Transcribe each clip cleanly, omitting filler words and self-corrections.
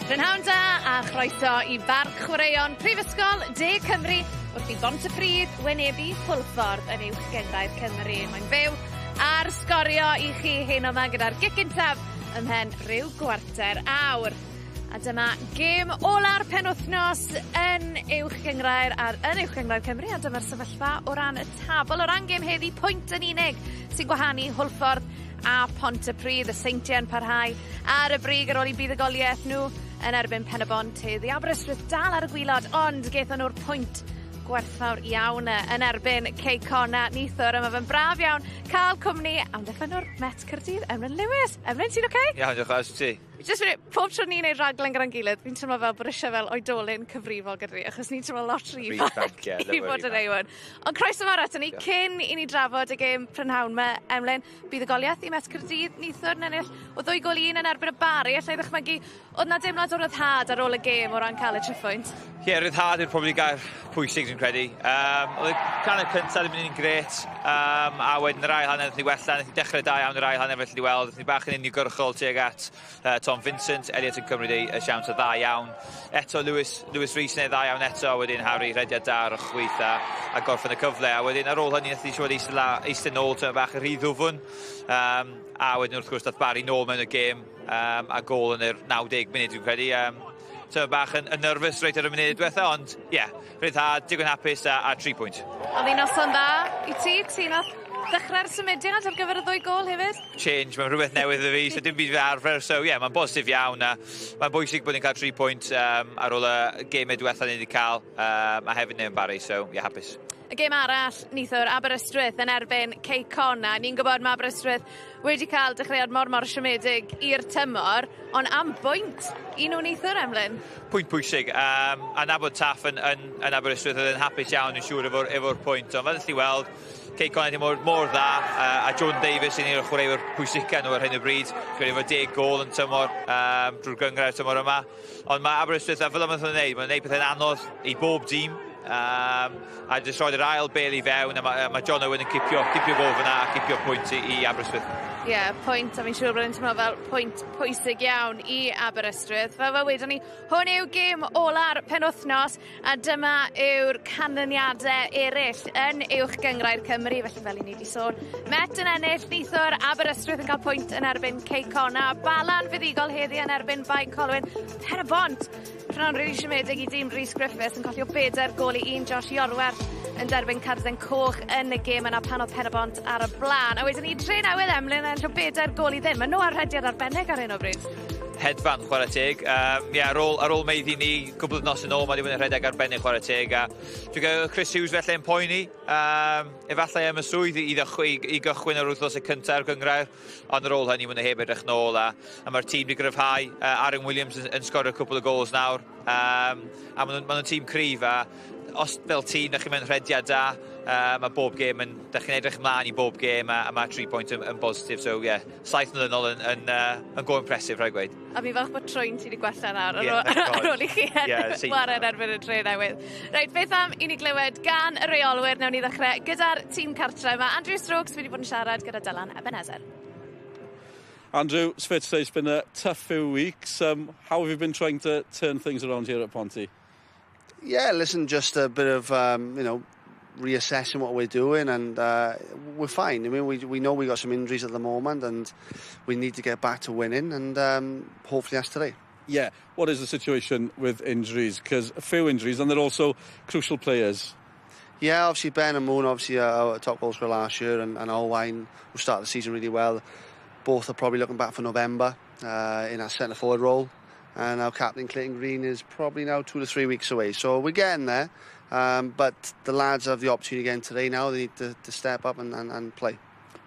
Prynhawn da a chroeso i Barc Chwaraeon Prifysgol De Cymru wrth i Bontypridd wynebu Hwlffordd yn Uwch Gynghrair Cymru. Mae'n fyw ar Sgorio i chi heno 'ma gyda'r gic gyntaf ymhen rhyw gwarter awr. A dyma gêm ola'r penwthnos yn Uwch Gynghrair ar yn Uwch Gynghrair Cymru a dyma'r sefyllfa o ran y tabl. O ran gêm heddi pwynt yn unig sy'n gwahanu Hwlffordd a Pontypridd. Y Seintiau yn parhau ar y brig ar ôl i buddugoliaeth nhw yn erbyn Pen-y-bont heddi. Aberystwyth dal ar y gwilod ond gethon nhw'r pwynt gwerthfawr iawn yn erbyn Cei Connah neithiwr a ma' fe'n braf iawn cael cwmni amddiffynnwr Met Caerdydd, Emlyn Lewis. Emlyn, ti'n oce? Iawn, diolch oes ti? Jyst yn pob tro ni'n neud raglen gyda'n gilydd, fi'n teimlo fel bod eisiau fel oedolyn cyfrifol gyda fi, achos ni'n teimlo lot rhy ifanc i fod yn A1. Ond croeso mawr aton ni, cyn i ni drafod y gêm prynhawn 'ma, Emlyn, buddugoliaeth i Met Caerdydd neithiwr yn ennill o 2 gôl i 1 yn erbyn y Bari. Alla i ddychmygu, oedd 'na deimlad o ryddhad ar ôl y gêm o ran cael y triphwynt? Ie, yeah, ryddhad yw'r probably gair pwysig dwi'n credu. Oedd y hanner cyntaf ddim yn un grêt, a wedyn yr ail hanner wnaethon ni wella, wnaethon ni dechrau da iawn yr ail hanner felly di weld, wnaethon ni bach yn uniongyrchol tuag at Tom Vincent, Elliot yn cymryd ei siawns o dda iawn. Eto Lewis Rees yn ei dda iawn eto, a wedyn Harry rhediad da ar y chwith a gorffen y cyfle. A wedyn ar ôl hynny wnaethon ni siŵr eistedd nôl tyma bach yn rhy ddwfwn. A wedyn wrth gwrs dath Barry nôl mewn y gêm a gôl yn yr 90 munud dwi'n credu. Tyma bach yn nervous reit ar y munud diwetha, ond ie, yeah, rhyddhad, digon hapus a 3 pwynt. Oedd hi'n noson dda i ti? Ti nath ddechrau'r symudiad ar gyfer y ddwy gôl hefyd? Change, mae'n rhywbeth newydd i fi, so dim byd fi arfer, so ie, yeah, mae'n bositif iawn a mae'n bwysig bod ni'n cael 3 pwynt ar ôl y gemau diwetha ni wedi cael a hefyd neu'n Barry, so ie, yeah, hapus. Y gêm arall neithiwr, Aberystwyth yn erbyn Cei Connah. Ni'n gwybod mae Aberystwyth wedi cael dechreuad mor mor siomedig i'r tymor, ond am bwynt i nhw neithiwr, Emlyn? Pwynt pwysig. A nabod Taff yn Aberystwyth oedd yn hapus iawn yn siŵr efo'r pwynt. Ond fel chi weld, Cei Connah wedi mor, mor dda, a Jordan Davies yn un o'r chwaraewyr pwysica nhw ar hyn o bryd. Credu efo 10 gôl yn tymor drwy'r gynghrair tymor yma. Ond mae Aberystwyth, a fel yma nhw'n gwneud, mae'n gwneud pethau'n anodd i bob dîm. A jyst roed yr ail bel i fewn a mae John Owen yn cipio gôl fyna a cipio pwynt i Aberystwyth. Ie, yeah, pwynt, a fi'n siŵr bod e'n teimlo fel pwynt pwysig iawn i Aberystwyth. Fel wedon ni, hwn yw gêm ola'r penwthnos a dyma yw'r canlyniadau eraill yn Uwch Gynghrair Cymru, felly fel i ni wedi sôn. Met yn ennill, neithiwr Aberystwyth yn cael pwynt yn erbyn Cei Connah, Bala'n fuddugol heddi yn erbyn Bae Colwyn, Pen-y-bont Rhan rili siomedig i dîm Rhys Griffiths yn colli o 4 gôl i 1. Josh Iorwerth yn derbyn carden coch yn y gêm yna pan oedd Pen-y-bont ar y blaen. A wedyn ni Drenewydd, Emlyn, yn ennill o 4 gôl i ddim. Maen nhw ar rhediad arbennig ar hyn o bryd. Hedfan, chwarae teg. Yeah, ar ôl maeddu ni cwbl nos yn ôl, mae wedi bod yn rhedeg arbennig, chwarae teg. A dwi'n gwybod Chris Hughes felly yn poeni. Efallai am y swydd i gychwyn yr wythnos y cyntaf o'r gynghrair, ond ar ôl hynny, maen nhw heb edrych nôl a mae'r tîm wedi gryfhau. Aaron Williams yn sgorio cwpl o gols nawr. A maen nhw tîm cryf a os fel tîm da chi'n mewn rhediad da, mae bob gêm yn, da chi'n edrych ymlaen i bob gêm a mae 3 pwynt yn bositif. So ie, yeah, saith nôl yn go impressive, rhaid gweud. A fi falch bod trwyn ti wedi gwella nawr ar ôl i chi chwarae yn erbyn y Drenewydd. Reit, beth am i ni glywed gan y reolwyr? Newn ni ddechrau gyda'r tîm cartre. Mae Andrew Strokes wedi bod yn siarad gyda Dylan Ebenezer. Andrew, it's fair to say it's been a tough few weeks. How have you been trying to turn things around here at Ponty? Yeah, listen, just a bit of reassessing what we're doing, and we're fine. I mean, we know we got some injuries at the moment, and we need to get back to winning, and hopefully that's today. Yeah, what is the situation with injuries? Because a few injuries, and they're also crucial players. Yeah, obviously Ben and Moon, obviously our top goal scorer last year, and Owain, who started the season really well. Both are probably looking back for November in our centre forward role. And our captain Clayton Green is probably now 2 to 3 weeks away. So we're getting there. But the lads have the opportunity again today now. They need to step up and play.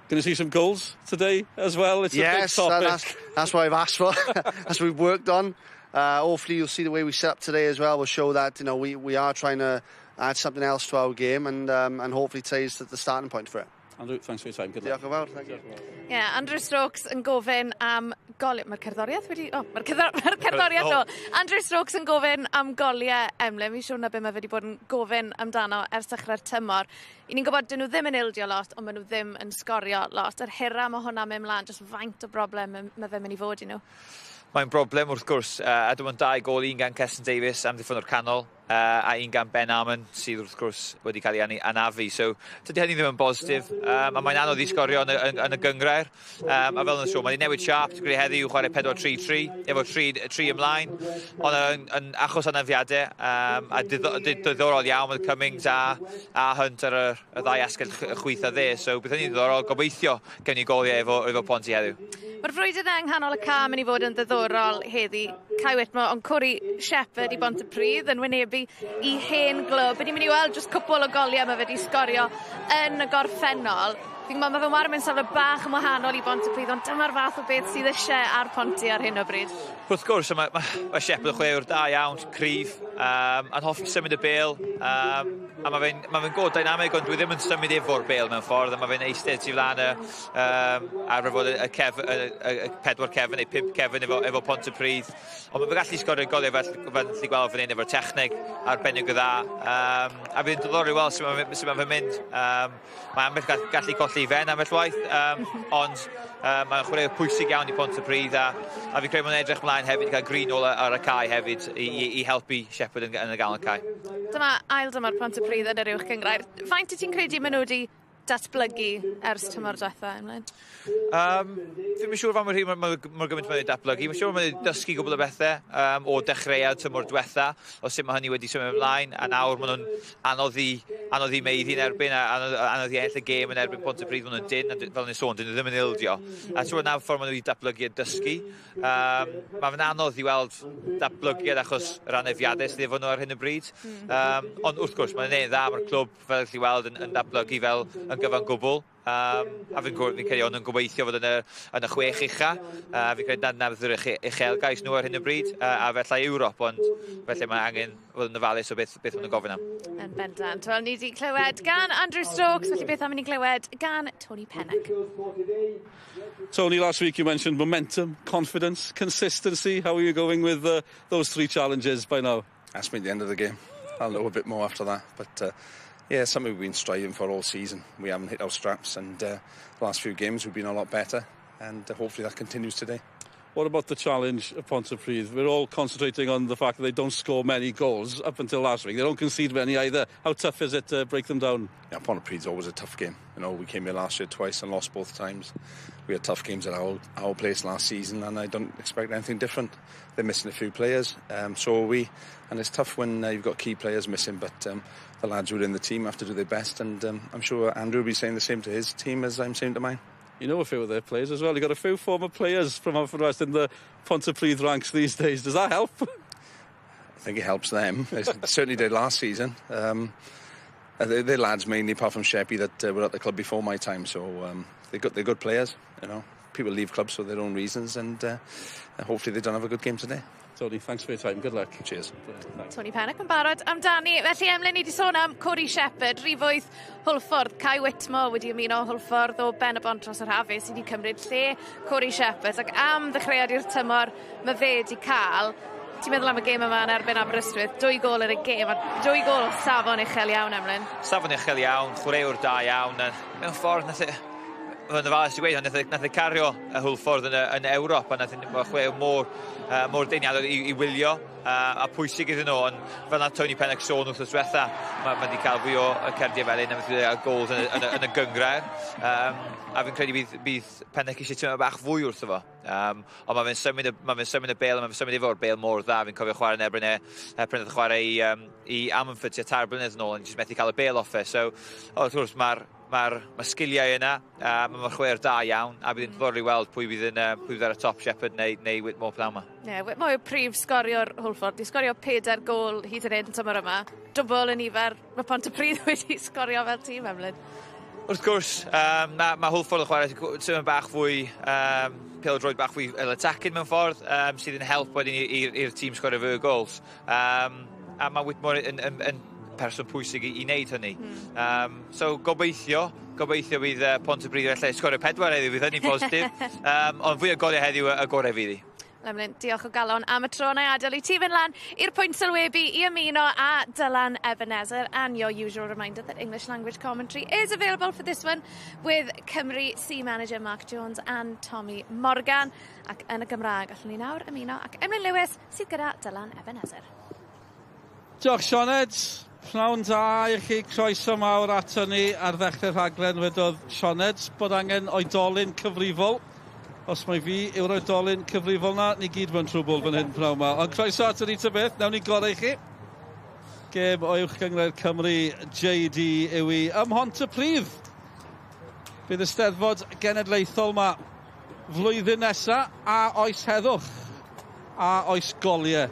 Going to see some goals today as well? It's Yes, a big topic. that's what I've asked for. That's what we've worked on. Hopefully you'll see the way we set up today as well. We'll show that we are trying to add something else to our game and hopefully today's the starting point for it. Andrew, thanks for your time. Good luck. Diolch yn fawr. Thank you. Yeah, Andrew Strokes yn gofyn am goliau. Mae'r cerddoriaeth wedi... Oh, mae'r cerddoriaeth o. Andrew Strokes yn gofyn am goliau, Emlyn. Fi'n siŵr na be mae fe wedi bod yn gofyn amdano ers dechrau'r tymor. I ni'n gwybod dyn nhw ddim yn ildio lot, ond maen nhw ddim yn sgorio lot. Yr hira mae hwnna'n mynd mlaen, jyst faint o broblem mae fe'n mynd i fod i nhw. Mae'n broblem wrth gwrs, a dim ond 2 gôl, un gan Keston Davies amddiffyn o'r canol, a un gan Ben Armon sydd wrth gwrs wedi cael ei anafu. So dydy hynny ddim yn bositif, a mae'n anodd i sgorio yn y gynghrair. A fel yn y sôn, mae'n newid siâp, dwi'n credu heddiw chwarae 4-3-3, efo 3 ymlaen, ond yn achos anafiadau, a diddorol iawn oedd Cummings a Hunt ar y ddau asgell chwith a dde, so bydd hynny'n ddiddorol, gobeithio gewn ni goliau efo Ponty heddiw. Mae'r frwydr yna yng nghanol y ca mynd i fod yn ddiddorol heddi. Kai Whitmore, ond Corey Shepherd i Bontypridd yn wynebu i hen glwb. Ni'n mynd i weld jyst cwpl o goliau mae fe wedi sgorio yn y gorffennol. Fi'n gwybod mae fe mor mynd safle bach yn wahanol i Bontypridd, ond dyma'r fath o beth sydd eisiau ar Ponty ar hyn o bryd. Wrth gwrs, mae Shepherd yn chwaraewr da iawn, cryf, a'n hoffi symud y bêl, a mae fe'n god dynamig, ond dwi ddim yn symud efo'r bêl mewn ffordd, a mae fe'n eistedd tu flaen arfer fod y pedwar cefn neu pump cefn efo Pontypridd. Ond mae fe'n gallu sgorio goliau fel gallu gweld fan hyn efo'r techneg arbennig o dda. A bydd yn diddorol i weld sut mae fe'n mynd. Mae ambell gallu colli i fe'n ambell waith, ond mae'n chwaraewr pwysig iawn i Pontypridd a fi'n credu mae'n edrych mlaen hefyd i cael Green nôl ar y cae hefyd i helpu Shepherd yn y ganol cae. Dyma ail dymor Pontypridd yn yr uwch gynghrair. Faint wyt ti'n credu maen nhw wedi datblygu ers tymor diwetha, Emlyn? Ddim yn siŵr fan mor gymaint mae'n datblygu. Mae'n siŵr mae'n dysgu gwbl o bethau o dechreuad tymor diwetha, o sut mae hynny wedi symud ymlaen, a nawr maen nhw'n anodd i maeddu yn erbyn, a anodd i ennill y gêm yn erbyn Pontypridd, maen nhw'n dyn, a fel ni'n sôn, dyn nhw ddim yn ildio. A ti'n nawr ffordd maen nhw wedi datblygu a dysgu. Mae fe'n anodd i weld datblygiad achos yr anafiadau sydd efo nhw ar hyn o bryd. Ond wrth gwrs, mae'n neud dda, mae'r clwb fel gallu weld yn datblygu fel yn gyfan gwbl. A fi'n credu o'n nhw'n gobeithio fod yn y 6 ucha. Fi'n credu na fydd yr uchelgais nhw ar hyn o bryd, a felly Ewrop, ond felly mae angen fod yn ofalus o beth maen nhw'n gofyn am. Yn bendant. Wel, ni wedi clywed gan Andrew Stokes, felly beth am i ni glywed gan Tony Pennock. Tony, last week you mentioned momentum, confidence, consistency. How are you going with those three challenges by now? Ask me at the end of the game. I'll know a bit more after that. But yeah, something we've been striving for all season. We haven't hit our straps, and the last few games we've been a lot better, and hopefully that continues today. What about the challenge of Pontypridd? We're all concentrating on the fact that they don't score many goals up until last week. They don't concede many either. How tough is it to break them down? Yeah, Pontypridd's always a tough game. We came here last year twice and lost both times. We had tough games at our place last season, and I don't expect anything different. They're missing a few players, so are we. And it's tough when you've got key players missing, but the lads who are in the team have to do their best, and I'm sure Andrew will be saying the same to his team as I'm saying to mine. You know a few of their players as well. You've got a few former players from Haverfordwest in the Pontypridd ranks these days. Does that help? I think it helps them. It certainly did last season. They're lads mainly, apart from Sheppy, that were at the club before my time. So they're good players. People leave clubs for their own reasons, and hopefully they don't have a good game today. Tony, thanks for your time. Good luck. Cheers. Thanks. Tony Pennock yn barod amdani. Felly, Emlyn, ni wedi sôn am Corey Shepherd, rhif 8 Hwlffordd, Kai Whitmore wedi ymuno Hwlffordd o Ben y Bont dros yr haf sydd wedi cymryd lle Corey Shepherd, ac am ddechreuad i'r tymor mae fe wedi cael. Ti'n meddwl am y gêm yma yn erbyn Aberystwyth, 2 gôl yn y gêm, a 2 gôl o safon uchel iawn, Emlyn. Safon uchel iawn, chwaraewr da iawn. Mewn ffordd, nath e, yn ofalus i gweud, nath e cario y Hwlffordd yn Ewrop, a nath e chwarae mor deniadol i wylio a pwysig iddyn nhw, ond fel nath Tony Pennock sôn wrth diwetha, mae wedi cael fwy o cerdiau fel un, a wedi cael gols yn y gynghrair. A fi'n credu bydd Pennock eisiau teimlo bach fwy wrtho fo. Ond mae fe'n symud y bêl, mae fe'n symud efo'r bêl mor dda. Fi'n cofio chwarae yn erbyn e, pryd nath e chwarae i Ammanford tua 3 blynedd yn ôl, yn jyst methu cael y bêl off e. So, wrth gwrs, mae'r ma sgiliau yna, a mae'n chwaraewr da iawn, a bydd yn diddorol i weld pwy fydd ar y top, Shepherd neu Whitmore pnawn yma. Ie, yeah, Whitmore yw prif sgoriwr Hwlffordd. Di sgorio 4 gôl hyd yn hyn tymor yma. Dwbl y nifer mae Pontypridd wedi sgorio fel tîm, Emlyn. Wrth gwrs, mae Hwlffordd yn chwarae tîm bach fwy, pêl-droed bach fwy attacking mewn ffordd, sydd yn help wedyn i'r tîm sgorio fwy o goals. A mae Whitmore yn person pwysig i wneud hynny. So gobeithio bydd Pontypridd felly sgorio 4 heddiw, fydd hynny'n positif. Ond fwy o goliau heddiw y gorau fydd hi. Emlyn, diolch o galon am y tro. Na i adael i ti fynd lan i'r pwynt sylwebu i ymuno a Dylan Ebenezer, and your usual reminder that English language commentary is available for this one with Cymru C manager Mark Jones and Tommy Morgan. Ac yn y Gymraeg, allwn ni nawr ymuno ac Emlyn Lewis sydd gyda Dylan Ebenezer. Diolch, Sioned. Pnawn da i chi, croeso mawr ato ni ar ddechrau'r rhaglen. Wedodd Sioned bod angen oedolyn cyfrifol. Os mai fi yw'r oedolyn cyfrifol na, ni gyd mewn trwbl fan hyn pnawn 'ma. Ond croeso ato ni ta beth, nawn ni gorau i chi. Gêm o Uwch Gynghrair Cymru JD yw hi ym Mhontypridd. Bydd y Steddfod Genedlaethol 'ma flwyddyn nesa, a oes heddwch? A oes goliau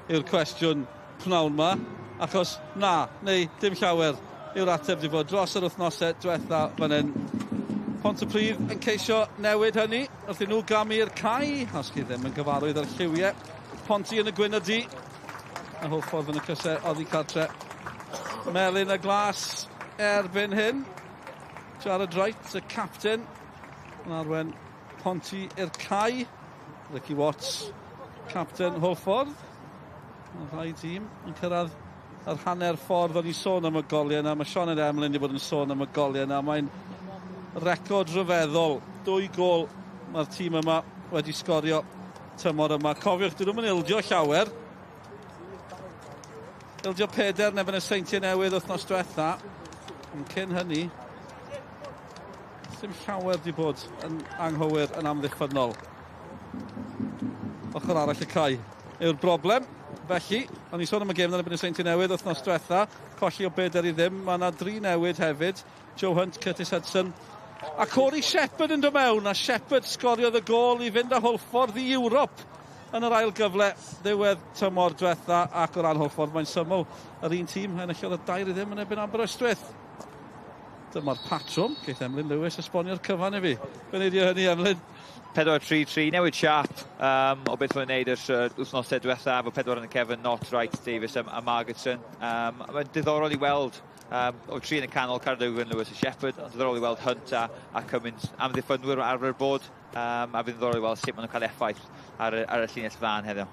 yw'r cwestiwn pnawn 'ma, achos na, neu dim llawer yw'r ateb 'di bod dros yr wythnosau diwetha fan hyn. Pontypridd yn ceisio newid hynny wrth i nhw gamu i'r cae, os chi ddim yn gyfarwydd â'r lliwiau. Ponty yn y gwyn a du, a Hwlffordd yn y crysau oddi cartre. Melyn a glas erbyn hyn. Jared Wright, y captain, yn arwen Ponty i'r cae. Ricky Watts, captain Hwlffordd. Mae'r ddau dîm yn cyrraedd yr hanner ffordd. O'n i sôn am y goliau yna. Mae Sioned Emlyn wedi bod yn sôn am y goliau yna. Mae'n record rhyfeddol. 2 gôl mae'r tîm yma wedi sgorio tymor yma. Cofiwch, dyn nhw'n ildio llawer. Ildio 4 yn erbyn y Seintiau Newydd wythnos diwetha. Ond cyn hynny, dim llawer wedi bod yn anghywir yn amddiffynnol. Ochr arall y cae yw'r broblem. Felly, o'n i sôn am y gêm yn erbyn y Seintiau Newydd wythnos diwetha, colli o 4-0. Mae yna 3 newid hefyd. Joe Hunt, Curtis Hudson a Corey Shepherd yn dod mewn, a Shepherd sgoriodd y gôl i fynd â Hwlffordd i Ewrop yn yr ail gyfle ddiwedd tymor diwetha, ac o ran Hwlffordd mae'n syml, yr un tîm enillodd y 2-0 yn erbyn Aberystwyth. Dyma'r patrwm, geith Emlyn Lewis esbonio'r cyfan i fi. Fe wneud i hynny, Emlyn? 4-3-3, newid siap o beth mae'n gwneud ers wythnosau diwetha, efo 4 yn y cefn, Knott, Wright, Davies a Margetson. Mae'n diddorol i weld o 3 yn y canol, Cadogan, Lewis a Shepherd, ond diddorol i weld Hunt a Cummins amddiffynwyr arfer bod, a fydd yn ddiddorol i weld sut maen nhw'n cael effaith ar y llinell fân heddiw.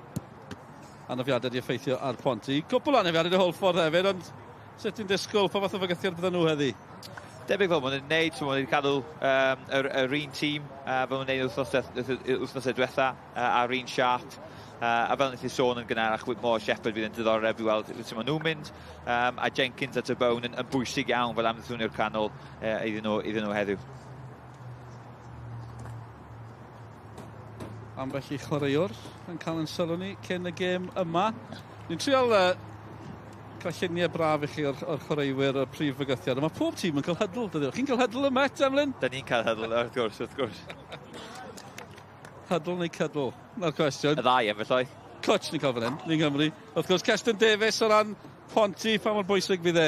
Anafiadau di effeithio ar Ponty. Cwpl o anafiadau i Hwlffordd hefyd, ond sut ti'n disgwyl, pa fath o fygythiad bydden nhw heddi? Debyg fel maen nhw'n gwneud, so maen nhw'n cadw yr un tîm fel maen nhw'n gwneud wythnosau diwetha, a'r un siap. A fel wnaeth i sôn yn gynharach, Whitmore, Shepherd fydd yn diddorol i weld sut maen nhw'n mynd, a Jenkins a Tabone yn bwysig iawn fel amddiffynwyr canol iddyn nhw heddiw. Ambell i chwaraewr yn cael yn sylw ni cyn y gêm yma. Ni'n trial cael lluniau braf i chi o'r chwaraewyr y prif fygythiad. Mae pob tîm yn cael huddle, dydyn? Chi'n cael huddle yma, Emlyn? Da ni'n cael huddle, wrth gwrs, wrth gwrs. Huddle neu cuddle? Na'r cwestiwn. Y ddau, efallai. Cwtch ni'n cael fan hyn, ni'n Nghymru. Wrth gwrs, Keston Davies o ran Ponty, pa mor bwysig fydd e?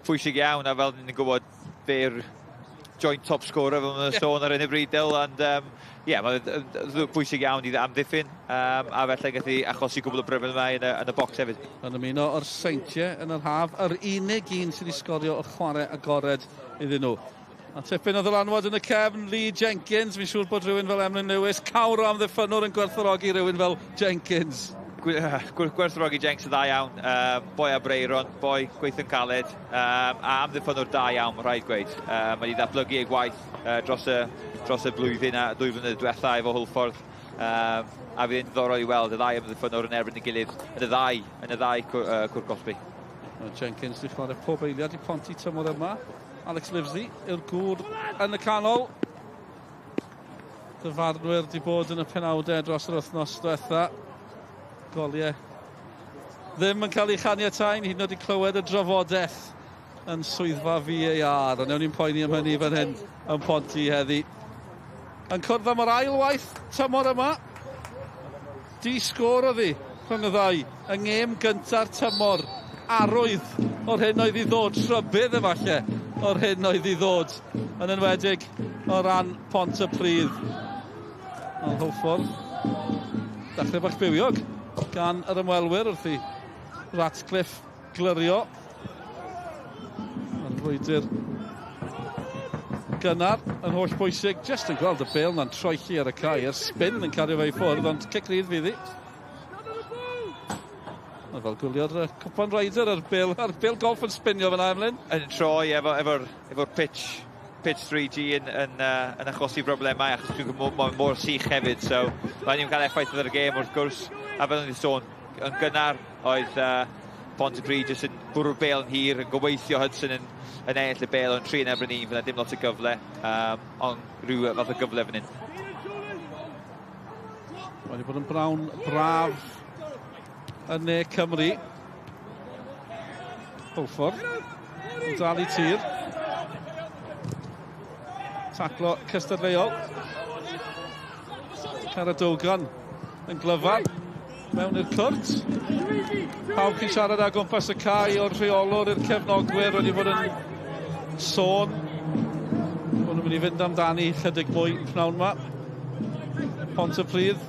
Pwysig iawn, a fel ni'n gwybod, fe'r joint top scorer fel maen nhw'n sôn ar hyn o bryd, Dyl, ond ie, mae'n bwysig iawn i amddiffyn, a felly gallu achosi gwbl o broblemau yn y bocs hefyd. Yn ymuno o'r Seintiau yn yr haf, yr unig un sydd wedi sgorio o chwarae agored iddyn nhw. A tipyn o ddylanwad yn y cefn, Lee Jenkins, fi'n siŵr bod rhywun fel Emlyn Lewis, cawr o amddiffynwr yn gwerthfawrogi rhywun fel Jenkins. Gwerthfawrogi Jenks yn dda iawn, boi Aberaeron, boi gweithio'n caled, a amddiffynwr da iawn, mae rhaid gweud. Mae wedi ddatblygu ei gwaith dros y blwyddyn a 2 flynedd diwetha efo Hwlffordd, a fydd yn ddiddorol i weld y ddau amddiffynwr yn erbyn ei gilydd yn y ddau cwr cosbi. Mae Jenkins wedi chwarae pob eiliad i Ponty tymor yma. Alex Livesey yw'r gŵr yn y canol. Dyfarnwyr wedi bod yn y penawdau dros yr wythnos diwetha. Goliau ddim yn cael ei chaniatáu, hyd yn oed i clywed y drafodaeth yn swyddfa VAR. Ond newn ni'n poeni am hynny fan hyn yn Ponty heddi. Yn cwrdd am yr ail waith tymor yma. Di sgôr oedd hi rhwng y ddau yng ngêm gynta'r tymor. Arwydd o'r hyn oedd i ddod, trybydd efallai o'r hyn oedd i ddod, yn enwedig o ran Pontypridd. Ond Hwlffordd, dechrau bach bywiog gan yr ymwelwyr wrth i Ratcliffe glirio. Mae'r frwydr Gynnar yn holl bwysig, jyst yn gweld y bêl na'n troelli ar y cae, yr spin yn cario fe i ffwrdd, ond cic rydd fydd hi. Mae fel gwylio'r Cwpan Ryder a'r bêl, a'r bêl golf yn spinio fyna, Emlyn. Yn troi efo'r pitch 3G yn achosi broblemau, achos dwi'n gwybod mae'n mor sych hefyd, so mae'n ni'n cael effaith ar y gêm wrth gwrs. A fel o'n sôn, yn gynnar oedd Pontypridd jyst yn bwrw'r bêl yn hir, yn gobeithio Hudson yn ennill y bêl, ond 3 yn erbyn 1, fyna dim lot o gyfle, ond rhyw fath o gyfle fan hyn. Mae wedi bod yn brawn braf yn Ne Cymru. Hwlffordd yn dal i tir. Taclo cystadleuol. Caradogan yn glyfar mewn i'r cwrt. Pawb chi'n siarad â gwmpas y cae o'r rheolwr i'r cefnogwyr wedi bod yn sôn bod nhw'n mynd i fynd amdani chydig mwy pnawn yma. Pontypridd.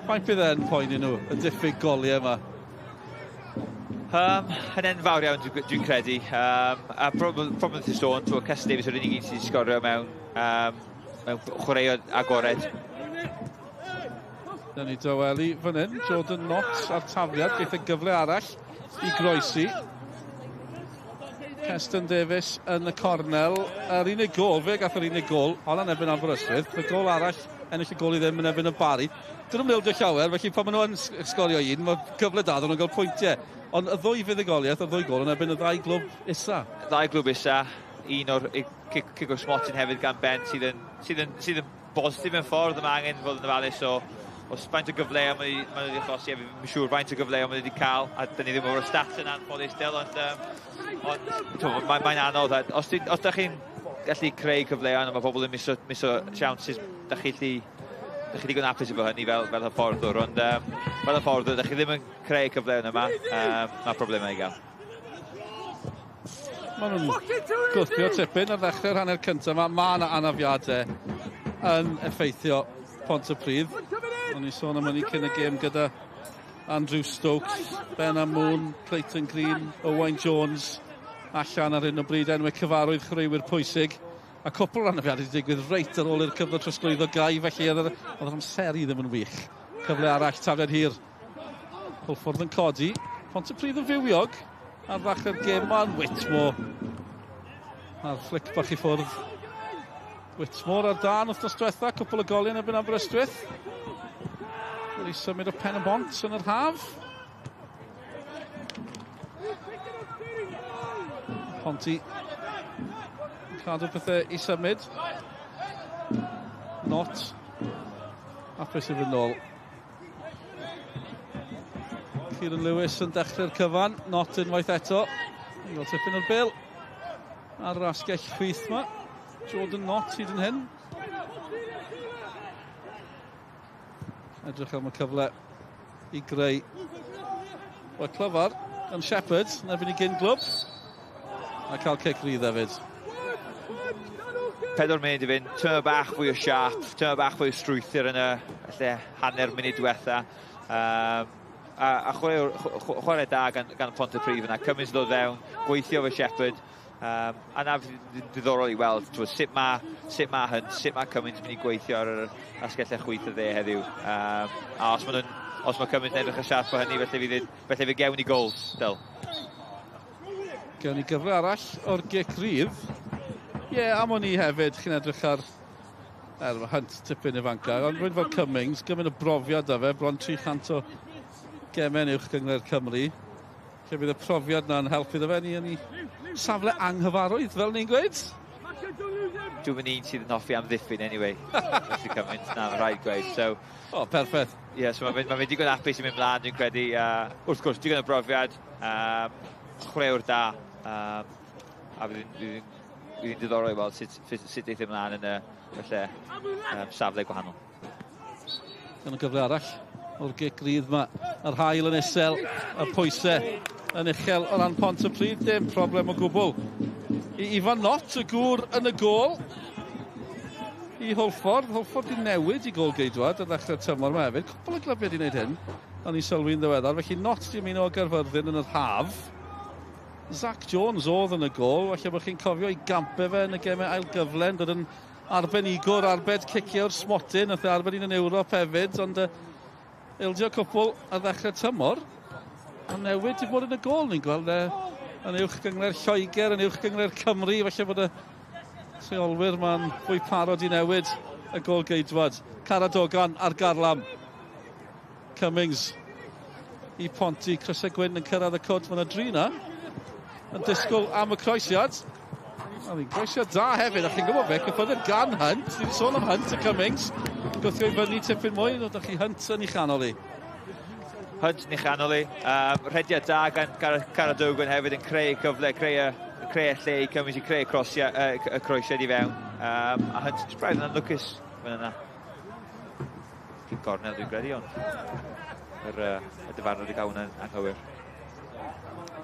Faint bydd e'n poeni nhw, y diffyg goliau yma? Yn enfawr iawn, dwi'n credu. A problem wrth i sôn, ti'n Keston Davies yw'r unig un sydd wedi sgorio mewn chwaraeon agored. Dyna ni dawelu fan hyn, Jordan Knott a'r tafliad, geith e gyfle arall i groesi. Keston Davies yn y cornel. Yr unig gôl, fe gath yr unig gôl, hwnna'n erbyn Aberystwyth. Y gôl arall, ennill y gôl i ddim yn erbyn y Barri. Dyn nhw'n ildio llawer, felly pan maen nhw yn sgorio un, mae gyfle da iddyn nhw'n gael pwyntiau. Ond y ddwy fuddugoliaeth, y ddwy gôl yn erbyn y ddau glwb isa. Y ddau glwb isa, un o'r cic o'r smotyn hefyd gan Ben sydd yn bositif mewn ffordd, yma angen fod yn ofalus o os faint o gyfleoedd maen nhw wedi achosi, a fi'n siŵr faint o gyfleoedd maen nhw wedi cael, a dyn ni ddim o'r stats yn anffodus del, ond mae'n anodd. Os da chi'n gallu creu cyfleoedd, a mae pobl yn miso chances, da chi digon hapus efo hynny fel hyfforddwr, ond fel hyfforddwr, da chi ddim yn creu cyfleoedd yma, mae problemau i gael. Maen nhw'n gwthio tipyn ar ddechrau'r hanner cyntaf. Mae yna anafiadau yn effeithio Pontypridd. O'n i sôn am hynny cyn y gêm gyda Andrew Stokes, Ben Amoon, Clayton Green, Owain Jones allan ar hyn o bryd, enwau cyfarwydd chwaraewyr pwysig. A cwpl o'r anafiadau wedi digwydd reit ar ôl i'r cyfnod trosglwyddo gau, felly oedd yr amseru ddim yn wych. Cyfle arall, tafliad hir. Hwlffordd yn codi. Pontypridd yn fywiog ar ddechrau'r gêm ma'n Whitmore. A'r flic bach i ffwrdd. Whitmore ar dan wythnos diwetha, cwpl o goliau yn erbyn Aberystwyth. Wedi symud o Pen y Bont yn yr haf. Ponty cadw pethau i symud. Not. Hapus i fynd nôl. Kieran Lewis yn dechrau'r cyfan. Not unwaith eto. I gael tipyn o'r bêl. Ar yr asgell chwith yma. Jordan Knott hyd yn hyn. Edrych am y cyfle i greu. Wel, clyfar gan Shepherd, yn erbyn i gyn glwb. A cael cic rydd hefyd. 4 munud i fynd, tyma bach fwy o siap, tyma bach fwy o strwythur yn y lle hanner munud diwetha. A chwarae da gan Pontypridd yna, Cummins ddod fewn, gweithio efo Shepherd. A na diddorol i weld sut mae Hunt, sut mae Cummins mynd i gweithio ar yr asgellau chwith y dde heddiw. A os mae Cummins yn edrych y siarp o hynny, felly fe gewn ni gols, Del. Gewn ni gyfle arall o'r gic rydd. Ie, am o'n i hefyd, chi'n edrych ar Hunt tipyn ifanca, ond rwy'n fel Cummings, gymaint o brofiad da fe, bron 300 o gemau yn uwch gynghrair Cymru. Lle bydd y profiad na'n helpu iddo fe, ni yn ei safle anghyfarwydd, fel ni'n gweud. Dwi'n mynd un sydd yn hoffi amddiffyn, anyway. Mr Cummins, na, rhaid gweud. So, o, perffaith. Ie, yeah, so mae'n ma digon hapus i mynd mlaen, dwi'n credu. Wrth gwrs, digon o brofiad, chwaraewr da, a fydd yn diddorol i weld sut eith ymlaen yn y felly, safle gwahanol. Yn y gyfle arall o'r gic rydd yma, yr haul yn isel, y pwysau yn uchel o ran Pontypridd, dim problem o gwbl. I Ifan Knott, y gŵr yn y gôl, i Hwlffordd. Hwlffordd di newid i gôl geidwad ar ddechrau'r tymor yma hefyd. Cwpl o glybiau di wneud hyn, o'n i'n sylwi'n ddiweddar. Felly Knott di ymuno o Gaerfyrddin yn yr haf. Zach Jones oedd yn y gol, falle bod chi'n cofio i gampau fe yn y gemau ail gyfle, yn dod yn arbenigwr, arbed cicio o'r smotyn, nath e arbed un yn Ewrop hefyd, ond ildio cwpl ar ddechrau tymor, a newid i bod yn y gol, ni'n gweld yn uwch gynghrair Lloegr, yn uwch gynghrair Cymru, falle bod y rheolwyr ma'n fwy parod i newid y gol geidwad. Caradogan ar garlam. Cummings i Ponty, Crysau Gwyn yn cyrraedd y cwt, mae yna dri na yn disgwyl am y croesiad. Wel, hi'n croesiad da hefyd, a chi'n gwybod be, cyffyrddiad gan Hunt, ni wedi sôn am Hunt y Cummings, gwthio i fyny tipyn mwy, ddod chi Hunt yn ei chanol i. Hunt yn ei chanol i. Rhediad da gan Caradogan hefyd yn creu cyfle, creu y, creu y lle i Cummings i creu y, crosia, y croesiad i fewn. A Hunt yn braidd yn anlwcus fan yna. Cyn gornel dwi'n credu, ond yr, y dyfarnwr wedi cael hwnna'n anghywir.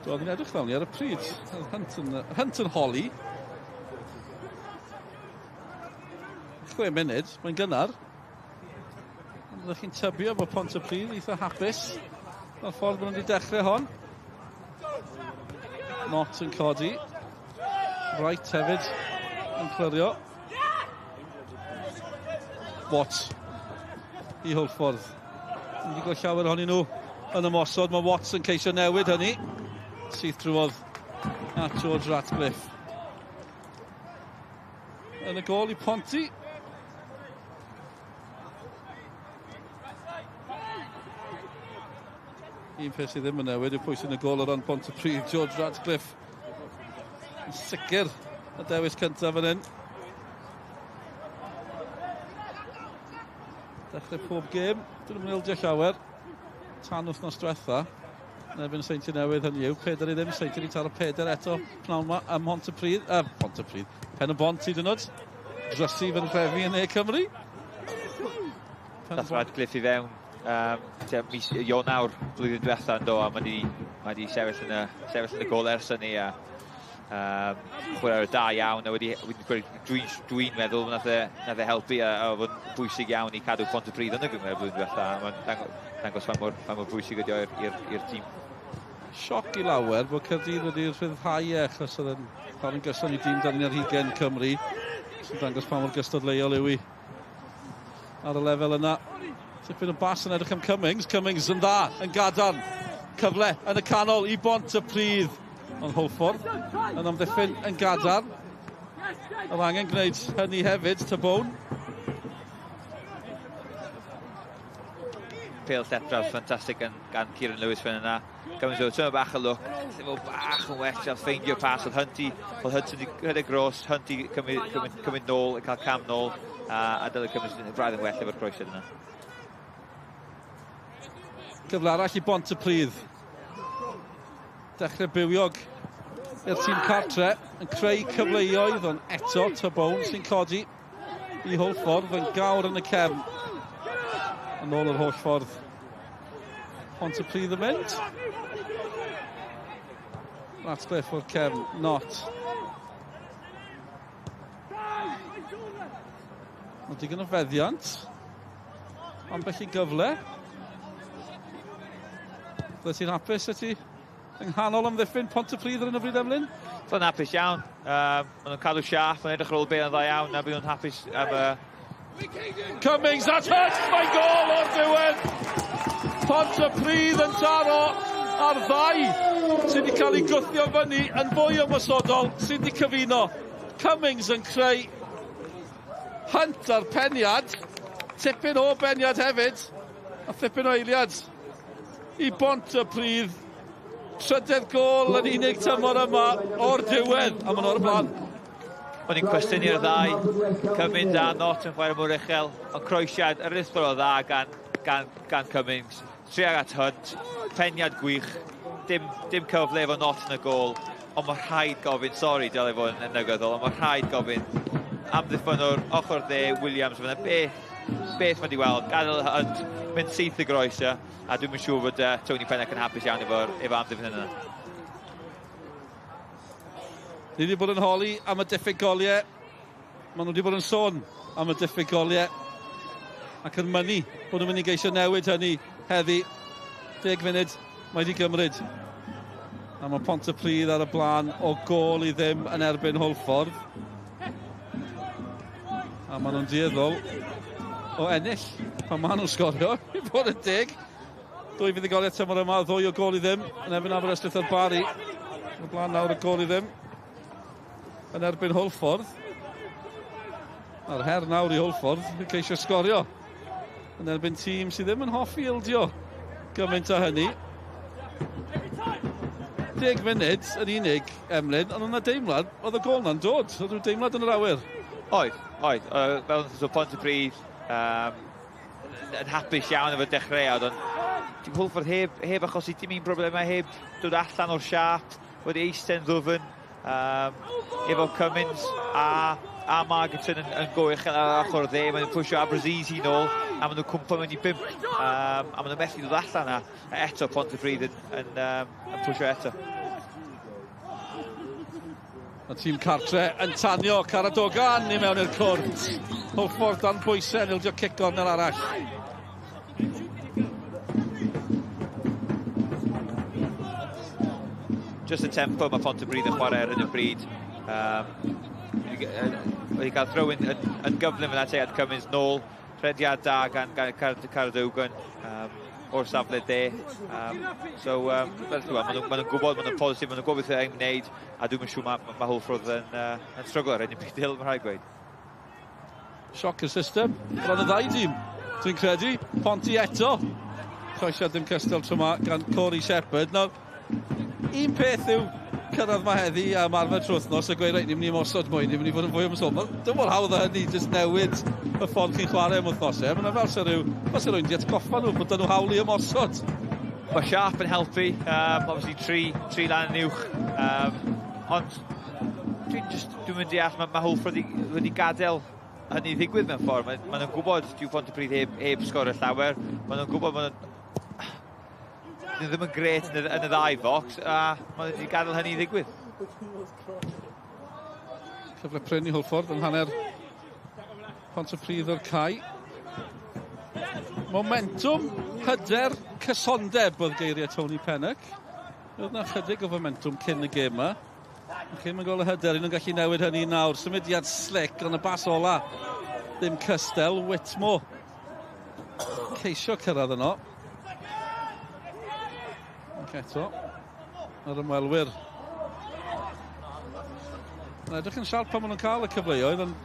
Do, oedd hi'n edrych fel ni ar y pryd. Hunt yn, Hunt yn holi. 6 munud, mae'n gynnar. Ond ydych chi'n tybio bod Pontypridd eitha hapus o'r ffordd maen nhw wedi dechrau hon. Not yn codi. Wright hefyd yn clirio. Watts i Hwlffordd. Ni wedi gweld llawer ohonyn nhw yn ymosod. Mae Watts yn ceisio newid hynny. Syth drwodd at George Ratcliffe. Yn y gôl i Ponty. Un peth sydd ddim yn newid yw pwy sy'n y gôl o ran Pontypridd, George Ratcliffe. Yn sicr y dewis cyntaf fan hyn. Dechrau pob gêm, dyn nhw'n ildio llawer. Tan wythnos diwetha, yn erbyn Seintiau Newydd hynny yw, 4-0, Seintiau wedi taro 4 eto pnawn yma ym Mhontypridd, Pontypridd, Pen y Bont hyd yn oed. Drysu fy nhrefi yn Ne Cymru. Dath Radcliffe i fewn tua mis Ionawr blwyddyn diwetha yn do, a mae wedi mae wedi sefyll yn y, sefyll yn y gol ers hynny a chwaraewr da iawn a wedi, wedi dwi'n dwi meddwl nath e, nath e helpu a fod yn bwysig iawn i cadw Pontypridd yn y gynghrair blwyddyn diwetha a mae'n dangos, dangos pa mor, pa mor bwysig ydi o i'r tîm. Sioc i lawer bod Caerdydd wedi rhyddhau e achos oedd e'n chwarae'n gyson i dîm dan 21 Cymru sy'n dangos pa mor gystadleuol yw hi ar y lefel yna. Tipyn o bas yn edrych am Cummings. Cummings yn dda, yn gadarn. Cyfle yn y canol i Bontypridd. Ond Hwlffordd yn amddiffyn yn gadarn. Oedd angen gwneud hynny hefyd, Tabone. Pêl lletraws ffantastig gan, gan Kieran Lewis fan yna. Cummings o tyma bach o lwc, lle fo bach yn well cael ffeindio pas, oedd Hunt i, oedd Hunt wedi rhedeg gros, Hunt i cymryd, cymryd, cymryd nôl, cael cam nôl, a dylai Cummings yn braidd yn well efo'r croesiad yna. Cyfle arall i Bontypridd. Dechrau bywiog i'r tîm cartre yn creu cyfleoedd, ond eto Tabone sy'n codi i Hwlffordd yn gawr yn y cefn. Yn ôl yr holl ffordd. Pontypridd yn mynd. Ratcliffe o'r cefn, Not. Mae digon o feddiant. Ambell i gyfle. Bydde ti'n hapus y ti yng nghanol amddiffyn Pontypridd ar hyn o bryd, Emlyn? Dwi'n hapus iawn. Maen nhw'n cadw siaff, mae'n edrych ar ôl beth yn dda iawn, a bydd nhw'n hapus am y... Cummings, that's Hunt! Mae'n gol o'r diwedd! Pontypridd yn taro ar ddau sydd wedi cael ei gwthio fyny yn fwy ymosodol, sydd wedi cyfuno. Cummings yn creu Hunt ar peniad, tipyn o beniad hefyd, a thipyn o eiliad i Bontypridd. Trydedd gôl yn unig tymor yma o'r diwedd, a maen nhw ar y blaen. O'n i'n cwestiynu'r ddau, Cummings a Not yn chwarae mor uchel, ond croesiad aruthrol o dda gan, gan, gan Cummings. Tuag at Hunt, peniad gwych, dim, dim cyfle efo Not yn y gôl, ond mae rhaid gofyn, sori, dylai fod yn negyddol, ond mae rhaid gofyn amddiffynwr ochr dde Williams fyna, beth, beth mae wedi weld, gadael Hunt, mynd syth y groesio, a dwi'n siŵr fod Tony Pennock yn hapus iawn efo'r efo amddiffyn yna. Ni wedi bod yn holi am y diffyg goliau. Maen nhw wedi bod yn sôn am y diffyg goliau. Ac yn mynnu bod nhw'n mynd i geisio newid hynny heddi. 10 munud mae wedi gymryd. A mae Pontypridd ar y blaen o gôl i ddim yn erbyn Hwlffordd. A maen nhw'n dueddol o ennill pan maen nhw'n sgorio, i fod yn deg. 2 fuddugoliaeth tymor yma, 2 o gôl i ddim yn erbyn Aberystwyth a'r Barri. O'r blaen nawr o gôl i ddim yn erbyn Hwlffordd. A'r her nawr i Hwlffordd yn ceisio sgorio yn erbyn tîm sydd ddim yn hoffi ildio gymaint o hynny. 10 munud yn unig, Emlyn, ond o'na deimlad, oedd y gôl na'n dod, oedd rhyw deimlad yn yr awyr. Oedd. Fel so Pontypridd yn hapus iawn efo'r dechreuad, ond Hwlffordd heb achosi dim un problemau, heb dod allan o'r siâp, wedi eistedd yn ddwfn, efo Cummins a Margetson yn go uchel ar ochr dde, maen nhw'n pwysio Abrazizi nôl, a maen nhw'n cwmpo mewn i 5, a maen nhw'n methu dod allan a eto Pontypridd yn pwysio eto. Y tîm cartre yn tanio Caradogan i mewn i'r cwrt. Hwlffordd dan bwysau yn ildio cic gornel arall. Just y tempo mae Pontypridd yn chwarae ar hyn o bryd. Wedi cael throw yn gyflym yn at Cummins nôl. Rhediad da gan Caradogan o'r safle de. Maen nhw'n gwybod, maen nhw'n positif, maen nhw'n gwybod beth yn gwneud, a dwi'n siŵr mae Hwlffordd yn struggle ar hyn o bryd, mae'n rhaid gweud. Sioc y system, bron y ddau dîm, dwi'n credu. Ponty eto. Croesiad ddim cystal tro yma gan Corey Shepherd. Nawr, un peth yw cyrraedd ma heddi a ymarfer trwy wythnos a gweud, reit, ni'n mynd i ymosod mwy, ni'n mynd i fod yn fwy ymosodol. Dim mor hawdd â hynny, jyst newid y ffordd chi'n chwarae am wythnosau. Mae'n fel se rhywun di atgoffa nhw bod nhw hawl i ymosod. Mae Sharp yn helpu, obviously tri lan yn uwch, ond dwi'n mynd deall, mae Hwlffordd wedi gadael hynny ddigwydd mewn ffordd. Maen nhw'n gwybod dyw Pontypridd heb sgorio llawer, maen nhw'n gwybod maen nhw ddim yn grêt yn y ddau focs, a maen nhw wedi gadael hynny ddigwydd. Cyfle prin i Hwlffordd yn hanner Pontypridd o'r cae. Momentum, hyder, cysondeb oedd geiriau Tony Pennock. Oedd na chydig o fomentwm cyn y gêm yma. Chi'n mynd gweld y hyder, un yn gallu newid hynny nawr. Symudiad slick, ond y bas ola ddim cystel. Whitmore ceisio cyrraedd yno. Ac eto, yr ymwelwyr. Mae'n edrych yn siarp pan maen nhw'n cael y cyfleoedd, ond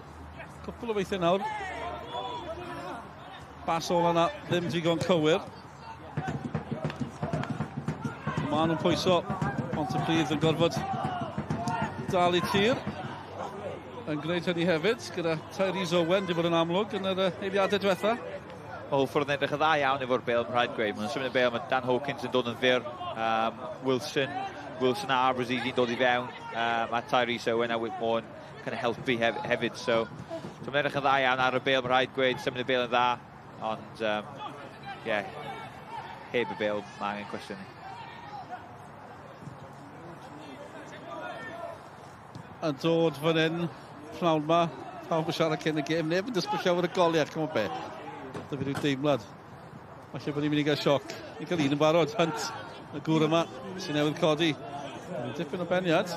cwpl o weithiau nawr. Bas ola yna ddim digon cywir. Maen nhw'n pwyso. Pontypridd yn gorfod dal i tir. Yn gwneud hynny hefyd, gyda Tyrese Owen wedi bod yn amlwg yn yr eiliadau diwetha. Mae Hwlffordd yn edrych yn dda iawn efo'r bêl, mae'n rhaid gweud. Mae'n symud y bêl, mae Dan Hawkins yn dod yn fyr. Wilson a Abrazizi'n dod i fewn. A Tyrese Owen a Whitmore yn kind of helpu hefyd. So mae'n edrych yn dda iawn ar y bêl, mae'n rhaid gweud. Symud y bêl yn dda. Ond, yeah, heb y bêl, mae angen cwestiwn. Yn dod fan hyn, pnawn ma, pawb yn siarad cyn y gêm, neb yn disgwyl llawer o goliau, come on be. Dyma fi rhyw deimlad. Falle bod ni'n mynd i gael sioc. Ni'n cael un yn barod, Hunt, y gŵr yma, sy'n newydd codi. Dipyn o beniad.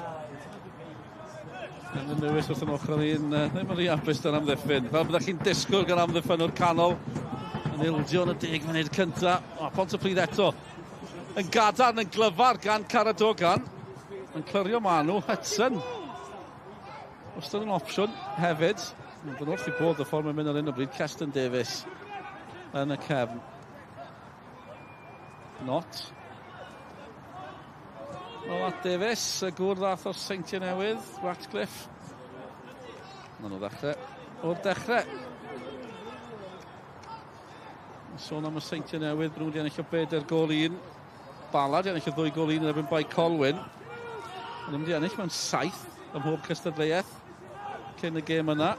Yn Lewis wrth yn ochr un, ddim yn rhy hapus dan amddiffyn. Fel byddech chi'n disgwyl gan amddiffyn o'r canol. Yn ildio yn y 10 munud cynta. O, Pontypridd eto. Yn gadarn, yn glyfar gan Caradogan. Yn clirio maen nhw, Hudson. Wastad yn opsiwn hefyd. Mae'n bod wrth i bod y ffordd mae'n mynd ar hyn o bryd. Keston Davies yn y cefn. Not. Nôl at Davies, y gŵr ddath o'r Seintiau Newydd, Ratcliffe. Maen nhw ddechrau o'r dechrau. Sôn am y Seintiau Newydd, nhw wedi ennill o 4 gôl 1. Bala wedi ennill o 2 gôl 1 yn erbyn Bae Colwyn. Maen nhw wedi ennill mewn 7 ym mhob cystadleuaeth cyn y gêm yna.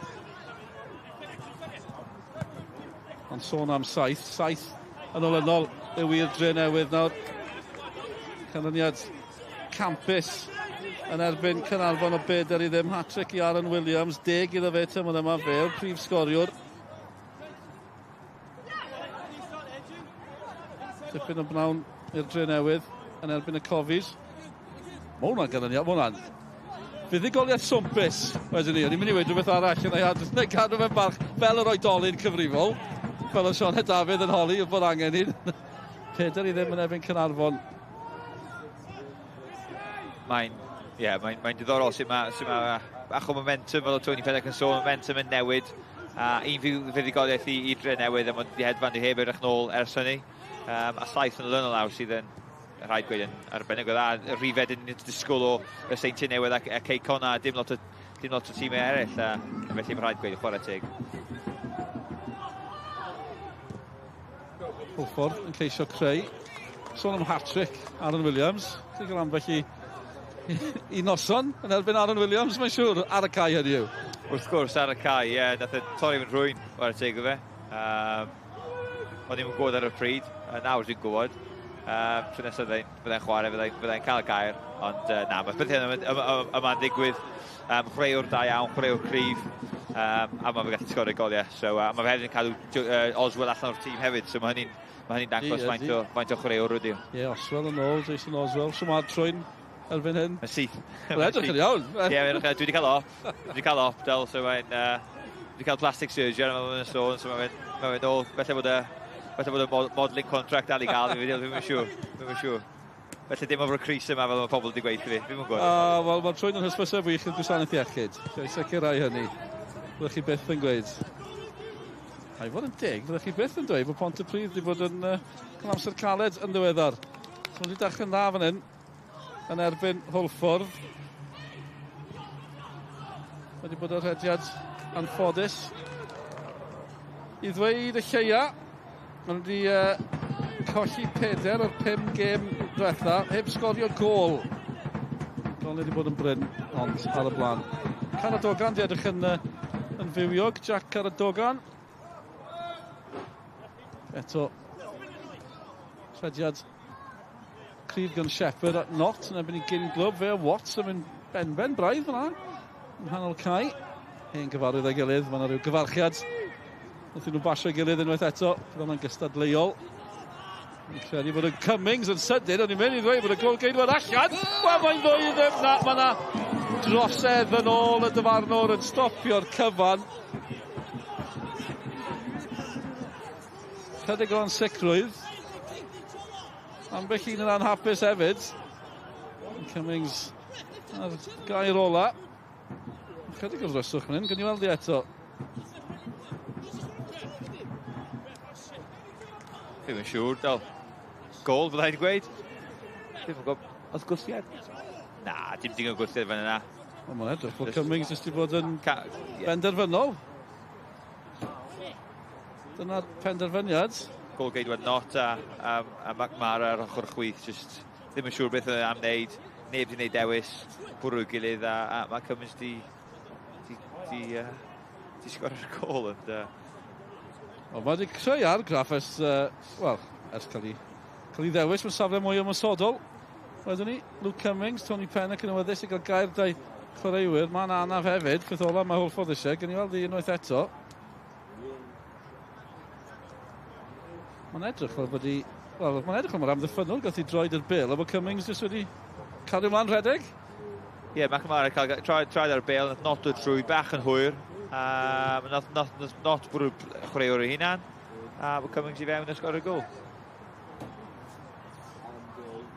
Ond sôn am 7, 7 yn olynol yw i'r Dre Newydd nawr. Canlyniad campus yn erbyn Caernarfon o 4-0. Hat-trick i Aaron Williams, 10 iddo fe tymor yma, fe yw'r prif sgoriwr. Dipyn o bnawn i'r Dre Newydd yn erbyn y Cofis. Mae hwnna'n ganlyniad, mae hwnna'n fuddugoliaeth swmpus, wedyn ni. O'n i'n mynd i weud rhywbeth arall, yn ei cadw fe'n barch fel yr oedolyn cyfrifol, fel o Sioned Dafydd yn holi bod angen un. 4-0 yn erbyn Caernarfon. Mae'n yeah, mae diddorol sut mae, sut ma bach o momentum, fel o Tony Pennock yn sôn, momentum yn newid. A un fuddugoliaeth i Drenewydd, a mae'n wedi hedfan i heb edrych nôl ers hynny. A 7 yn olynol nawr sydd yn rhaid gweud yn arbennig o dda. Y rhifed yn disgwyl o y Seintiau Newydd ac Cei Connah, dim lot o tîmau eraill, a felly mae'n rhaid gweud chwarae teg. Hwlffordd yn ceisio creu. Sôn am hat-trick, Aaron Williams. Ti'n cael ambell i noson yn erbyn Aaron Williams, mae'n siŵr, ar y cae hynny yw. Wrth gwrs, ar y cae, ie, yeah, nath e torri fy nhrwyn, chwarae teg o fe. O'n i'm yn gwybod ar y pryd, a nawr dwi'n gwybod. Tro nesaf fyddai'n chwarae, fyddai'n cael gair, ond na, mae beth yma'n digwydd. Chwaraewr da iawn, chwaraewr cryf, a mae fe'n gallu sgorio goliau. So, mae fe hefyd yn cadw Oswell allan o'r tîm hefyd, so mae hynny'n dangos faint o chwaraewr ydy. Ie, Oswell yn ôl, Jason Oswell, so mae'r trwyn erbyn hyn. Mae'n syth. Mae'n edrych yn iawn. Ie, dwi wedi cael op. Dwi wedi cael op, del, so mae'n... Dwi wedi cael plastic surgery, mae'n sôn, so mae'n ôl, felly bod y modelling contract dal i gael, fi'n siŵr. Felly dim o'r Cris yma fel mae pobl wedi gweud i fi, fi'n gwybod. Wel, mae'r trwyn yn hysbyseb wych i'r gwasanaeth iechyd. Lle sicrhau hynny. Fyddwch chi byth yn gweud. A i fod yn deg, fyddwch chi byth yn dweud bod Pontypridd wedi bod yn cael amser caled yn ddiweddar. So wedi dechrau'n dda fan hyn, yn erbyn Hwlffordd. Wedi bod yn rhediad anffodus. I ddweud y lleia, maen nhw wedi colli 4 o'r 5 gêm diwetha, heb sgorio gôl. Gôl wedi bod yn brin, ond ar y blaen. Caradogan di edrych yn fywiog, Jack Caradogan. Eto, rhediad cryf gan Shepherd at Knott yn erbyn i gyn glwb, fe Watts yn mynd benben braidd fyna, yng nghanol cae. Hen gyfarwydd â'i gilydd, mae yna rhyw gyfarchiad. Wrth i nhw basio'i gilydd unwaith eto, bydd hwnna'n gystadleuol. Fi'n credu bod y Cummings yn sydyn, o'n i'n mynd i ddweud bod y gôl-geidwad allan. Wel, mae'n 2-0, na, mae yna drosedd yn ôl y dyfarnwr yn stopio'r cyfan. Chydig o ansicrwydd. Ambell un yn anhapus hefyd. Cummings ar gair ola. Chydig o ddryswch fan hyn, gawn ni weld i eto. Ddim yn siŵr, dal. Gôl, fydda i'n gweud. Ddim yn gwybod, oedd gwthiad? Na, dim digon gwthiad fan yna. Wel, mae'n edrych bod Cummings jyst wedi bod yn benderfynol. Dyna'r penderfyniad. Gôl geidwad Knott a McMara ar ochr chwith, jyst ddim yn siŵr beth oedd am wneud. Neb wedi wneud dewis, bwrw ei gilydd, a mae Cummings di sgorio'r gôl. Ond, Wel, mae wedi creu argraff ers, wel, ers cael ei ddewis mewn safle mwy ymosodol. Wedyn ni, Luke Cummings, Tony Pennock yn awyddus i gael gair dau chwaraewyr. Mae'n anaf hefyd, peth ola mae Hwlffordd eisiau. Gawn ni weld i unwaith eto. Mae'n edrych fel bod i... Wel, mae'n edrych fel mae'r amddiffynnwr gath i droed i'r bêl, a bod Cummings jyst wedi cario mlaen rhedeg. Ie, yeah, McNamara cael traed ar y bêl, nath Knott dod trwy bach yn hwyr. Nath Knott bwrw chwaraewr ei hunan, a bod Cummings i fewn a sgorio gôl.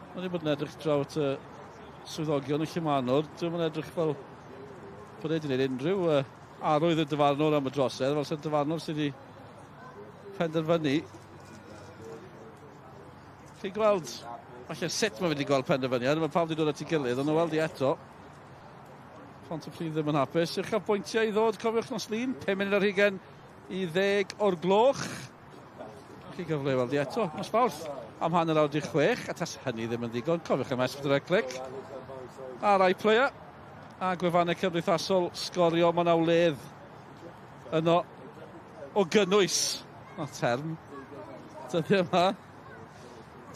Mae'n wedi bod yn edrych draw at y swyddogion y llumanwr. Dwi'n mynd edrych fel bod e wedi gwneud unrhyw arwydd y dyfarnwr am y drosedd, fel sy'n dyfarnwr sydd wedi penderfynu. Chi'n gweld, falle sut mae wedi gweld penderfyniad, mae pawb wedi dod at ei gilydd, ond o weld i eto. Pontypridd ddim yn hapus. Uchafbwyntiau i ddod, cofiwch nos Lun, 10:55 o'r gloch. Chi gyfle i weld i eto, nos Fawrth, am 5:30, a tas hynny ddim yn ddigon, cofiwch am S4C Clic, a'r iPlayer, a gwefannau cymdeithasol Sgorio, mae 'na wledd yno o gynnwys, na term, dyddiau yma.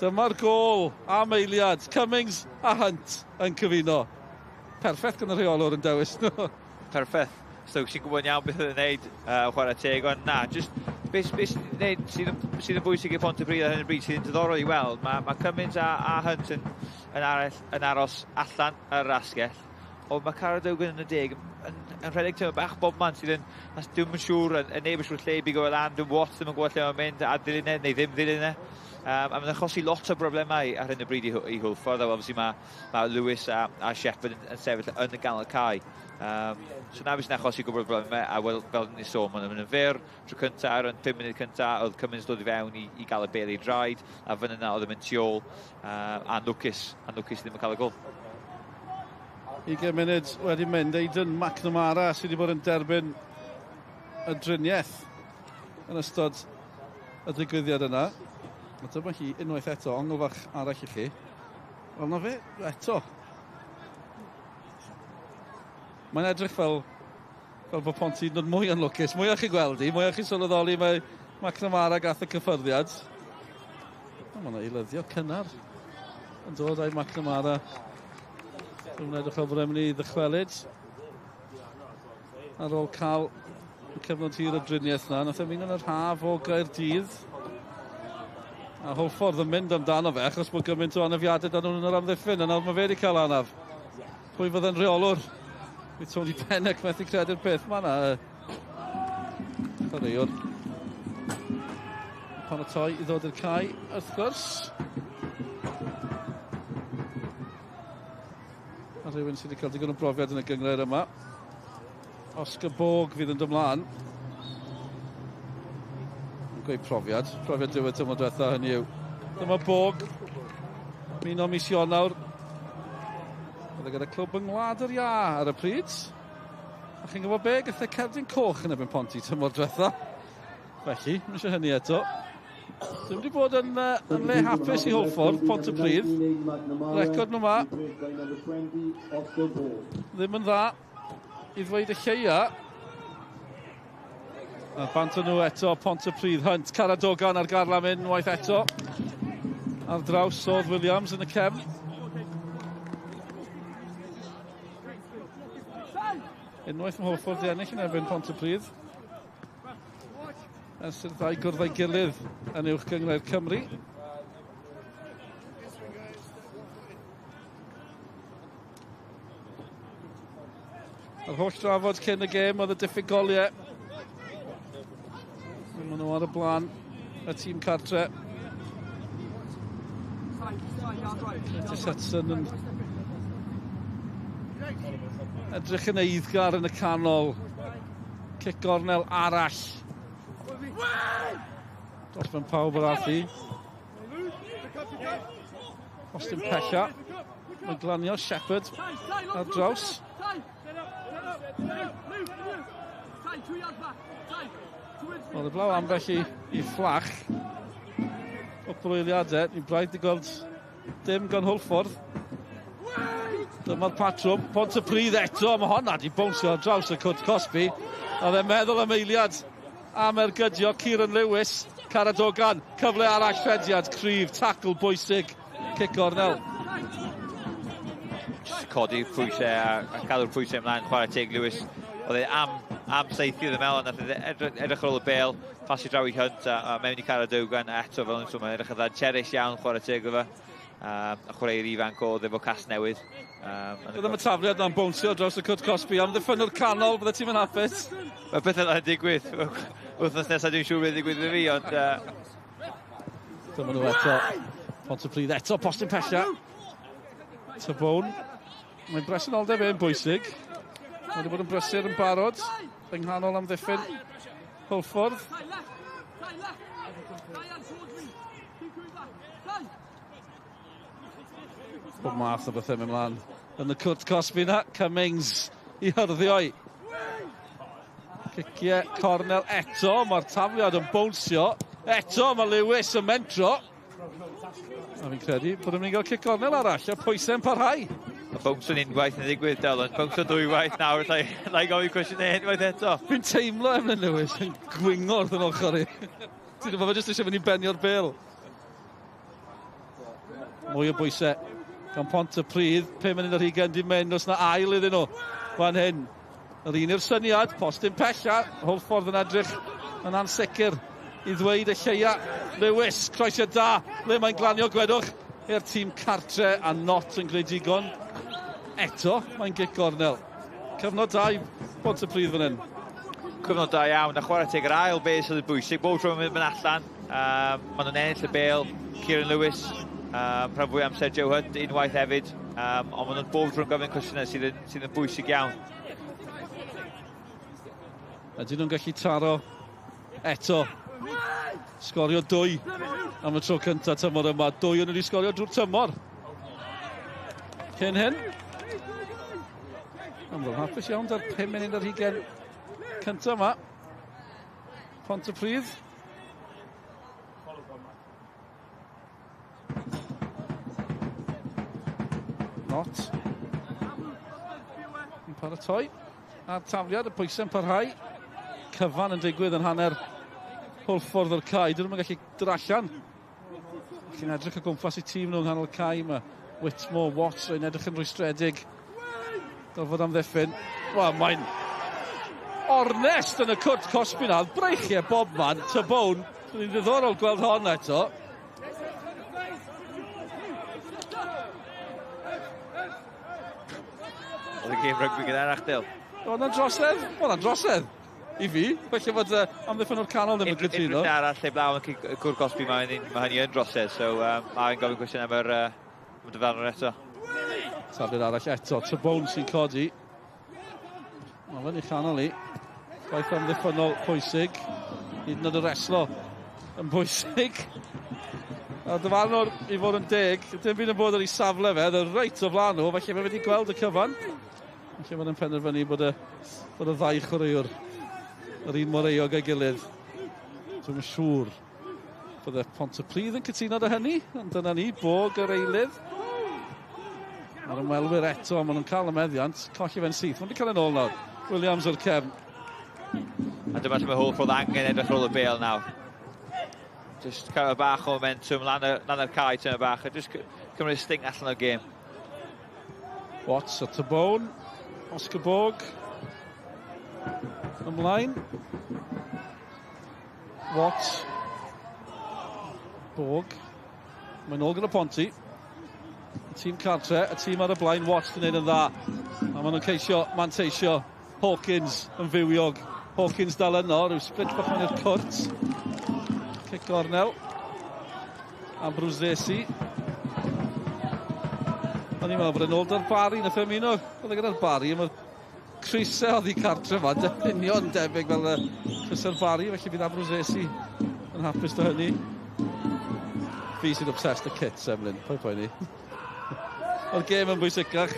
Dyma'r gôl am eiliad, Cummings a Hunt yn cyfuno. Perffaith gan y rheolwr yn dewis nhw. Perffaith. So, sy'n gwybod iawn beth oedd yn wneud, chwarae teg, ond na, just Beth sydd yn bwysig i Pontypridd ar hyn o bryd sydd yn diddorol i weld, mae Cummins a Hunt yn aros allan yr asgell, ond mae Caradogan yn y deg yn rhedeg tyma bach bob man sydd yn, dwi'm yn siŵr, yn neb yn siŵr lle i bigo fe lan, dwi'n Watts ddim yn gwybod lle mae'n mynd a dilyn e, neu ddim dilyn e. A mae'n achosi lot o broblemau ar hyn o bryd i Hwlffordd, a obviously mae Lewis a Shepherd yn sefyll yn y ganol cae. So na beth sy'n achosi gwbl o broblemau, a fel ni sôn, maen nhw'n mynd yn fyr tro cyntaf, ar y 5 munud cyntaf, oedd Cummins dod i fewn i gael y bel i draed, a fan yna oedd yn mynd tu ôl, anlwcus ddim yn cael y gol. 20 munud wedi mynd, Aidan McNamara sydd wedi bod yn derbyn y driniaeth yn ystod y digwyddiad yna. A dyma hi unwaith eto, ongl fach arall i chi. Wel, na fe, eto. Mae'n edrych fel bod Ponty yn dod mwy anlwcus. Mwy o'ch chi gweld hi, mwy o'ch chi sylweddoli mae McNamara gath y cyffyrddiad. Mae yna eilyddio cynnar yn dod â'i McNamara. Dwi'n edrych fel bod e'n mynd i ddychwelyd. Ar ôl cael y cyfnod hir o driniaeth na, nath e mynd yn yr haf o Gaerdydd. A Hwlffordd yn mynd amdano fe, achos bod gymaint o anafiadau dan nhw'n yr amddiffyn, a nawr mae fe wedi cael anaf. Pwy fydde'n rheolwr? Mae Tony Pennock methu credu'r peth. Mae yna chwaraewr paratoi i ddod i'r cae, wrth gwrs. A rhywun sydd wedi cael digon o brofiad yn y gynghrair yma. Oscar Borg fydd yn dod ymlaen. Gweud profiad diwedd tymor diwetha hynny yw. Dyma Borg, un o mis Ionawr. Oedd e gyda clwb yng Ngwlad yr Iâ ar y pryd. A chi'n gwybod be? Gath e cerdyn coch yn erbyn Ponty tymor diwetha. Felly, ddim eisiau hynny eto. Ddim wedi bod yn le hapus i Hwlffordd, Pontypridd. Record nhw ma. Ddim yn dda i ddweud y lleia. A bant nhw eto, Pontypridd, Hunt, Caradogan ar garlam unwaith eto. Ar draws oedd Williams yn y cefn. Unwaith mae Hwlffordd di ennill yn erbyn Pontypridd. Ers i'r ddau gwrdd â'i gilydd yn Uwch Gynghrair Cymru. Yr holl drafod cyn y gêm oedd y diffyg goliau. Maen nhw ar y blaen, y tîm cartre. Curtis Hudson yn edrych yn eiddgar yn y canol. Cic gornel arall. Dros mewn pawb ar allu. Austin Pella. Mae'n glanio Shepherd ar draws. Wel, heblaw ambell i fflach. Cwpl o eiliadau, ni'n braidd 'di gweld dim gan Hwlffordd. Dyma'r patrwm, Pontypridd eto, mae honna 'di bownsio ar draws y cwrt cosbi. Oedd e'n meddwl am eiliad am ergydio Kieran Lewis. Caradogan, cyfle arall, rhediad cryf, tacl bwysig, cic gornel. Just codi pwysau a cadw'r pwysau ymlaen, chwarae teg Lewis. Oedd e am saethu oedd e mewn, nath e edrych ar ôl y bêl, pasio draw i Hunt a mewn i Caradogan, a eto fel yn sôn, mae'n edrych yn dda, cherish iawn chwarae teg iddo fe. A chwaraewr ifanc oedd efo Casnewydd. Bydd y tafliad na'n bownsio draws y cwrt cosbi, am ddiffynwr canol, bydde ti'n mynd hapus? Mae pethau yna'n digwydd. Wythnos nesaf dwi'n siŵr beth digwydd i fi, ond... Dyma nhw eto. Pontypridd eto, postyn pella. Tabone. Mae'n bresenoldeb e'n bwysig. Mae wedi bod yn brysur yn barod. Yng nghanol amddiffyn Hwlffordd. Pob math o bethau mynd mlaen yn y cwrt cosbi na. Cummings i hyrddioi. Ciciau cornel eto. Mae'r tafliad yn bownsio. Eto mae Lewis yn mentro. A fi'n credu bod yn mynd i gael cic cornel arall. A pwysau'n parhau. Mae bownsio'n unwaith yn ddigwydd, Del, ond bownsio dwywaith nawr, llai gofyn cwestiwn e unwaith eto. Fi'n teimlo Emlyn Lewis yn gwingo wrth yn ochr i. Ti'n gwybod, fe jyst eisiau mynd i benio'r bêl. Mwy o bwysau gan Pontypridd, 5 munud ar hugain di mynd, os na ail iddyn nhw fan hyn. Yr un yw'r syniad, postyn pella, Hwlffordd yn edrych yn ansicr. i ddweud y lleia. Lewis, croesiad da, le mae'n glanio, gwedwch, i'r tîm cartre a Not yn gwneud digon. Eto, mae'n gic gornel. Cyfnod da i Pontypridd fan hyn. Cyfnod da iawn, a chwarae teg yr ail beth sydd yn bwysig. Bob tro mae'n mynd allan, maen nhw'n ennill y bêl. Kieran Lewis, rhan fwy amser Joe Hunt unwaith hefyd. Ond maen nhw'n bob tro'n gofyn cwestiynau sydd yn bwysig iawn. Ydyn nhw'n gallu taro eto. Sgorio 2 am y tro cyntaf tymor yma. 2 o'n nhw wedi sgorio drwy'r tymor. Cyn hyn. Ond nhw'n hapus iawn da'r 5 munud ar hugain cyntaf yma. Pontypridd. Not. Yn paratoi. A'r tafliad, y pwysau'n parhau. Cyfan yn digwydd yn hanner Hwlffordd o'r cae. Dyn nhw'n gallu drallan. Chi'n edrych o gwmpas i tîm nhw yng nghanol y cae. Mae Whitmore, Watts, yn edrych yn rwystredig. Gorfod amddiffyn. Wel, mae'n ornest yn y cwrt cosbi na. Breichiau bob man. Tabone. Mae'n ddiddorol gweld hon eto. Oedd y gêm rygbi gynharach, Dyl. Oedd hwnna'n drosedd? Oedd hwnna'n drosedd i fi. Felly fod amddiffyn o'r canol ddim yn cytuno. Unrhyw arall lle blaw yn cwr cosbi, mae hynny yn drosedd. So mae'n gofyn cwestiwn am yr dyfarnwr eto. Tafliad arall eto. Tabone sy'n codi. Mae fe'n ei chanol i. Gwaith amddiffynnol pwysig. Hyd yn oed y reslo yn bwysig. A dyfarnwr i fod yn deg, dim byd yn bod ar ei safle fe, oedd e reit o flaen nhw, felly mae wedi gweld y cyfan. Felly mae'n penderfynu bod y ddau chwaraewr yr un mor euog â'i gilydd. Dwi'm yn siŵr bod y Pontypridd yn cytuno â hynny, ond dyna ni, Bog yr eilydd. Mae'r ymwelwyr eto, maen nhw'n cael y meddiant, colli fe'n syth. Maen nhw wedi cael yn ôl nawr. Williams o'r cefn. A dyma lle mae Hwlffordd angen edrych ar ôl y bêl nawr. Just cael bach o momentum lan yr cae tyma bach, a just cymryd sting allan o'r gêm. Watts at the bone. Oscar Borg. Ymlaen. Watts. Borg. Mae'n ôl gyda Ponty. Y tîm cartre, y tîm ar y blaen, Watts yn gwneud yn dda. A maen nhw'n ceisio manteisio. Hawkins yn fywiog. Hawkins dal yno, rhyw split bach mewn i'r cwrt. Cic gornel. Abruzzesi. O'n i'n meddwl bod e'n ôl da'r Barry, nath e ymuno. Oedd e gyda'r Barry, mae'r crysau oddi cartre yma, union debyg fel y crysau'r Barry, felly bydd Abruzzesi yn hapus da hynny. Fi sy'n obsessed â kits, Emlyn, pwy poeni. O'r gêm yn bwysicach.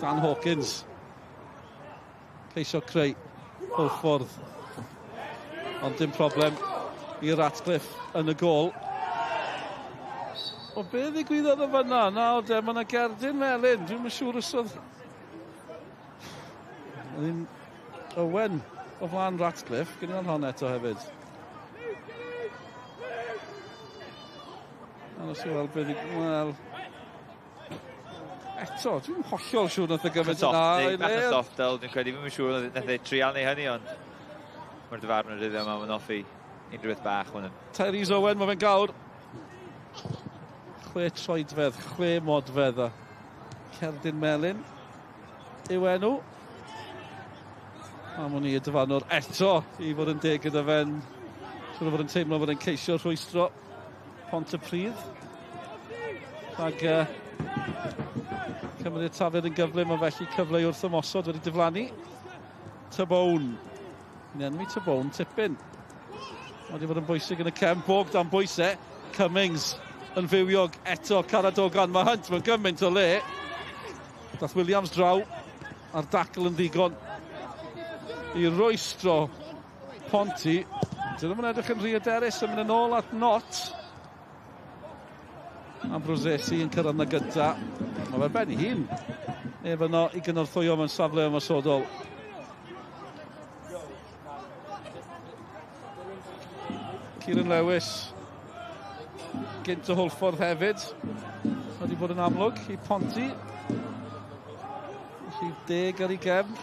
Dan Hawkins. Ceisio creu Hwlffordd. Ond dim problem i Ratcliffe yn y gôl. O, be ddigwyddodd yn fan'na? Nawr de, mae yna gerdyn melyn. Dwi'm yn siŵr os oedd un Owen o flaen Ratcliffe. Gwneud hon eto hefyd. Anos i weld beth... Wel... Eto, dwi'n hollol siŵr nath e gymryd yna. Bach yn soft, Del, dwi'n credu. Dwi'n siŵr nath e trial neu hynny, ond mae'r dyfarnwr dyddiau yma, mae'n hoffi unrhyw beth bach hwn. Tyrese Owen, mae fe'n gawr. 6 troedfedd, 6 modfedd a cerdyn melyn yw enw. A mwyn i y dyfarnwr eto i fod yn deg gyda fe'n... Siŵr o fod yn teimlo fod yn ceisio rhwystro Pontypridd. Rhag cymryd y tafliad yn gyflym, ond felly cyfle i wrth ymosod wedi diflannu. Tabone. Ni'n enwi Tabone tipyn. Mae wedi bod yn bwysig yn y cefn. Bog dan bwysau. Cummings yn fywiog eto. Caradogan. Mae Hunt mewn gymaint o le. Dath Williams draw a'r dacl yn ddigon i rwystro Ponty. Dyn nhw'n edrych yn rhy hyderus, yn mynd yn ôl at Not. Abruzzesi yn cyrraedd na gyda. Mae fe ben ei hun. Ef yno i gynorthwyo mewn safle ymosodol. Kieran Lewis gynt o Hwlffordd hefyd. Mae wedi bod yn amlwg i Ponty. Rhif 10 ar ei gefn.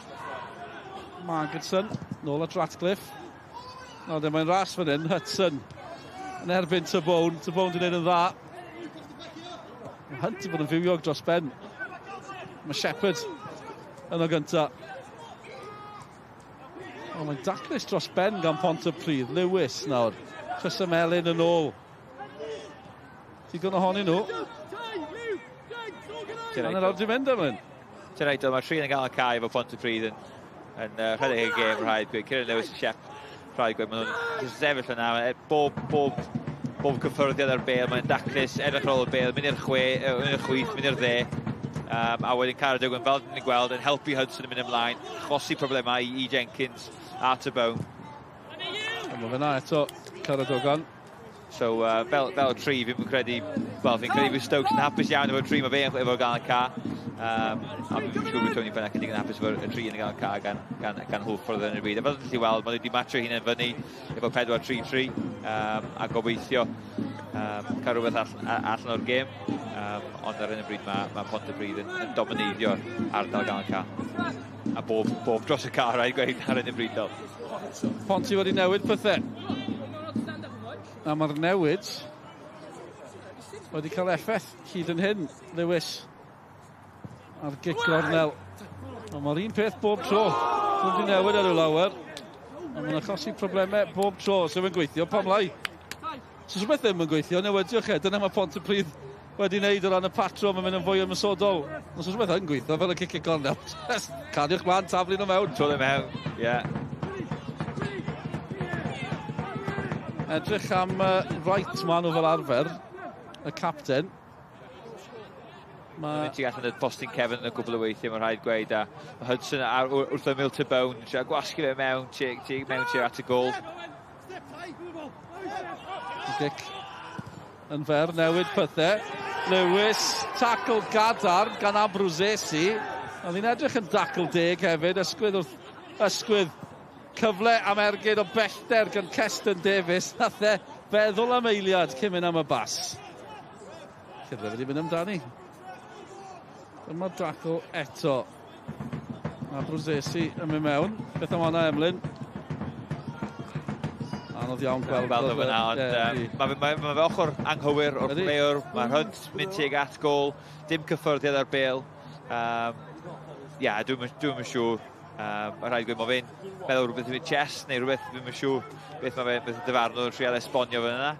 Margetson, nôl at Ratcliffe. Nawr, mae'n ras fan hyn, Hudson yn erbyn Tabone. Tabone di wneud yn dda. Mae Hunt wedi bod yn fywiog dros ben. Mae Shepherd yn o gynta. O, mae'n daclus dros ben gan Pontypridd. Lewis nawr. Crys Melyn yn ôl. Digon ohonyn nhw. Hanner awr di mynd, Emlyn. Ti'n rhaid, mae'r tri yn gael y cae efo Pontypridd yn rhedeg y gêm, rhaid gweud. Kieran Lewis a Shep, rhaid gweud, maen nhw'n sefyll yna. Bob cyffyrddiad ar bêl, mae'n daclus, edrych ar ôl y bêl, mynd i'r chwith, mynd i'r dde. A wedyn Caradogan, fel ni'n gweld, yn helpu Hudson yn mynd ymlaen, chosi problemau i Jenkins a Tabone. Mae fe na eto, Caradogan. So, fel tri, fi'n credu, wel, fi'n credu fydd Stokes yn hapus iawn efo'r tri, mae fe efo gael y ca. A fi'n siŵr bod Tony Pennac yn digon hapus efo'r tri yn gael y ca gan Hwlffordd yn y byd. A fel ydych chi weld, mae wedi matcho hunain fyny efo 4-3-3, a gobeithio cael rhywbeth allan o'r gêm. Ond ar hyn o bryd mae Pontypridd yn domineiddio ardal gael y ca. A bob dros y ca, rhaid gweud, ar hyn o bryd. Ponty wedi newid pethau. A mae'r newid wedi cael effaith hyd yn hyn, Lewis ar gic gornel. Ond mae'r un peth bob tro. Dwi'n wedi newid ar ryw lawer. Ond mae'n achosi problemau bob tro. Os yw'n gweithio, pam lai? Os rhywbeth ddim yn gweithio, newidiwch e. Dyna mae Pontypridd wedi wneud o ran y patrwm yn mynd yn fwy ymosodol. Os rhywbeth yn gweithio, fel y cic gornel, cariwch mlaen, taflu nhw mewn. Tro mewn, ie. Yeah. Edrych am Wright maen nhw fel arfer, y capten. Mae ti allan y postyn cefn yn y cwbl o weithiau, mae'n rhaid gweud, a Hudson wrth ymyl Tabone, trio gwasgu fe mewn, mewn tuag at y gôl. Gic yn fer, newid pethau. Lewis, tackle gadarn gan Abruzzesi. Oedd hi'n edrych yn dacl deg hefyd, ysgwydd wrth ysgwydd. Cyfle am ergyd o bellter gan Keston Davies. Nath e feddwl am eiliad cyn mynd am y bas. Cyfle wedi mynd amdani. Dyma'r dacl eto. Abruzzesi yn mynd mewn. Beth am hwnna, Emlyn? Anodd iawn gweld. Gweld o fyna, ond mae fe ochr anghywir o'r plewr. Mae'r Hunt mynd tuag at gôl. Dim cyffyrddiad ar bêl. Ia, dwi'm yn siŵr. Mae rhaid gweud, mae fe'n meddwl rhywbeth yn chest neu rhywbeth, ddim yn siŵr beth mae fe'n dyfarnwr yn trial esbonio fan yna.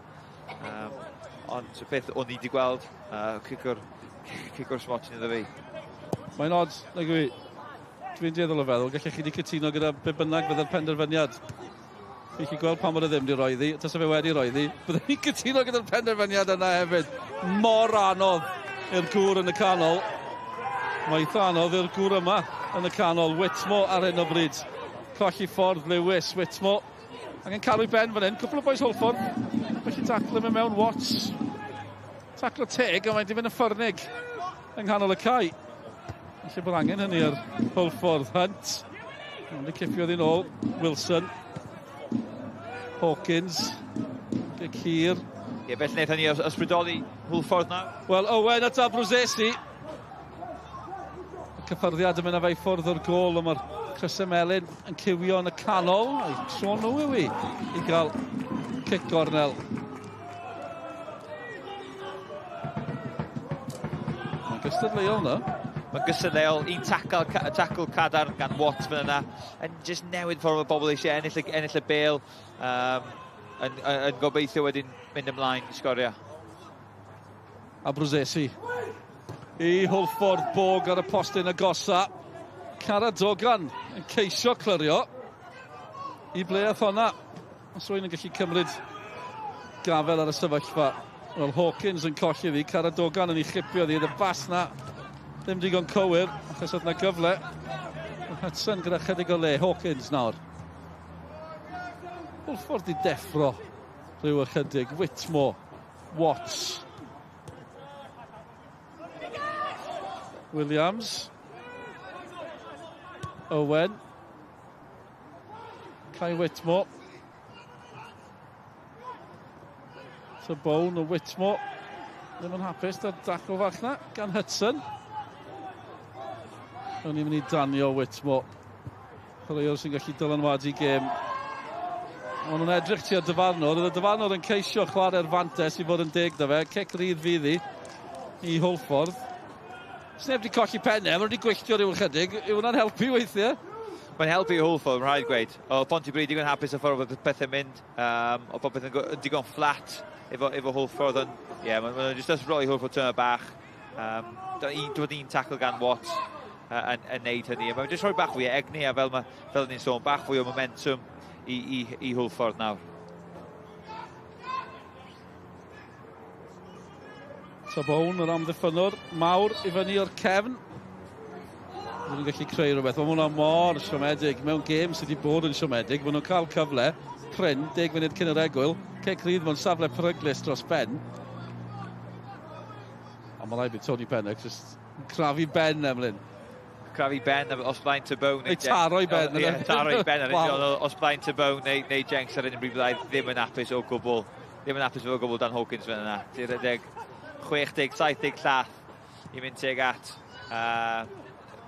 Ond beth o'n i wedi gweld, cic o'r smotyn iddo fi. Mae'n odd, nag yw i, dwi'n dueddol o feddwl, gallech chi wedi cytuno gyda be bynnag fydde'r penderfyniad. Fi'n gallu gweld pam bod e ddim wedi roi ddi, tasa fe wedi roi ddi, bydden ni'n cytuno gyda'r penderfyniad yna hefyd. Mor anodd i'r gŵr yn y canol. Mae eitha anodd i'r gŵr yma yn y canol, Whitmore ar hyn o bryd. Colli ffordd Lewis, Whitmore. Angen cadw i ben fan hyn, cwpl o boys Hwlffordd. Felly taclo mynd mewn, Watts. Taclo teg, ond mae'n di fynd yn ffyrnig yng nghanol y cae. Felly bod angen hynny ar Hwlffordd. Hunt. Ond y cipio ddyn ôl, Wilson. Hawkins. Gic hir. Ie, felly wnaethon ni ysbrydoli Hwlffordd nawr? Wel, Owen at Abruzzesi. Cyffyrddiad yn mynd â fe i ffwrdd o'r gôl, ond mae'r crysau melyn yn cywio yn y canol. A'i tro nhw yw i gael cic gornel. Mae'n gystadleuol yna. Mae'n gystadleuol, un tacl cadarn gan Watt fan yna, yn jyst newid ffordd o bobl eisiau ennill y bêl, yn gobeithio wedyn mynd ymlaen i sgorio. Abruzzesi. I Hwlffordd, Bog ar y postyn agosa. Caradogan yn ceisio clirio. I ble ath honna? Os rwy'n yn gallu cymryd gafel ar y sefyllfa. Wel, Hawkins yn colli ddi, Caradogan yn ei chipio ddi. Y bas na ddim digon cywir, achos oedd na gyfle. Hudson gyda chydig o le, Hawkins nawr. Hwlffordd i deffro rhyw ychydig. Whitmore, Watts. Williams, Owen, Kai Whitmore, Tabone o Whitmore, ddim yn hapus, da dacl fach na gan Hudson. O'n i'n mynd i danio Whitmore, chwaraewr sy'n gallu dylanwadu gêm. Maen nhw'n edrych tua'r dyfarnwr. Oedd y dyfarnwr yn ceisio chwarae'r fantes i fod yn deg da fe. Cic rydd fydd hi i Hwlffordd. Sneb wedi colli pennau, maen nhw wedi gwylltio rhyw ychydig. Yw hwnna'n helpu weithiau? Mae'n helpu i Hwlffordd, mae'n rhaid gweud. Oedd Pontypridd digon hapus y ffordd oedd pethau'n mynd. Oedd popeth yn digon fflat efo, efo Hwlffordd. Ond ie, yeah, maen nhw'n jyst ysbrydoli Hwlffordd tyma bach. Dod un tackle gan Watt yn, yn neud hynny. Mae'n jyst rhoi bach fwy o egni a fel, ma, fel ni'n sôn, bach fwy o momentum i, i, i Hwlffordd nawr. Tabown, yr amddiffynnwr mawr i fyny o'r cefn. Maen nhw'n gallu creu rhywbeth. Mae hwnna mor siomedig. Mewn gêm sydd wedi bod yn siomedig, maen nhw'n cael cyfle prin, 10 munud cyn yr egwyl. Cic rydd mewn safle peryglus dros ben. Ond mae rhaid bydd Tony Pennock just yn crafu ben, Emlyn. Crafu ben os blaen Tabone neu taro i ben. Ie, taro i ben. Os blaen Tabone neu, neu Jenks ar un bryd byddai ddim yn hapus o gwbl. Ddim yn hapus o gwbl Dan Hawkins fan yna. Ti'n rhedeg 60, 70 llath i mynd tuag at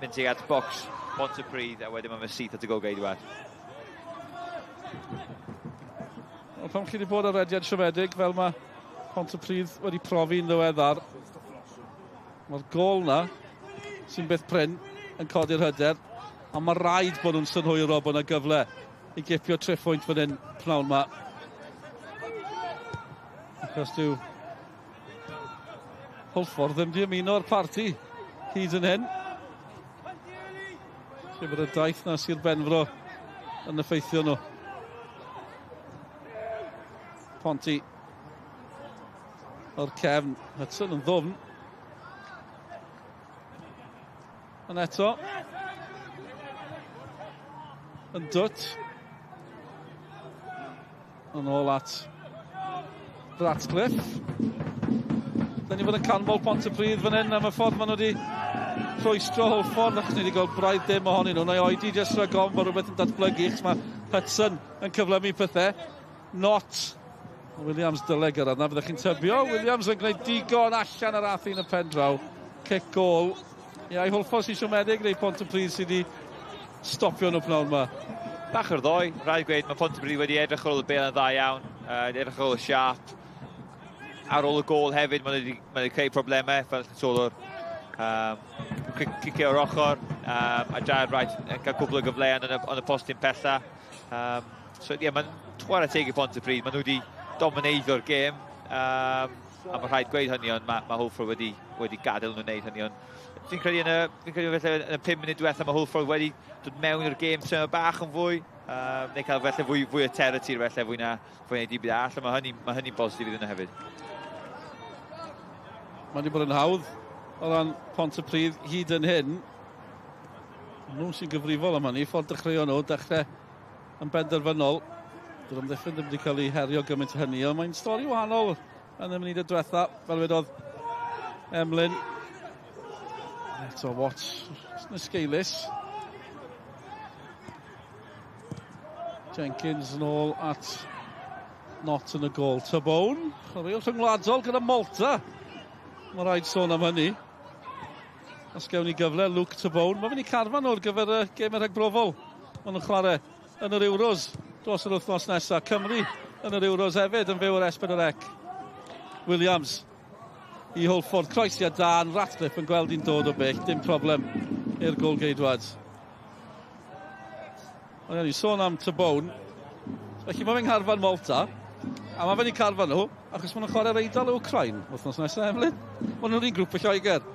mynd tuag at box Pontypridd a wedyn mae'n syth at y gol geidwad. Wel, pam chi wedi bod ar rediad siomedig fel mae Pontypridd wedi profi'n ddiweddar, mae'r gol na, sy'n beth prin, yn codi'r hyder, ond mae rhaid bod nhw'n synhwyro bod yna gyfle i gipio triphwynt fan hyn pnawn ma. Achos dyw Hwlffordd ddim di ymuno o'r parti hyd yn hyn. Lle bod y daith na Sir Benfro yn effeithio nhw. Ponty o'r cefn. Hudson yn ddwfn. Ond eto. Yn dwt. Yn ôl at Ratcliffe. Da ni fod yn canmol Pontypridd fan hyn am y ffordd maen nhw wedi rhwystro Hwlffordd, achos ni wedi gweld braidd dim ohonyn nhw. Na i oedi jyst rhag ofn bod rhywbeth yn datblygu, achos mae Hudson yn cyflymu pethau. Not Williams dyle gyrraedd na, byddech chi'n tybio. Williams yn gwneud digon allan ar ath un y pen draw. Cic gol. Ia, i Hwlffordd sy'n siomedig neu Pontypridd sydd wedi stopio nhw pnawn yma? Bach o'r ddoi, rhaid gweud, mae Pontypridd wedi edrych ar ôl y bêl yn dda iawn, edrych ar ôl y siâp. Ar ôl y gôl hefyd, maen nhw wedi creu problemau, fel chi'n sôn o'r cicio o'r ochr, a Jared Wright yn cael cwbl o gyfleoedd yn y, yn y postyn pella. So ie, yeah, mae'n chwarae teg i Pontypridd, maen nhw wedi domineiddio'r gêm, a mae rhaid gweud hynny, ond mae, mae Hwlffordd wedi, wedi gadael nhw'n wneud hynny. Ond fi'n credu yn y, fi'n credu felly yn y 5 munud diwethaf mae Hwlffordd wedi dod mewn i'r gêm tyma bach yn fwy, neu cael felly fwy, fwy o territory felly fwy na fwy na dim byd arall, a mae hynny, mae hynny'n bositif iddyn nhw hefyd. Mae wedi bod yn hawdd o ran Pontypridd hyd yn hyn. Nhw sy'n gyfrifol am hynny, ffordd dechreuon nhw, dechrau yn benderfynol. Dy'r amddiffyn ddim wedi cael ei herio gymaint o hynny, ond mae'n stori wahanol yn y munudau diwetha, fel wedodd Emlyn. Eto Watts, yn esgeulus. Jenkins yn ôl at Not yn y gôl. Tabone, chwaraewr rhyngwladol gyda Malta. Mae rhaid sôn am hynny. Os gewn ni gyfle, Luke Tabone. Mae fynd i carfan o'r gyfer y gemau rhagbrofol. Maen nhw'n chwarae yn yr Euros dros yr wythnos nesaf. Cymru yn yr Euros hefyd yn fyw ar S4C. Williams i Hwlffordd. Croesiad dan, Ratcliffe yn gweld hi'n dod o bell. Dim problem i'r gôl-geidwad. Ond ni sôn am Tabone. Felly mae fe'n carfan Malta, a mae fe'n i carfan nhw, achos maen nhw'n chwarae'r Eidal o Wcrain wythnos nesaf, Emlyn. Maen nhw'n un grŵp y Lloegr.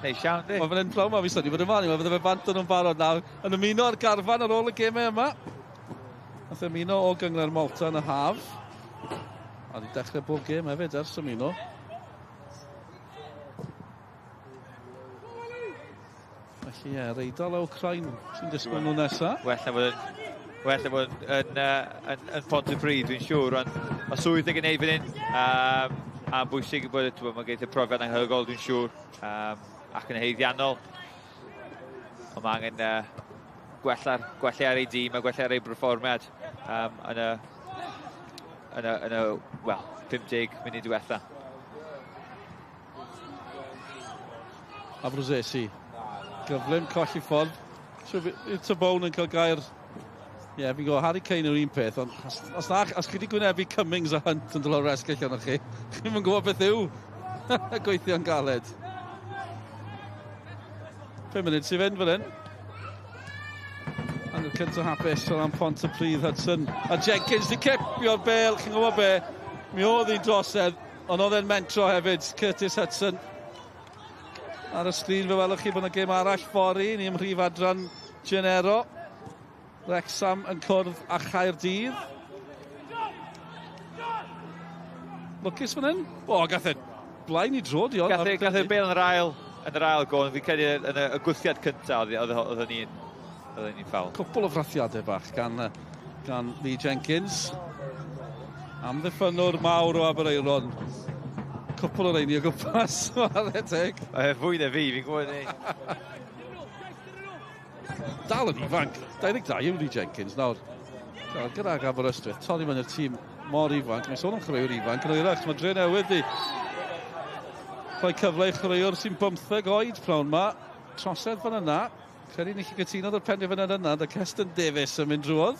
Neis iawn, di. Mae fe'n enw ma, fi syni bod yma, mae fe bant yn nhw'n barod nawr, yn ymuno ar garfan ar ôl y gemau yma. Nath ymuno o Gynghrair Malta yn y haf. A wedi dechrau bob gêm hefyd ers ymuno. Felly ie, yr Eidal o Wcrain sy'n disgwyl nhw nesaf. Well na fod yn, well na fod yn, yn, yn, yn Pontypridd, dwi'n siŵr, ond mae swydd yn gwneud fan hyn, a'n bwysig bod mae'n geith y profiad anhygoel, dwi'n siŵr, ac yn haeddiannol. Ond mae angen gwella, gwella ar ei dîm a gwella ar ei berfformiad yn y, yn y, yn y, well, 50 munud diwetha. Abruzesi. Gyflym colli ffordd. Yw Tabone yn cael gair Ie, yeah, fi'n gwybod, Harry Kane yw'r un peth, ond os chi wedi gwynebu Cummings a Hunt yn dod o'r esgyll arnoch chi, chi'n mynd gwybod beth yw gweithio'n galed. 5 munud sy'n fynd fan hyn. Angel cyntaf hapus o ran Pontypridd, Hudson. A Jenkins di cipio'r bel, chi'n gwybod be? Mi oedd hi'n drosedd, ond oedd e'n mentro hefyd, Curtis Hudson. Ar y sgrin fe welwch chi bod yna gêm arall fory, ni ym mhrif adran Genero. Wrexham yn cwrdd â Chaerdydd. Lwcus fan hyn. O, gath e blaen i dro, diolch. Gath e bel yn yr ail gôn. Fi'n credu yn y gwthiad cyntaf oedd ni'n ffawl. Cwpl o frathiadau bach gan Lee Jenkins. Amddiffynnwr mawr o Aberaeron. Cwpl o reini o gwmpas, chwarae teg. Fwy na fi, fi'n gwybod ni. Dal yn ifanc, 22 yw Lee Jenkins nawr. Gydag Aberystwyth, torri mewn i'r tîm mor ifanc. Mae'n sôn am chwaraewr ifanc yn oerach, mae Dre Newydd di rhoi cyfle i chwaraewr sy'n 15 oed prawn ma. Trosedd fan yna. Credu ni chi gytunodd o'r penderfyniad yna, da Keston Davies yn mynd drwodd.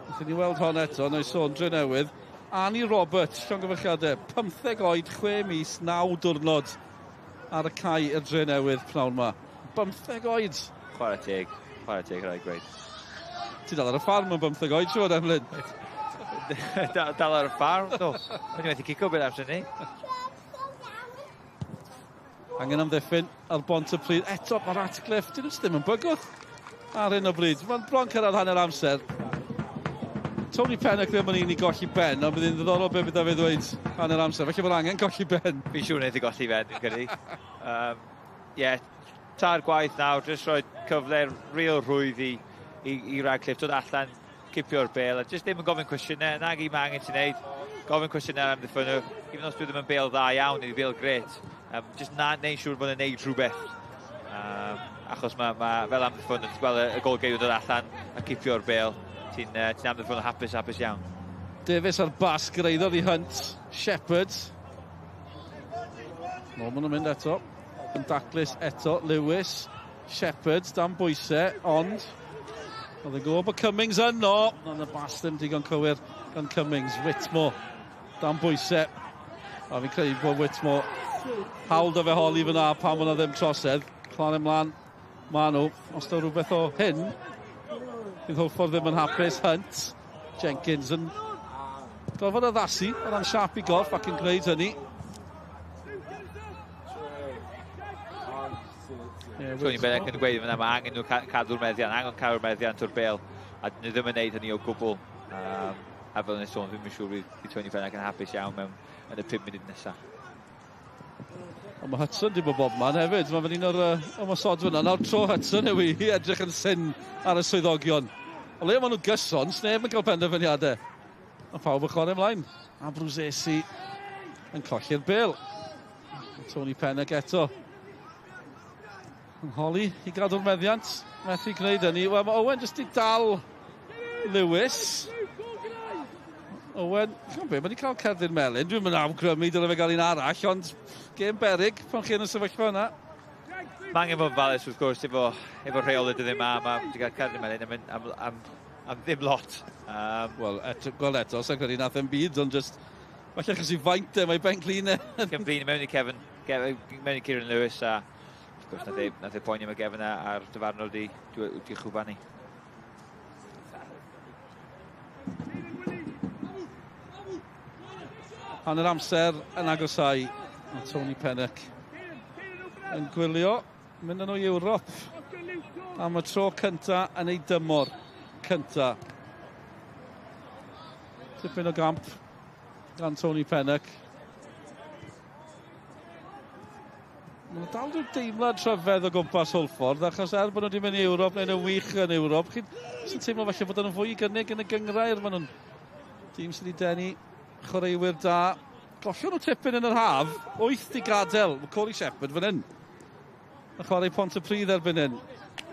Wnaethon ni weld hon eto, neu sôn Dre Newydd. Annie Roberts, llongyfarchiadau, 15 oed, 6 mis, 9 diwrnod ar y cae i'r Dre Newydd pnawn ma. 15 oed. Chwarae teg, rhaid gweud. Ti dal ar y ffarm yn 15 oed, siŵr, Emlyn? Dal ar y ffarm, do. O'n i methu cico beth amser ni. Angen amddiffyn ar Bontypridd. Eto, mae Ratcliffe, dyn nhw ddim yn bygwth ar hyn o bryd. Mae'n bron cyrraedd hanner amser. Tony Pennock ddim yn un i golli ben, ond bydd hi'n ddiddorol be bydd fe ddweud hanner amser. Felly bod angen golli ben. Fi'n siŵr wneud i golli ben, dwi'n credu. Ie, tair gwaith nawr, jyst rhoi cyfle real rhwydd i Radcliffe, dod allan, cipio'r bel, a jyst ddim yn gofyn cwestiynau, nag i mae angen ti'n neud. Gofyn cwestiynau am ddiffynnu, even os dwi ddim yn bel dda iawn, neu bel gret. Jyst na, neud siŵr bod yn neud rhywbeth. Achos mae fel amddiffynnu, ti'n gweld y golgeidwad dod allan a cipio'r bel. Ti'n amddiffyn yn hapus iawn. Davies ar bas, gyraeddodd i Hunt. Shepherd. Nôl maen nhw'n mynd eto. Yn daclus eto. Lewis. Shepherd, dan bwysau, ond oedd yn gwybod bod Cummings yno. Ond y bas ddim digon cywir gan Cummings. Whitmore, dan bwysau. A fi'n credu bod Whitmore hawl da fe holi fyna pan mae yna ddim trosedd. Chwarae ymlaen, ma nhw. Os daw rhywbeth o hyn, bydd Hwlffordd ddim yn hapus. Hunt, Jenkins yn gorfod addasu o ran siâp i gorff ac yn gwneud hynny. Tony Pennock yn gweud fyna, mae angen nhw cadw'r meddiant, angen cadw'r meddiant o'r bel, a nhw ddim yn gwneud hynny o gwbl. A fel yn y sôn, ddim yn siŵr bydd Tony Pennock yn hapus iawn mewn yn y 5 munud nesaf. Ond mae Hudson di bod bob man hefyd. Mae fe'n un o'r ymosodwyr yna. Nawr tro Hudson yw i edrych yn syn ar y swyddogion. O leia maen nhw'n gyson, sneb yn cael penderfyniadau. Mae pawb yn chwarae ymlaen. A Bruzzesi yn colli'r bel. Tony Pennock eto. Yn holi i gadw'r meddiant. Methu gwneud hynny. Wel, mae Owen jyst i dal Lewis. Owen, chi'n be, mae wedi cael cerdyn melyn. Dwi'n mynd awgrymu dyle fe gael un arall, ond gêm berig pan chi yn y sefyllfa yna. Mae angen bod yn falus wrth gwrs efo rheolau dyddiau yma. Mae wedi cael cerdyn melyn am ddim lot. Wel, eto, sa'n credu nath e'n byd, ond just, falle achos i faint e, mae Ben Glin e. Ben Glin mewn i Kevin, mewn i Kieran Lewis, a wrth gwrs nath e poeni am y Kevin a'r dyfarnwr di chwbanu. Hanner amser yn agosau, mae Tony Pennock yn gwylio, mynd yn o Ewrop am y tro cynta yn ei dymor cynta. Tipyn o gamp gan Tony Pennock. Mae'n dal rhyw deimlad rhyfedd o gwmpas Hwlffordd, achos er bod nhw wedi mynd i Ewrop neu'n y wych yn Ewrop, chi'n teimlo falle bod nhw'n fwy i gynnig yn y gynghrair. Maen nhw'n dîm sydd wedi denu chwaraewyr da. Gollon nhw tipyn yn yr haf, 8 di gadael. Mae Corey Shepherd fan hyn. Yn chwarae Pontypridd erbyn hyn.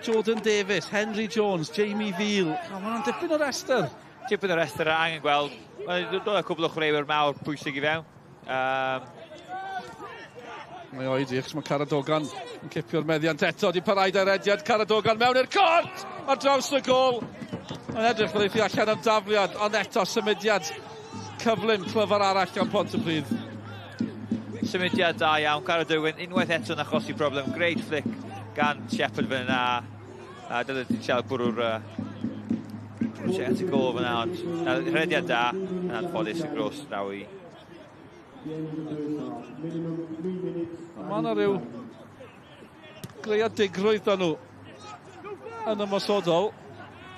Jordan Davies, Henry Jones, Jamie Veal. O, maen nhw'n dipyn o restr. Tipyn o restr a angen gweld. Mae'n dod â cwbl o chwaraewyr mawr pwysig i fewn. Mae oedi, achos mae Caradogan yn cipio'r meddiant eto. Di parhaid ar rediad Caradogan mewn i'r cort! Ar draws y gôl. Mae'n edrych fel eithi allan am dafliad, ond eto symudiad cyflym clyfar arall gan Pontypridd. Symudiad da iawn, Caradogan unwaith eto yn achosi problem. Great flick gan Shepherd fan yna. A dyna ti'n siarad bwrw'r at y gôl fan yna, ond rhediad da, yn anffodus y gros draw i. Mae yna rhyw greadigrwydd da nhw yn ymosodol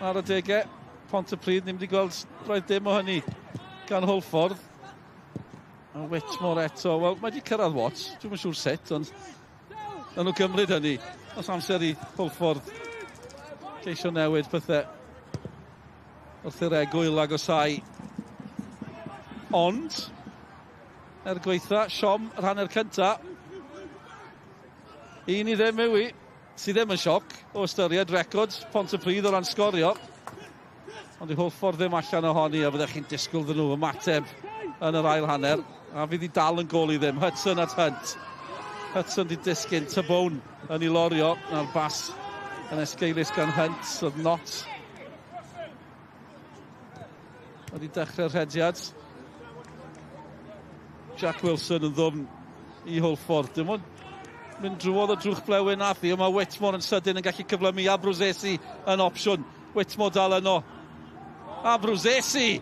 ar y degau. Pontypridd, ni'n mynd i gweld roedd dim o hynny gan Hwlffordd. A Whitmore eto, wel, mae wedi cyrraedd Watts, dwi'm yn siŵr sut, ond na nhw gymryd hynny. Os amser i Hwlffordd geisio newid pethau wrth i'r egwyl agosau. Ond, er gweitha, siom yr hanner cynta. 1-0 yw i, sydd ddim yn sioc o ystyried record Pontypridd o ran sgorio. Ond i Hwlffordd ddim allan ohoni, a fyddech chi'n disgwyl iddyn nhw ymateb yn yr ail hanner. A fydd hi dal yn gôl i ddim. Hudson at Hunt. Hudson di disgyn, Tabone yn ei lorio, a'r bas yn esgeulus gan Hunt, oedd Not wedi dechrau'r rhediad. Jack Wilson yn ddwfn i Hwlffordd. Dim ond mynd drwodd o drwch blewyn nath i, ond mae Whitmore yn sydyn yn gallu cyflymu Abruzesi yn opsiwn. Whitmore dal yno. Abruzesi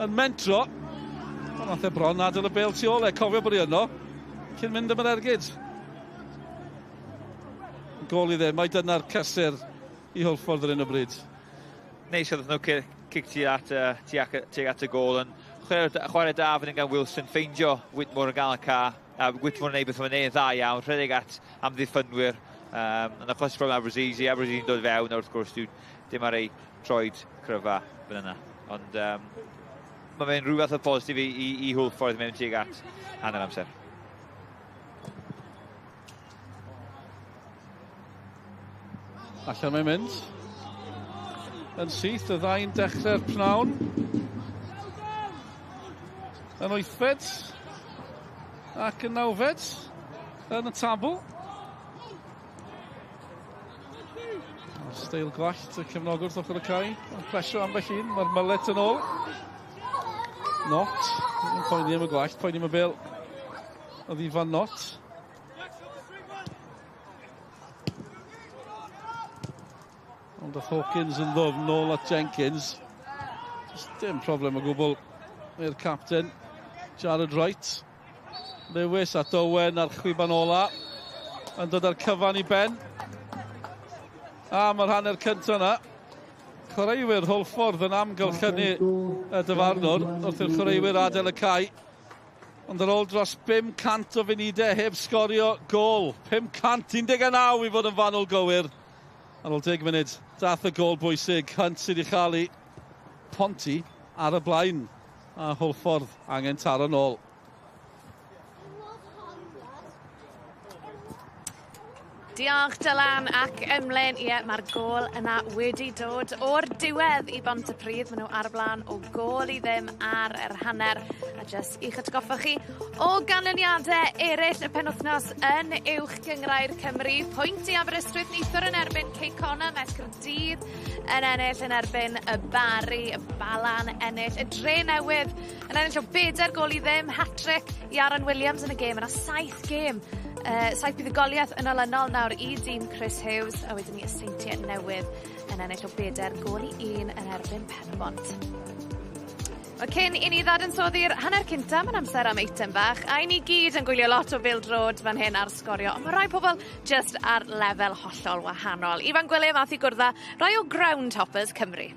yn mentro. Ond nath e bron adael y bêl tu ôl e. Cofio bod hi yno cyn mynd am yr ergyd. Gôl i ddim. Mae dyna'r cysur i Hwlffordd ar hyn o bryd. Neis oedd nhw cic tuag at y gôl yn chwarae da fan hyn gan Wilson, ffeindio Whitmore yn gael y ca, a Whitmore yn neud beth mae'n neud yn dda iawn, rhedeg at amddiffynwyr, yn achosi problem Abruzesi, Abruzesi'n dod fewn, a wrth gwrs dim ar ei troed cryfa fan yna. Ond mae fe'n rhyw fath o positif i Hwlffordd mewn tuag at hanner amser. Allan mae'n mynd. Yn syth, y ddau'n dechrau'r pnawn. Yn 8fed ac yn 9fed yn y tabl. Steil gwallt y cefnogwr wrth ochr y cae. Mae'n plesio ambell un, mae'r mullet yn ôl. Not, yn poeni am y gwallt, poeni am y bêl. Oedd Ifan Not. Ond oedd Hawkins yn ddwfn nôl at Jenkins. Just dim problem o gwbl i'r captain, Jared Wright. Lewis at Owen a'r chwiban ola yn dod â'r cyfan i ben. A mae'r hanner cyntaf yna. Chwaraewyr Hwlffordd yn amgylchynu y dyfarnwr wrth i'r chwaraewyr adael y cae. Ond ar ôl dros 500 o funudau heb sgorio gôl. 519 i fod yn fanwl gywir. Ar ôl 10 munud, dath y gôl bwysig. Hunt sydd wedi chael ei Ponty ar y blaen. A Hwlffordd angen taro nôl. Diolch Dylan ac Emlyn. Ie, mae'r gôl yna wedi dod o'r diwedd i Bontypridd. Maen nhw ar y blaen o gôl i ddim ar yr hanner. A jyst i'ch atgoffa chi o ganlyniadau eraill y penwythnos yn Uwch Gynghrair Cymru. Pwynt i Aberystwyth neithiwr yn erbyn Cei Connah, Met Caerdydd yn ennill yn erbyn y Barri, y Bala'n ennill, y Dre Newydd yn ennill o 4 gôl i ddim, hat-trick i Aaron Williams yn y gêm, yna 7 gêm. 7 buddugoliaeth yn olynol nawr i dîm Chris Hughes, a wedyn ni y Seintiau Newydd yn ennill o 4 gôl i 1 yn erbyn Pen-y-bont. Wel, cyn i ni ddadansoddi'r hanner cynta, mae'n amser am eitem bach, a i ni gyd yn gwylio lot o bêl-droed fan hyn ar Sgorio, ond mae rai pobl just ar lefel hollol wahanol. Ifan Gwilym ath i gwrdd â rai o Groundhoppers Cymru.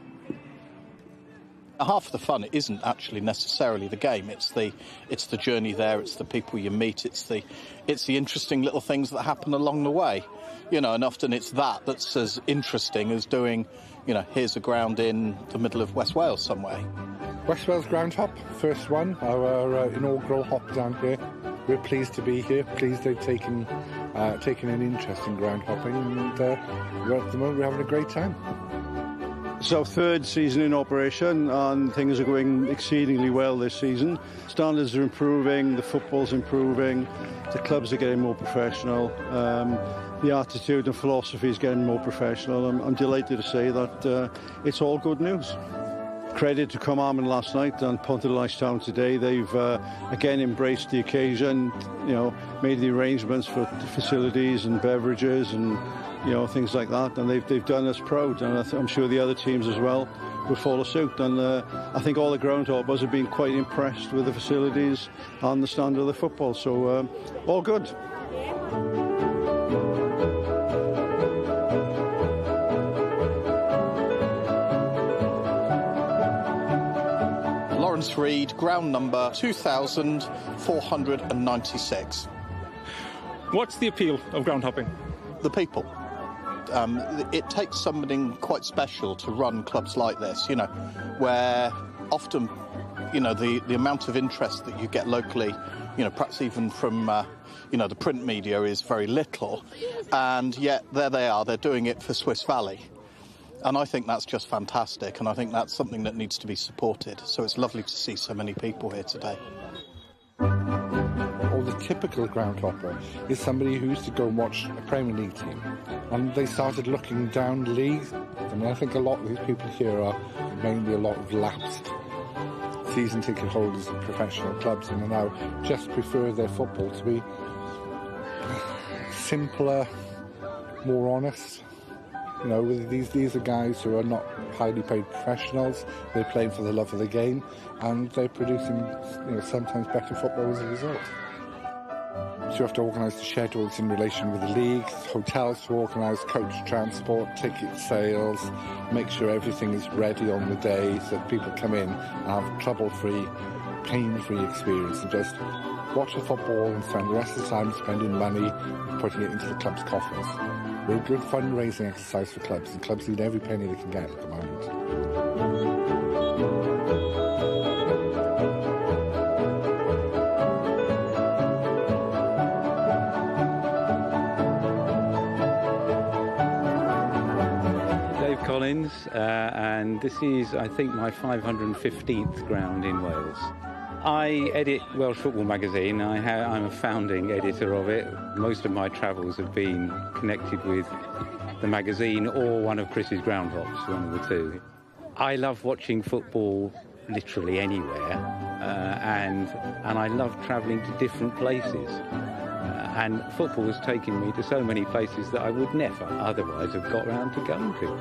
Half the fun isn't actually necessarily the game. It's the journey there. It's the people you meet. It's the interesting little things that happen along the way, you know. And often it's that's as interesting as doing, you know, here's a ground in the middle of West Wales somewhere. West Wales Ground Hop, first one, our inaugural hop down here. We're pleased to be here. Pleased they've taken an interest in ground hopping, and at the moment we're having a great time. It's our third season in operation and things are going exceedingly well this season. Standards are improving, the football's improving, the clubs are getting more professional, the attitude and philosophy is getting more professional. I'm delighted to say that it's all good news. Credit to Cwmaman last night and Pontarddulais Town today. They've again embraced the occasion, you know, made the arrangements for facilities and beverages and, you know, things like that, and they've done us proud, and I'm sure the other teams as well will follow suit. And I think all the groundhoppers have been quite impressed with the facilities and the standard of the football, so all good. Lawrence Reed, ground number 2,496. What's the appeal of ground hopping? The people. It takes something quite special to run clubs like this, you know, where often, you know, the amount of interest that you get locally, you know, perhaps even from, you know, the print media is very little, and yet there they are, they're doing it for Swiss Valley. And I think that's just fantastic, and I think that's something that needs to be supported. So it's lovely to see so many people here today. Or the typical groundhopper is somebody who used to go and watch a Premier League team, and they started looking down leagues. I mean, I think a lot of these people here are mainly a lot of lapsed season ticket holders of professional clubs, and they now just prefer their football to be simpler, more honest. You know, these are guys who are not highly paid professionals. They're playing for the love of the game, and they're producing, you know, sometimes better football as a result. So you have to organise the schedules in relation with the leagues, hotels to organise, coach transport, ticket sales, make sure everything is ready on the day so that people come in and have trouble-free, pain-free experience and just watch the football and spend the rest of the time spending money and putting it into the club's coffers. We're a good fundraising exercise for clubs, and clubs need every penny they can get at the moment. Dave Collins, and this is, I think, my 515th ground in Wales. I edit Welsh Football Magazine. I'm a founding editor of it. Most of my travels have been connected with the magazine or one of Chris's ground hops, one of the two. I love watching football literally anywhere, and I love travelling to different places. And football has taken me to so many places that I would never otherwise have got round to going to.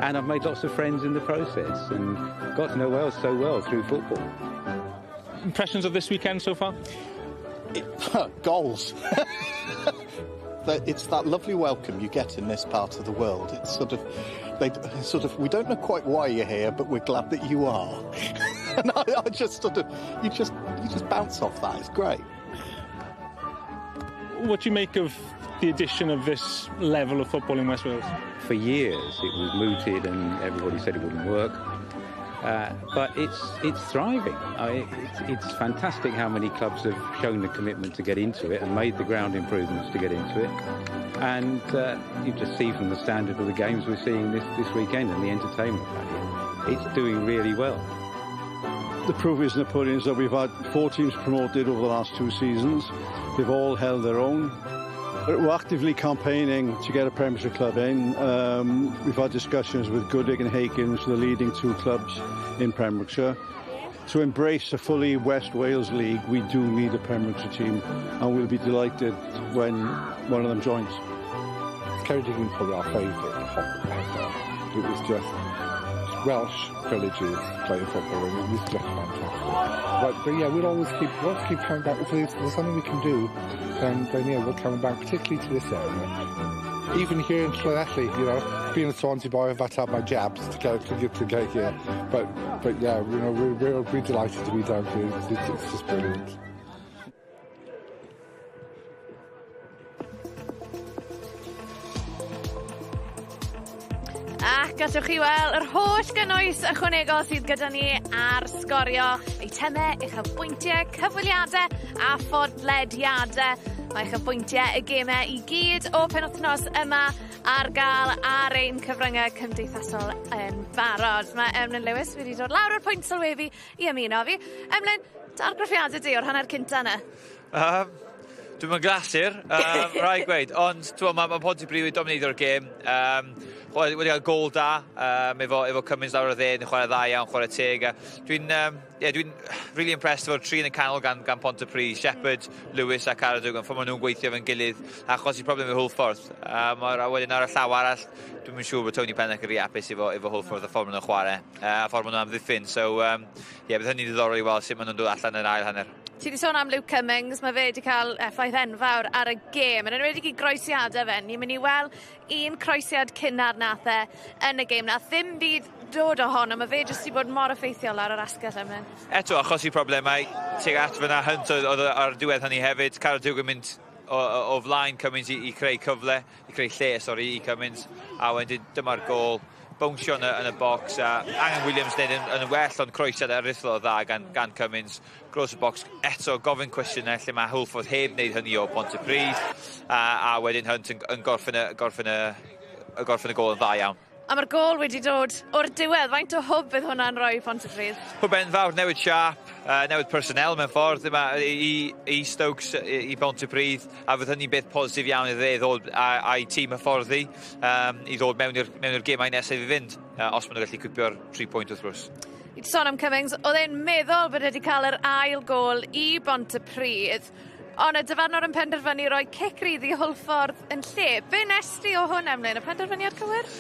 And I've made lots of friends in the process and got to know Wales so well through football. Impressions of this weekend so far? Goals. It's that lovely welcome you get in this part of the world. It's sort of, they sort of, we don't know quite why you're here, but we're glad that you are. And I just sort of, you just bounce off that. It's great. What do you make of the addition of this level of football in West Wales? For years it was mooted and everybody said it wouldn't work. But it's thriving. It's fantastic how many clubs have shown the commitment to get into it and made the ground improvements to get into it. And you just see from the standard of the games we're seeing this weekend and the entertainment value, it's doing really well. The proof is in the pudding is that we've had 4 teams promoted over the last 2 seasons. They've all held their own. We're actively campaigning to get a Pembrokeshire club in. We've had discussions with Goodwick and Hakins, the leading 2 clubs in Pembrokeshire. To embrace a fully West Wales league, we do need a Pembrokeshire team, and we'll be delighted when one of them joins. Ceredigion is probably our favourite hop ever. It was just Welsh villages playing football, and it was just fantastic. But yeah, we'll always keep coming back. If there's something we can do, then yeah, we'll come back, particularly to this area. Even here in Llanelli, you know, being a Swansea boy, I've had to have my jabs to get here. But yeah, you know, we're delighted to be down here. It's just brilliant. Ac gallwch chi weld yr holl gynnwys ychwanegol sydd gyda ni ar Sgorio, eitemau, uchafbwyntiau, cyfweliadau a phodlediadau. Mae uchafbwyntiau y gemau i gyd o penwythnos yma ar gael ar ein cyfryngau cymdeithasol yn barod. Mae Emlyn Lewis wedi dod lawr o'r pwynt sylwebu i ymuno fi. Emlyn, dargraffiadau di o'r hanner cynta yna? Dwi'm yn glasur, rhaid gweud, ond mae Pontypridd wedi domineiddio'r gêm. Wedi cael gol da efo Cummins lawr y dde, yn chwarae dda iawn, chwarae teg. Dwi'n dwi really impressed efo'r tri yn y canol gan Pontypridd, Shepherd, Lewis a Caradog, ffordd maen nhw'n gweithio efo'n gilydd, achosi problem i Hwlffordd. A wedyn ar y llaw arall, dwi'm yn siŵr bod Tony Pennock yn rhy hapus efo Hwlffordd y ffordd maen nhw'n chwarae, a ffordd maen nhw'n amddiffyn. So, yeah, bydd hynny'n ddiddorol i weld sut maen nhw'n dod allan yn ail hanner. Ti wedi sôn am Luke Cummings, mae fe wedi cael effaith enfawr ar y gêm. Yn enwedig i groesiadau fe, ni'n mynd i weld un croesiad cynnar nath e yn y gêm. Nath ddim byd dod ohono, mae fe jyst wedi bod mor effeithiol ar yr asgell yma. Eto, achosi problemau, tuag at fyna Hunt oedd ar diwedd hynny hefyd. Caradog yn mynd o flaen Cummings i creu cyfle, i creu lle, sori, i Cummings. A wedyn dyma'r gôl. Bownsio yn y box, a angen Williams wneud yn well, ond croesiad aruthrol o dda gan Cummings. Groes y box eto gofyn cwestiynau lle mae Hwlffordd heb wneud hynny o Pontypridd, a wedyn Hunt yn gorffen y gôl yn dda iawn. A mae'r gôl wedi dod o'r diwedd. Faint o hwb bydd hwnna'n rhoi i Pontypridd? Hwb enfawr, newid siâp, newid personnel mewn ffordd yma i Stokes, i Pontypridd, a fydd hynny'n beth positif iawn iddo ddod a'i tîm hyfforddi i ddod mewn i'r gemau nesaf i fynd, os maen nhw'n gallu cwpio'r 3 pwynt wrth gwrs. I sôn am Cummings, oedd e'n meddwl bod wedi cael yr ail gôl i Bontypridd, ond y dyfarnwr yn penderfynu roi cic rydd i Hwlffordd yn lle. Be nes ti o hwn, Emlyn? Y penderfyniad cywir?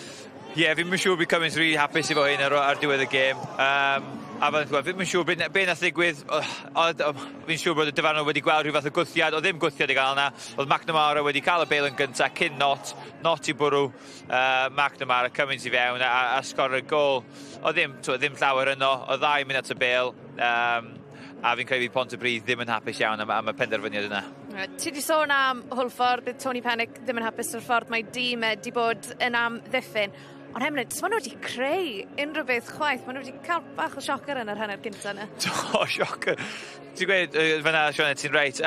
Ie, yeah, fi'n siŵr bydd Cummings really hapus efo hyn ar diwedd y gêm. A fel fi'n siŵr be nath ddigwydd, fi'n siŵr bod y dyfarnwr wedi gweld rhyw fath o gwthiad, oedd ddim gwthiad i gael yna. Oedd McNamara wedi cael y bêl yn gyntaf cyn Not i bwrw McNamara, Cummings i fewn a sgorio gôl. Oedd ddim llawer yno, oedd ddau mynd at y bêl. A fi'n credu Pontypridd ddim yn hapus iawn am y penderfyniad yna. Ti wedi sôn am Hwlffordd, bydd Tony Pennock ddim yn hapus o'r ffordd mae dîm wedi bod yn amddiffyn. Ond Emlyn, maen nhw wedi creu unrhyw beth chwaith. Maen nhw wedi cael bach o siocer yn yr hanner gyntaf yna. Do, siocer. Ti'n gweud, fyna, Sioned, ti'n reit.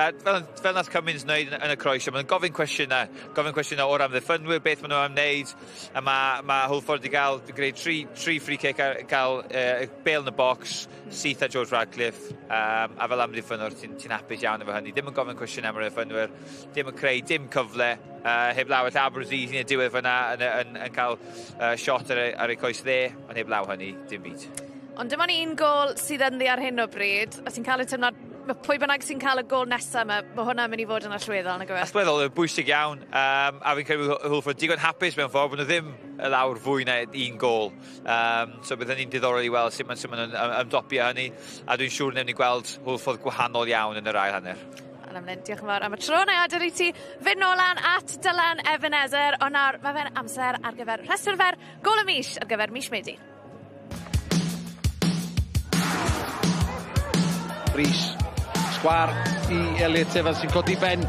Fel nath Cummins wneud yn y croesio, maen nhw'n gofyn cwestiynau o'r amddiffynwyr, beth maen nhw am wneud. A mae Hwlffordd wedi cael greu tri free kick a cael bêl yn y box, syth a George Radcliffe. A fel amddiffynwr, ti'n hapus iawn efo hynny. Ddim yn gofyn cwestiynau am yr amddiffynwyr, ddim yn creu dim cyfle. Heb law Abraziz yn y diwedd fyna yn cael shot ar ei coes dde, ond heb law hynny, dim byd. Ond dim ond un gôl sydd ynddi ar hyn o bryd, a ti'n cael y teimlad, pwy bynnag sy'n cael y gôl nesaf yma, mae hwnna'n mynd i fod yn allweddol, nag yw e? Allweddol, bwysig iawn, a fi'n credu Hwlffordd digon hapus mewn ffordd, bod nhw ddim lawr fwy na un gôl. So bydd hynny'n diddorol i weld sut maen nhw'n ymdopi â hynny, a dwi'n siŵr wnawn ni gweld Hwlffordd gwahanol iawn yn yr ail hanner. Emlyn, diolch yn fawr am y tro. Na i adael i ti fynd nôl lan at Dylan Ebenezer, ond nawr mae fe'n amser ar gyfer rhestr fer gôl y mis ar gyfer mis Medi. Rhys, sgwar i Elliot Evans sy'n codi ben,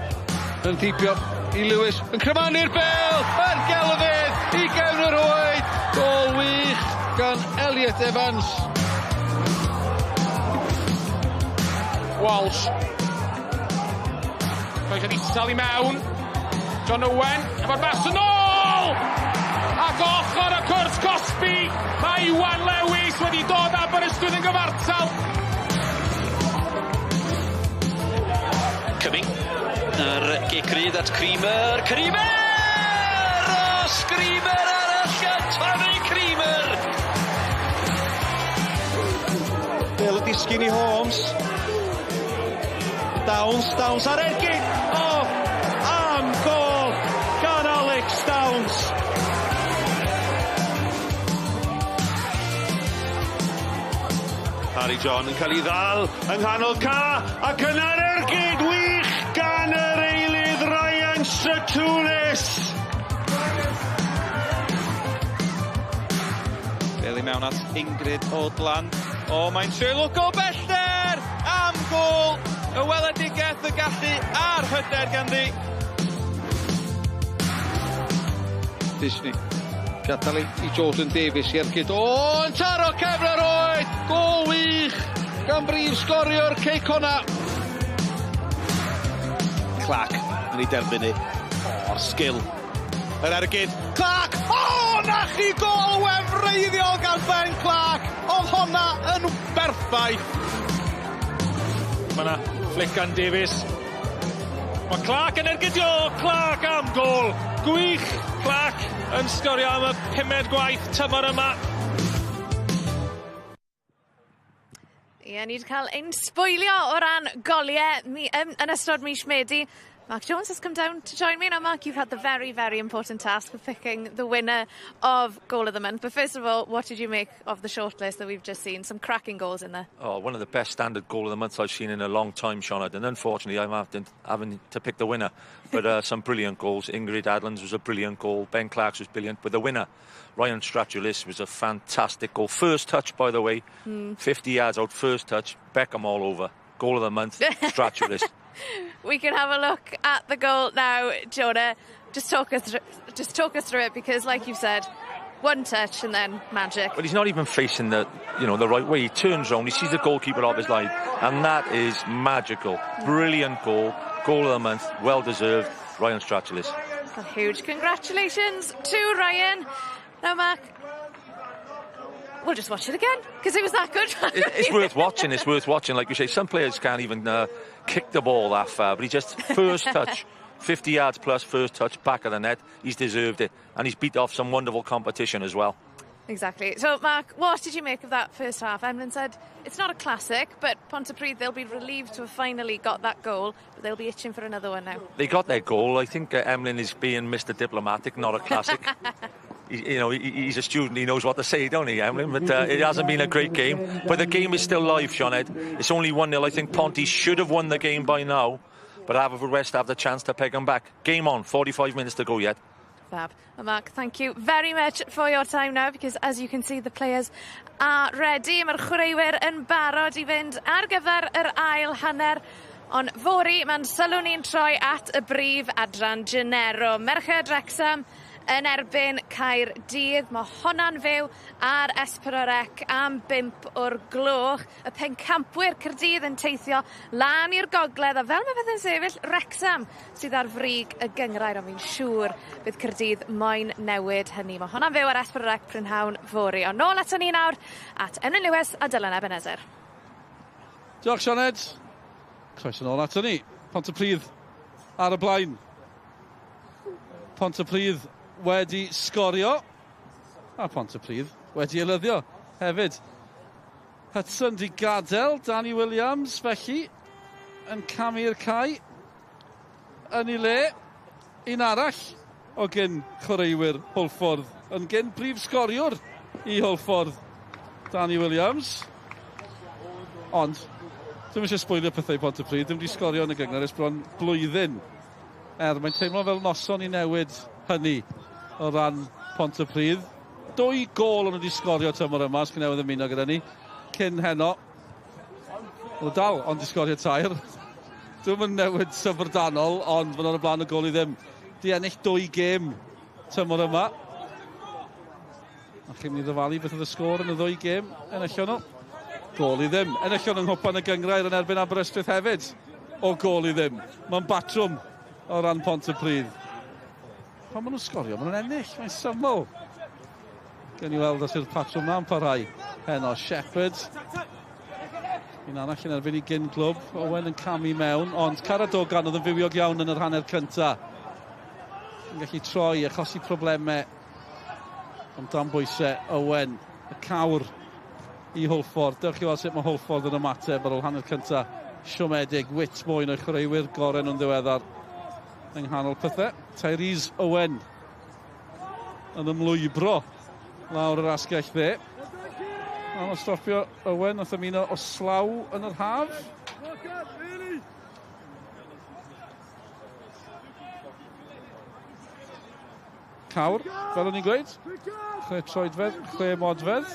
yn thipio i Lewis, yn crymanu'r bel, yn gelfydd i gefn yr rhwyd, gôl wych gan Elliot Evans. Walsh. Croesiad isel i mewn. John Owen, efo'r bas yn ôl! Ac ochr y cwrt cosbi, mae Iwan Lewis wedi dod Aberystwyth yn gyfartal. Cumming, yr gic rydd at Creamer, Creamer! O, Screamer arall gan Tony Creamer! Bel y disgyn i Holmes. Downs ar ergyd! O, am gôl gan Alex Downs! Harry John yn cael ei ddal yng nghanol ca, ac yna'r ergyd wych gan yr eilydd Ryan Stratulis! Bel i mewn at Ingrid Odland. O, mae'n trio o bellter! Am gôl! Y weledigaeth, y gallu a'r hyder ganddi. Disney. Gadael i Jordan Davies i ergyd. O, yn taro cefn yr oed! Gôl wych gan brif sgoriwr Cei Connah. Clark. Yn ei derbyn ni. O'r sgil. Yr ergyd. Clark! O, na chi gol wefreiddiol gan Ben Clark! Oedd honna yn berffaith. Mae yna flick gan Davies. Mae Clark yn ergydio! Clark am gol! Gwych! Clark yn sgorio am y pumed gwaith tymor yma. Ie, ni wedi cael ein sbwylio o ran goliau mi, yn ystod mis Medi. Mark Jones has come down to join me. Now, Mark, you've had the very, very important task of picking the winner of Goal of the Month. But first of all, what did you make of the shortlist that we've just seen? Some cracking goals in there. Oh, one of the best standard Goal of the Month I've seen in a long time, Sioned. And unfortunately, I'm having to pick the winner. But some brilliant goals. Ingrid Adlands was a brilliant goal. Ben Clark's was brilliant. But the winner, Ryan Stratulis, was a fantastic goal. First touch, by the way. 50 yards out, first touch. Beckham all over. Goal of the month, Stratulis. We can have a look at the goal now, Jonah. Just talk us through it, because, like you've said, one touch and then magic. But he's not even facing the, you know, the right way. He turns round, he sees the goalkeeper off his line, and that is magical. Brilliant goal, goal of the month, well deserved. Ryan Stratulis. A huge congratulations to Ryan. Now, Mark, we'll just watch it again, because it was that good. It's worth watching, it's worth watching. Like you say, some players can't even kick the ball that far, but he just, first touch, 50 yards plus, first touch, back of the net. He's deserved it, and he's beat off some wonderful competition as well. Exactly. So, Mark, what did you make of that first half? Emlyn said it's not a classic, but Pontypridd, they'll be relieved to have finally got that goal, but they'll be itching for another one now. They got their goal. I think Emlyn is being Mr. Diplomatic, not a classic. You know, he's a student, he knows what to say, don't he, Emlyn? But it hasn't been a great game. But the game is still live, Sioned. It's only 1-0. I think Ponty should have won the game by now, but Haverfordwest have the chance to peg them back. Game on, 45 minutes to go yet. Fab. Well, Mark, thank you very much for your time now, because as you can see, the players are ready. Mae'r chwaraewyr yn barod i fynd ar gyfer yr ail hanner. Ond fory, mae'n sylw ni'n troi at y brif adran Genero. Merched Wrexham yn erbyn Caerdydd. Mae honna'n fyw ar S4C am 5 o'r gloch. Y pencampwyr Caerdydd yn teithio lan i'r gogledd, a fel mae pethau'n sefyll, Wrexham sydd ar frig y gynghrair, ond fi'n siŵr bydd Caerdydd moyn newid hynny. Mae honna'n fyw ar S4C prynhawn fory. Ond nôl aton ni nawr at Emlyn Lewis a Dylan Ebenezer. Diolch, Sioned. Croeso nôl aton ni. Pontypridd ar y blaen. Pontypridd wedi sgorio, a Pontypridd wedi eilyddio hefyd. Hudson di gadael, Danny Williams felly yn camu'r cae yn ei le. Un arall o gyn chwaraewyr Hwlffordd, yn gyn brif sgoriwr i Hwlffordd, Danny Williams. Ond, dwi'm eisiau sbwylio pethau Pontypridd, dim wedi sgorio yn y gynghrair ers bron blwyddyn. Mae'n teimlo fel noson i newid hynny o ran Pontypridd. 2 gôl o'n nhw wedi sgorio tymor yma, os chi newydd ymuno gyda ni, cyn heno. O'n dal ond wedi sgorio 3. Dwi'm yn newid syfrdanol, ond maen nhw'n y blaen o gôl i ddim. Di ennill 2 gêm tymor yma. A chi'n mynd i ddyfalu beth oedd y sgôr yn y 2 gêm enillon nhw. Gôl i ddim. Enillon nhw'n nghwpan y gynghrair yn erbyn Aberystwyth hefyd. O gôl i ddim. Mae'n batrwm o ran Pontypridd. Pan maen nhw'n sgorio, maen nhw'n ennill, mae'n syml. Gen i weld os yw'r patrwm na'n parhau heno. Shepherd. Un arall yn erbyn i gyn glwb. Owen yn camu mewn, ond Caradogan oedd yn fywiog iawn yn yr hanner cynta. Yn gallu troi, achosi problemau. Ond dan bwysau, Owen, y cawr i Hwlffordd. Dewch chi weld sut mae Hwlffordd yn ymateb ar ôl hanner cynta. Siomedig, Whitmore, un o'i chwaraewyr gorau nhw'n ddiweddar yng nghanol pethau. Tyrese Owen yn ymlwybro lawr yr asgell dde. Anodd stopio Owen, nath ymuno o Slaw yn yr haf. Cawr, fel o'n i'n gweud, 6 troedfedd, 6 modfedd.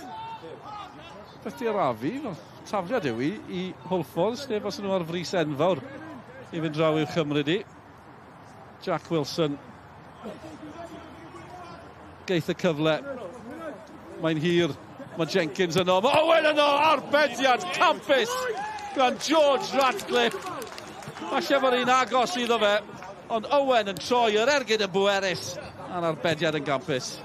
Beth di arafu, tafliad yw i Hwlffordd, neu fas nhw ar frys enfawr i fynd draw i'w chymryd i. Jack Wilson geith y cyfle. Mae'n hir. Mae Jenkins yno. Mae Owen yno! Arbediad campus gan George Ratcliffe. Falle bod un agos iddo fe. Ond Owen yn troi yr ergyd yn bwerus a'r arbediad yn gampus.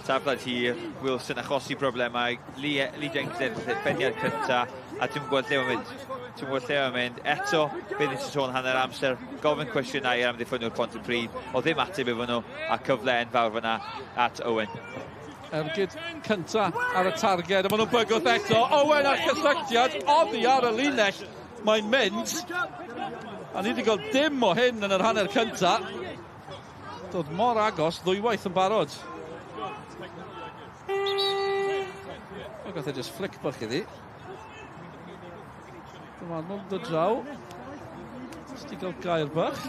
Taflad hir, Wilson achosi problemau, Lee, Lee Jenkins ennill peniad cynta, a ti'n gwybod lle mae'n mynd. Ti'n gwybod lle mae'n mynd. Eto, beth nes i sôn hanner amser, gofyn cwestiynau i'r amddiffynwr Pontypridd, o ddim ateb efo nhw, a cyfle enfawr fyna at Owen. Ergyd cynta ar y targed, a maen nhw'n bygwth eto. Owen a'r cysylltiad, oddi ar y linell, mae'n mynd. A ni wedi gweld dim o hyn yn yr hanner cynta. Dod mor agos, ddwywaith yn barod. O, gath e just flick bach iddi. Dyma Arnold dod draw. Just i gael gair bach.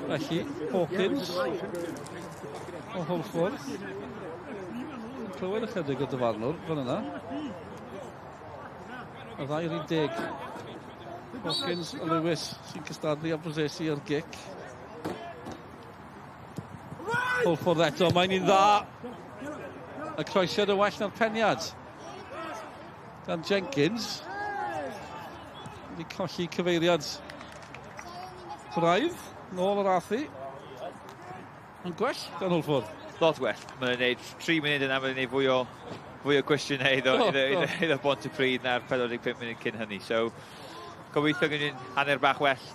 Felly, Hawkins o Hwlffordd. Clywed ychydig o dyfarnwr fan yna. Y ddau yr un deg. Hawkins a Lewis sy'n cystadlu am brosesi ar gic. Hwlffordd eto, mae'n un dda. Y croesiad yn well na'r peniad. Dan Jenkins. Wedi colli cyfeiriad braidd. Nôl yr athi. Yn gwell gan Hwlffordd. Lot well. Mae'n gwneud 3 munud yna, mae'n gwneud fwy o fwy o gwestiynau iddo, oh, iddo, iddo, iddo Bontypridd na'r 45 munud cyn hynny. So, gobeithio gwneud hanner bach well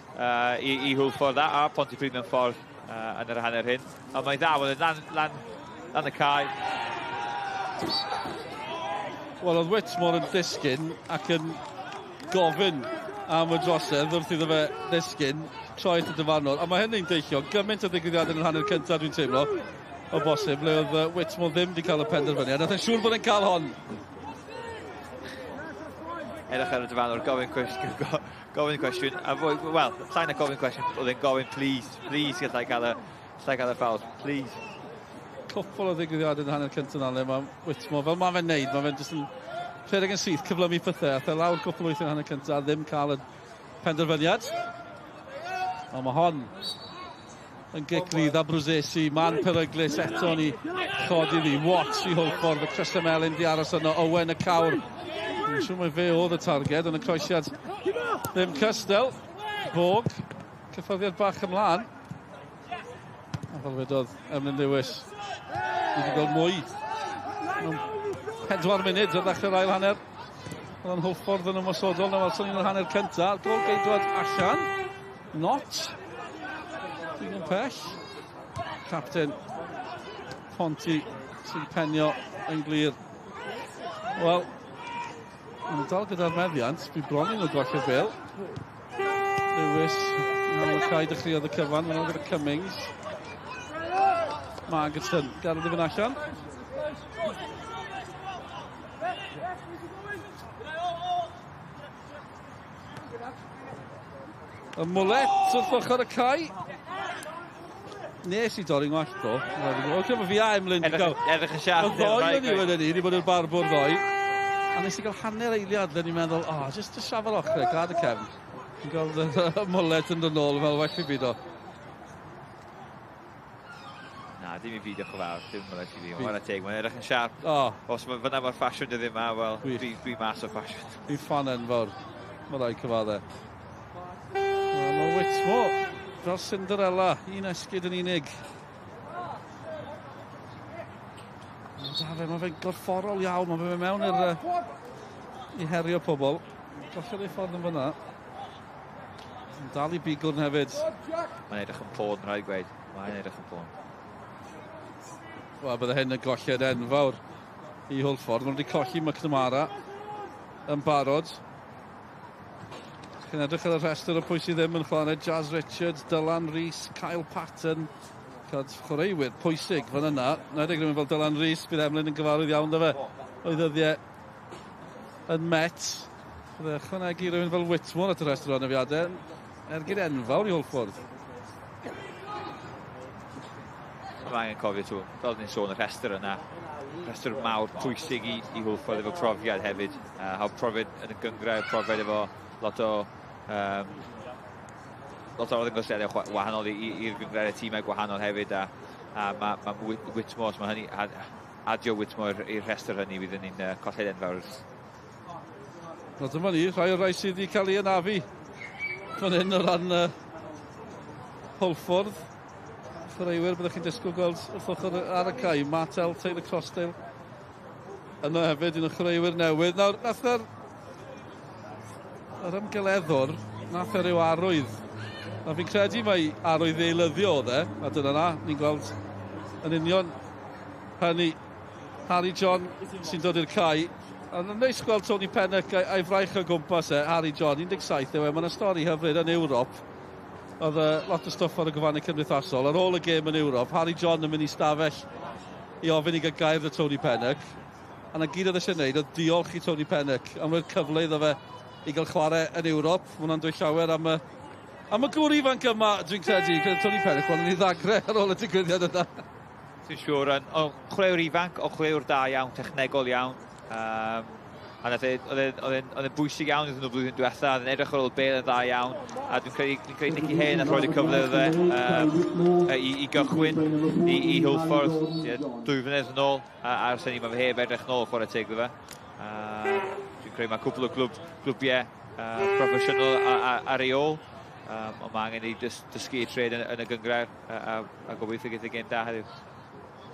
i, i Hwlffordd a, a Pontypridd mewn ffordd yn yr hanner hyn. Ond mae'n dda, mae'n lan, lan, lan y cae. Wel, oedd Whitmore yn disgyn ac yn gofyn am y drosedd wrth iddo fe ddisgyn, troi at y dyfarnwr. A mae hynny'n deillio gymaint o ddigwyddiadau yn yr hanner cyntaf dwi'n teimlo, o bosib, le oedd Whitmore ddim wedi cael y penderfyniad. Nath e'n siŵr bod e'n cael hon. Edrych ar y dyfarnwr, gofyn cwestiwn, gofyn cwestiwn, a fwy, wel, llai na gofyn cwestiwn, oedd e'n gofyn, please, please, gallai gael y, gallai gael y ffawl, please. Cwpl o ddigwyddiadau yn y hanner cyntaf yna, le mae Whitmore, fel mae fe'n neud, mae fe'n just yn rhedeg yn syth, cyflymu pethau, ath e lawr cwpl o weithiau yn hanner cyntaf, ddim cael y penderfyniad. Ond mae hon yn gic rydd a Bruzzesi, man peryglus eto ni chodi ddi. Watts i Hwlffordd, y crysau melyn di aros yno, Owen y cawr. Dwi'n siŵr mai fe oedd y targed, ond y croesiad ddim cystal. Bog, cyffyrddiad bach ymlaen. A fel wedodd Emlyn Lewis, ni wedi gweld mwy mewn 4 munud ar ddechrau'r ail hanner. Oedd o'n Hwlffordd yn ymosodol, na welson ni'n yr hanner cyntaf. Gol geidwad allan. Not. Digon pell. Captain Ponty sy'n penio yn glir. Wel, yn dal gyda'r meddiant, bu bron i nhw golli'r bêl. Lewis, yn y cae dechreuodd y cyfan, mae'n gyda Cummings. Margetson, gadael i fynd allan. Y mwlet wrth ochr y cae. Nes i dorri'n ngwallt do. O, cyfo fi a Emlyn. Edrych yn siarad. Y ddoe o'n i wedyn ni, wedi bod i'r barbwr ddoe. A nes i gael hanner eiliad, le ni'n meddwl, o, oh, just y siafel ochr, gad y cefn. Yn gweld y mwlet yn dod nôl, fel well i fi do. Na, dim i fi, diolch yn fawr. Dim mwlet i fi. Mae'n teg, mae'n edrych yn siarp. Oh. Os mae fyna mae'r ffasiwn dyddi yma, wel, dwi, dwi mas o ffasiwn. Dwi'n ffan enfawr. Mae rai cyfadde. Mae Whitmore fel Cinderella, un esgid yn unig. Da fe, mae fe'n gorfforol iawn, mae fe mewn i'r i herio pobl. Gollodd ei ffordd yn fyna. Yn dal i bigwrn hefyd. Mae'n edrych yn pôn, rhaid gweud. Mae'n edrych yn pôn. Wel, bydde hyn yn golliad enfawr i Hwlffordd. Maen nhw wedi colli McNamara yn barod. Chi'n edrych ar y rhestr o pwy sydd ddim yn chwarae. Jazz Richards, Dylan Rees, Kyle Patton. Cad chwaraewyr pwysig fan yna. Na edrych rhywun fel Dylan Rees, bydd Emlyn yn gyfarwydd iawn da fe. O'i ddyddiau yn Met. Bydde ychwanegu rhywun fel Whitmore at y rhestr o anafiadau. Ergyd enfawr i Hwlffordd. Mae angen cofio tŵ, fel ni'n sôn y rhestr yna, rhestr mawr pwysig i, i Hwlffordd efo profiad hefyd. Uh, profiad yn y gyngrair, profiad efo lot o lot o arddangosiadau wahanol i'r gynghrair y tîmau gwahanol hefyd a, a mae ma Whitmore, os mae hynny, adio Whitmore i'r rhestr hynny fydd yn un colled enfawr. Wel dyma ni, rhai o'r rhai sydd wedi cael ei anafu fan hyn o ran Hwlffordd. Chwaraewyr byddwch chi'n disgwyl gweld wrth ochr ar y cae. Martel, Taylor Crossdale yno hefyd, un o chwaraewyr newydd. Nawr, nath yr ymgeleddwr, nath e ryw arwydd. A fi'n credu mai arwydd eilyddio oedd e, a dyna na, ni'n gweld yn union hynny. Harry John sy'n dod i'r cae. A neis gweld Tony Pennock a'i fraich o gwmpas e, Harry John, 17 yw e, mae yna stori hyfryd yn Ewrop. Oedd lot o stwff ar y gwefannau cymdeithasol. Ar ôl y gêm yn Ewrop, Harry John yn mynd i stafell i ofyn i gael gair 'da Tony Pennock. A 'na gyd oedd eisiau gwneud oedd diolch i Tony Pennock am roi'r cyfle iddo fe i gael chwarae yn Ewrop. Mae hwnna'n dweud llawer am y, am y gŵr ifanc yma, dwi'n credu. Gyda Tony Pennock, bron yn ei ddagre ar ôl y digwyddiad yna. Dwi'n siŵr, ond chwaraewr ifanc, ond chwaraewr da iawn, technegol iawn. A nath e, oedd e'n bwysig iawn iddyn nhw flwyddyn diwetha, oedd e'n edrych ar ôl bêl yn dda iawn, a dwi'n credu Nicky Hayen nath roed y cyfle iddo fe i gychwyn i Hwlffordd 2 flynedd yn ôl, a ers hynny mae fe heb edrych nôl chwarae teg iddo fe. Dwi'n credu mae cwpl o glwbiau proffesiynol ar ei ôl, ond mae angen i dysgu ei trade yn y gynghrair, a gobeithio geith e gêm da heddiw.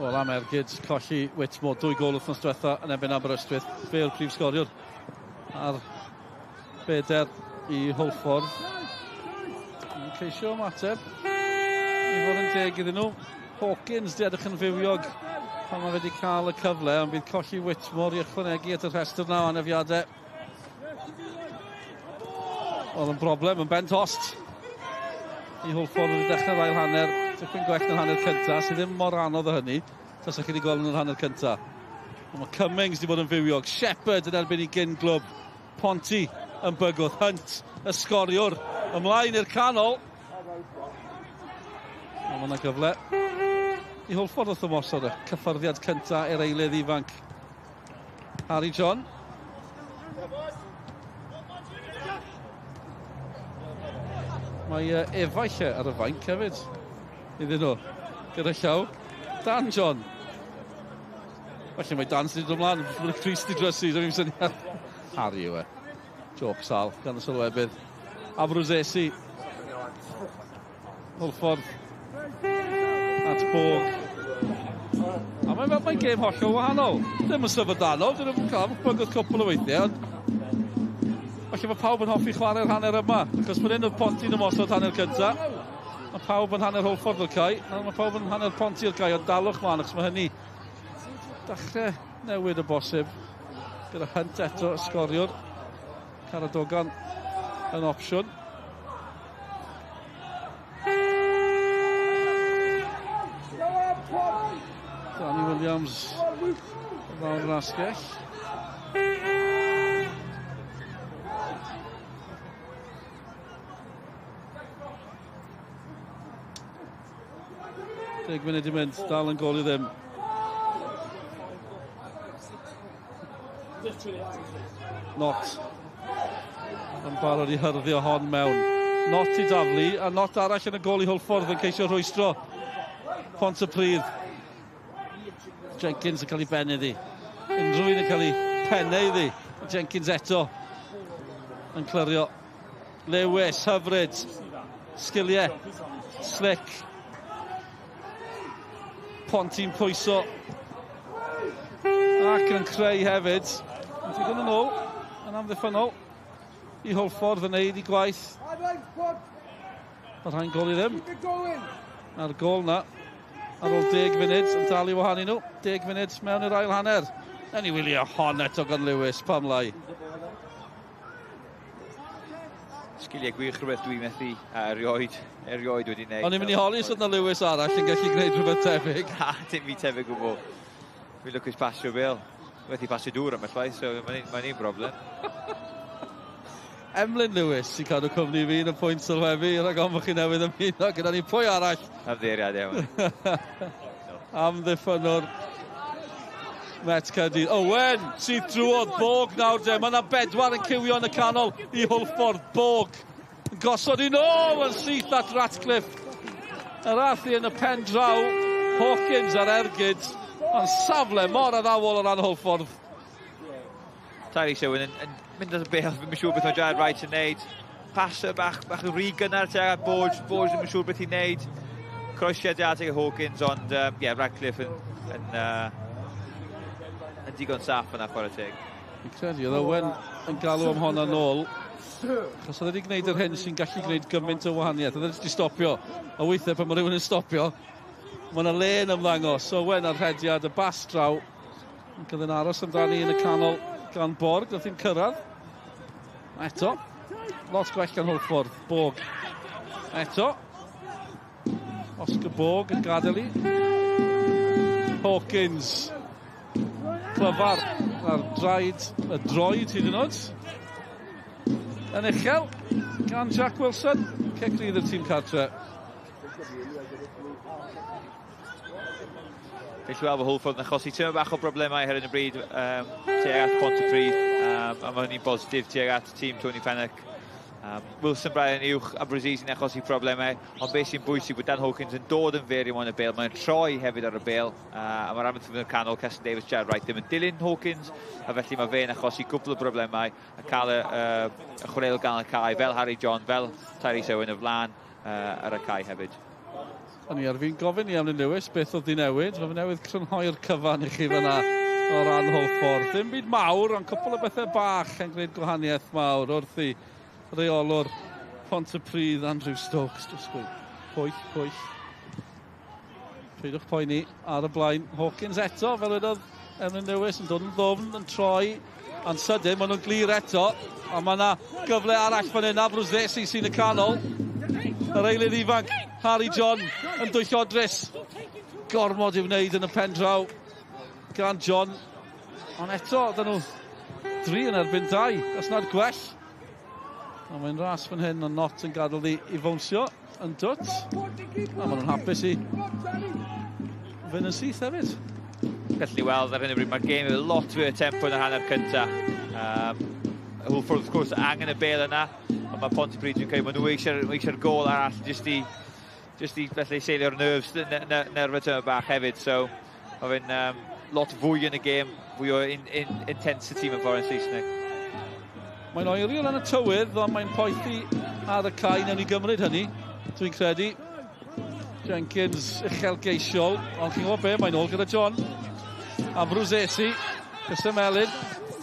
Wel, am ergyd, colli Whitmore, 2 gôl wythnos diwetha yn erbyn Aberystwyth. Fe yw'r prif sgoriwr ar 4 i Hwlffordd. Yn ceisio ymateb i fod yn deg iddyn nhw. Hawkins di edrych yn fywiog pan mae wedi cael y cyfle, ond bydd colli Whitmore i ychwanegu at y rhestr na o anafiadau. Oedd yn broblem, yn ben tost i Hwlffordd wedi dechrau'r ail hanner. Tipyn gwell na'r hanner cynta, sydd ddim mor anodd o hynny, tasach chi wedi gweld yn yr hanner cynta. Ond mae Cummings wedi bod yn fywiog. Shepherd yn erbyn i gyn glwb. Ponty yn bygwth. Hunt, y sgoriwr, ymlaen i'r canol. Ond mae yna gyfle i Hwlffordd wrth ymosod, y cyffyrddiad cynta i'r eilydd ifanc. Harry John. Mae efaill ar y fainc hefyd iddyn nhw, gyda llaw. Dan John. Felly mae Dan sydd wedi dod ymlaen, mae'n Chris di drysu, dwi'n ddim syniad. Harry yw e. Joke sal gan y sylwebydd. Abruzesi. Hwlffordd at Bog. A mae'n fel mae'n gêm hollol wahanol. Ddim yn syfrdanol, dyn nhw'n cael bygwth cwpl o weithiau, ond felly mae pawb yn hoffi chwarae'r hanner yma, achos fan hyn oedd Ponty'n ymosod hanner cynta. Mae pawb yn hanner Hwlffordd o'r cae, nawr mae pawb yn hanner Ponty o'r cae, ond dalwch mlaen, achos mae hynny dechrau newid o bosib. Gyda Hunt eto, y sgoriwr. Caradogan yn opsiwn. Danny Williams lawr yr asgell. Deg munud i mynd, dal yn gol i ddim. Not yn barod i hyrddio hon mewn. Not i daflu, a not arall yn y gol i Hwlffordd yn ceisio rhwystro Pontypridd. Jenkins yn cael ei ben iddi. Unrhyw un yn cael ei pennau iddi. Jenkins eto yn clirio. Lewis, hyfryd. Sgiliau. Slick. Ponty'n pwyso. Ac yn creu hefyd. Yn digon yn ôl, yn amddiffynnol. I Hwlffordd yn neud i gwaith. Mae rhain gol i ddim. A'r gol na, ar ôl 10 munud, yn dal i wahanu nhw. 10 munud mewn i'r ail hanner. Newn ni wylio hon eto gan Lewis, pam lai. Sgiliau gwych, rhywbeth dwi'n methu a erioed wedi wneud. O'n i'n mynd i holi os oedd 'na Lewis arall yn gallu gwneud rhywbeth tebyg. Na, dim fi tebyg o gwbl. Fi'n lwcus pasio bêl. Methu pasio dŵr am y ffaith, so mae'n un broblem. Emlyn Lewis sy'n cadw cwmni fi yn y pwynt sylwebu, rhag ofn bod chi newydd ymuno gyda ni. Pwy arall? Ymddiheuriad iawn. Amddiffynnwr Met Caerdydd. Owen sydd drwodd, Bog nawr de. Mae yna 4 yn cywio yn y canol i Hwlffordd. Bog yn gosod i nôl yn syth at Ratcliffe. Yr arth i yn y pen draw. Hawkins ar ergyd. Ond safle mor addawol o ran Hwlffordd. Tyrese Owen yn mynd at y bêl, fi'n siŵr beth mae Jared Wright yn neud. Passer bach, bach yn rhy gynnar tuag at Borg. Borg ddim yn siŵr beth i'n neud. Croesiad da tuag at Hawkins, ond yeah, Radcliffe yn digon saff yna, chwarae teg. Fi'n credu oedd Owen yn galw am honna nôl. Achos oedd wedi gwneud yr hyn sy'n gallu gwneud gymaint o wahaniaeth. Oedd wedi stopio. A weithiau pan mae rhywun yn stopio, mae yna le yn ymddangos. Owen ar rhediad y bas draw. Yn cael yn aros amdani yn y canol gan Borg. Nath hi'n cyrraedd. Eto. Lot gwell gan Hwlffordd. Borg. Eto. Oscar Borg yn gadael i. Hawkins. Clyfar ar draed, y droed hyd yn oed. Yn uchel gan Jack Wilson. Cic rydd i'r tîm cartre. Felly weld fod Hwlffordd yn achosi tyma bach o broblemau ar hyn o bryd tuag at Pontypridd, a mae hynny'n bositif tuag at tîm Tony Pennock. Wilson Bryan uwch a Bruzzese yn achosi problemau, ond beth sy'n bwysig bod Dan Hawkins yn dod yn fyr i mewn y bêl, mae'n troi hefyd ar y bêl, a mae'r amddiffyn yn y canol, Keston Davis, Jared Wright ddim yn dilyn Hawkins, a felly mae fe'n achosi gwbl o broblemau a cael y chwaraewr gan y cae, fel Harry John, fel Tyrese Owen y flaen ar y cae hefyd. O'n i ar fi'n gofyn i Emlyn Lewis beth oedd di newid. Mae fe newydd crynhoi'r cyfan i chi fyna o ran Hwlffordd. Dim byd mawr, ond cwpl o bethau bach yn gwneud gwahaniaeth mawr wrth i reolwr Pontypridd Andrew Stokes. Disgwyl. Pwyll, pwyll. Peidiwch poeni ar y blaen. Hawkins eto, fel wedodd Emlyn Lewis, yn dod yn ddwfn, yn troi. A'n sydyn, maen nhw'n glir eto. A mae yna gyfle arall fan hyn, Abruzesi sy'n y canol. Yr eilydd ifanc, Harry John, yn dwyllodrus. Gormod i'w wneud yn y pen draw gan John. Ond eto, dyn nhw 3 yn erbyn 2, os nad gwell. A mae'n ras fan hyn, ond Not yn gadael i fownsio yn dwt. A maen nhw'n hapus i fynd yn syth hefyd. Gallwn ni weld ar hyn o bryd, mae'r gêm efo lot fwy o tempo yn yr hanner cyntaf. Hwlffordd, wrth gwrs, angen y bêl yna, ond mae Pontypridd, dwi'n credu, maen nhw eisiau'r gôl arall jyst i felly seilio'r nerves, nerfau tyma bach hefyd. So, mae fe'n lot fwy yn y gêm, fwy o intensity mewn ffordd yn Saesneg. Mae'n oeri o ran y tywydd, ond mae'n poethi ar y cae, newn ni gymryd hynny, dwi'n credu. Jenkins uchelgeisiol, ond chi'n gwybod be, mae'n ôl gyda John. Abruzesi, crysau melyn,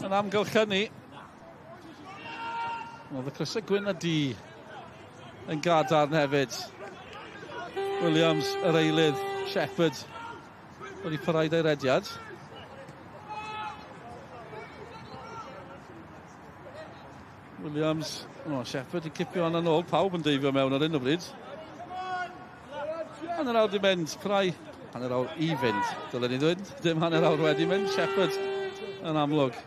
yn amgylchynu. Oedd y crysau gwyn a du yn gadarn hefyd. Williams, yr eilydd, Shepherd, wedi parhau ei rediad. Williams, Shepherd yn cipio hwnna nôl, pawb yn deifio mewn ar hyn o bryd. Hanner awr di mynd, prai, hanner awr i fynd, dylen ni ddweud, dim hanner awr wedi mynd, Shepherd yn amlwg.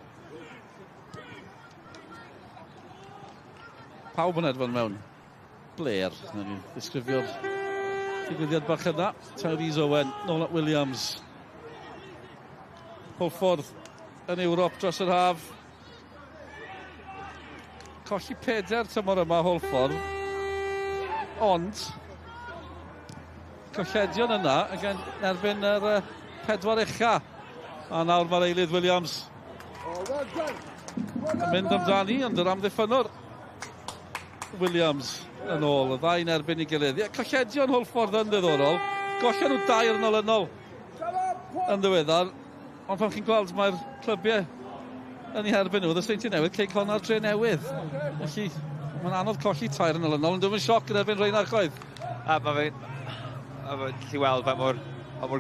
Pawb yn edfon mewn. Blair, na ni ddisgrifio'r digwyddiad bach yna. Tyrese Owen, nôl at Williams. Hwlffordd yn Ewrop dros yr haf. Colli 4 tymor yma Hwlffordd, ond colledion yna yn erbyn yr 4 ucha. A nawr mae'r eilydd Williams yn mynd amdani, ond yr amddiffynnwr Williams yn ôl, y ddau'n erbyn ei gilydd. Ie, colledion Hwlffordd yn ddiddorol. Gollen nhw 2 yn olynol yn ddiweddar, ond pan chi'n gweld mae'r clybiau yn eu herbyn nhw, y Seintiau Newydd, Cei Connah a'r Dre Newydd. Felly, mae'n anodd colli 3 yn olynol, ond dwi'n sioc yn erbyn rheina chwaith. A mae fe'n gallu weld pa mor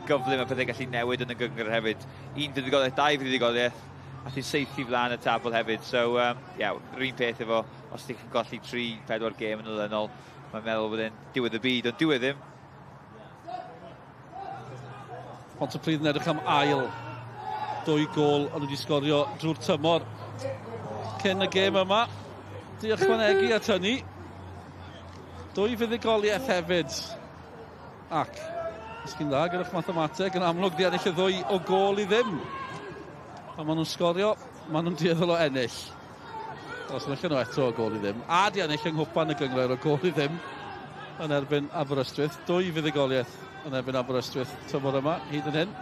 gyflym mae pethau gallu newid yn y gynghrair hefyd. 1 fuddugoliaeth, 2 fuddugoliaeth, a ti'n saethu flaen y tabl hefyd. So, yeah, yr un peth efo, os ti'n colli 3-4 gêm yn olynol, mae'n meddwl bod e'n diwedd y byd, ond dyw e ddim. Pontypridd yn edrych am ail. 2 gôl ond wedi sgorio drwy'r tymor cyn y gêm yma. Di ychwanegu at hynny. 2 fuddugoliaeth hefyd. Ac, os chi'n dda gyda'ch mathemateg, yn amlwg di ennill y 2 o gôl i ddim. Pan maen nhw'n sgorio, maen nhw'n dueddol o ennill. Os enillen nhw eto o gôl i ddim. A di ennill yng Nghwpan y Gynghrair o gôl i ddim yn erbyn Aberystwyth. 2 fuddugoliaeth yn erbyn Aberystwyth tymor yma, hyd yn hyn.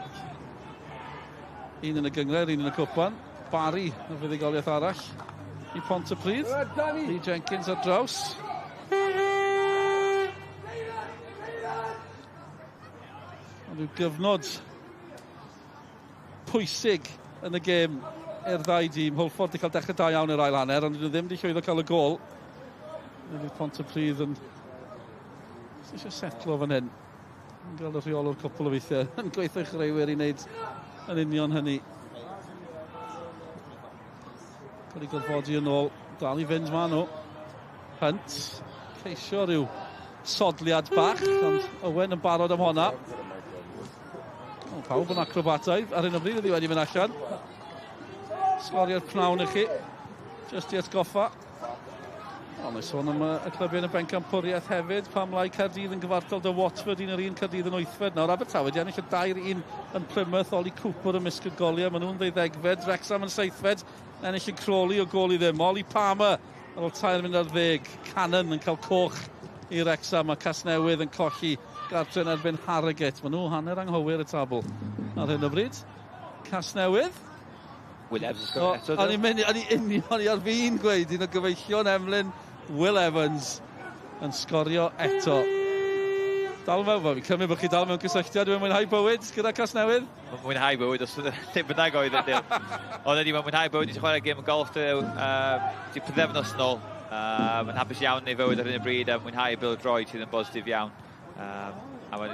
1 yn y gynghrair, 1 yn y cwpan. Barry, y fuddugoliaeth arall. i Pontypridd. Lee Jenkins ar draws. Ond rhyw gyfnod pwysig yn y gêm i'r ddau dîm. Hwlffordd wedi cael dechrau da iawn i'r ail hanner, ond nhw ddim wedi llwyddo cael y gol. Fydd Pontypridd yn eisiau setlo fan hyn. Yn gael y rheolwr cwpl o weithiau yn gweithio chwaraewyr i wneud yn union hynny. Cael ei gorfodi yn ôl. Dal i fynd ma nhw. Hunt. Ceisio rhyw sodliad bach, ond Owen yn barod am honna. O, pawb yn acrobataidd ar hyn o bryd ydi wedi mynd allan. Sgorio'r pnawn i chi. Just i atgoffa. O, mae sôn am y clybiau yn y bencampwriaeth hefyd. Pam lai Caerdydd yn gyfartal dy Watford, un yr un Caerdydd yn wythfed. Nawr Abertawe wedi ennill y dair un yn Plymouth. Oli Cooper ymysg y goliau. Maen nhw'n ddeuddegfed. Wrexham yn seithfed. Ennill y Crawley o gol i ddim. Oli Palmer ar ôl tair munud ar ddeg. Cannon yn cael coch i Wrexham a Casnewydd yn colli gartre yn erbyn Harrogate. Maen nhw hanner anghywir y tabl ar hyn o bryd. Casnewydd. Will Evans yn sgorio eto. O'n i'n mynd, o'n i union, i ar fi'n gweud, un o gyfeillion Emlyn, Will Evans, yn sgorio eto. Dal mewn, fi'n cymryd bod chi dal mewn cysylltiad, dwi'n mwynhau bywyd gyda Casnewydd. Mae'n mwynhau bywyd, os lle bynnag oedd e, Dyl. Ond ydy, mae'n mwynhau bywyd, ni'n chwarae gêm golf, di pythefnos nôl. Mae'n hapus iawn ei fywyd ar hyn o bryd a mwynhau bil droed sydd yn bositif iawn. A mae'n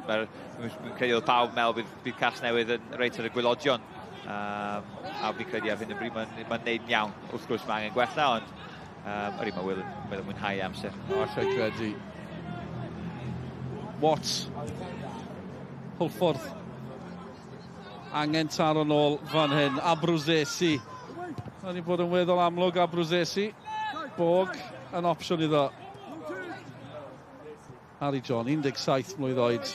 ma, ma credu oedd pawb meddwl bydd, bydd Casnewydd yn reit ar y gwylodion. A fi'n credu ar hyn o bryd mae'n ma neud yn iawn. Wrth gwrs mae angen gwella, ond ydy mae Will yn, Will yn mwynhau amser. O, allai credu. Watts. Hwlffordd. Angen taro nôl fan hyn. Abruzesi. Mae wedi bod yn weddol amlwg Abruzesi. Bog yn opsiwn iddo. Harry John, 17 mlwydd oed.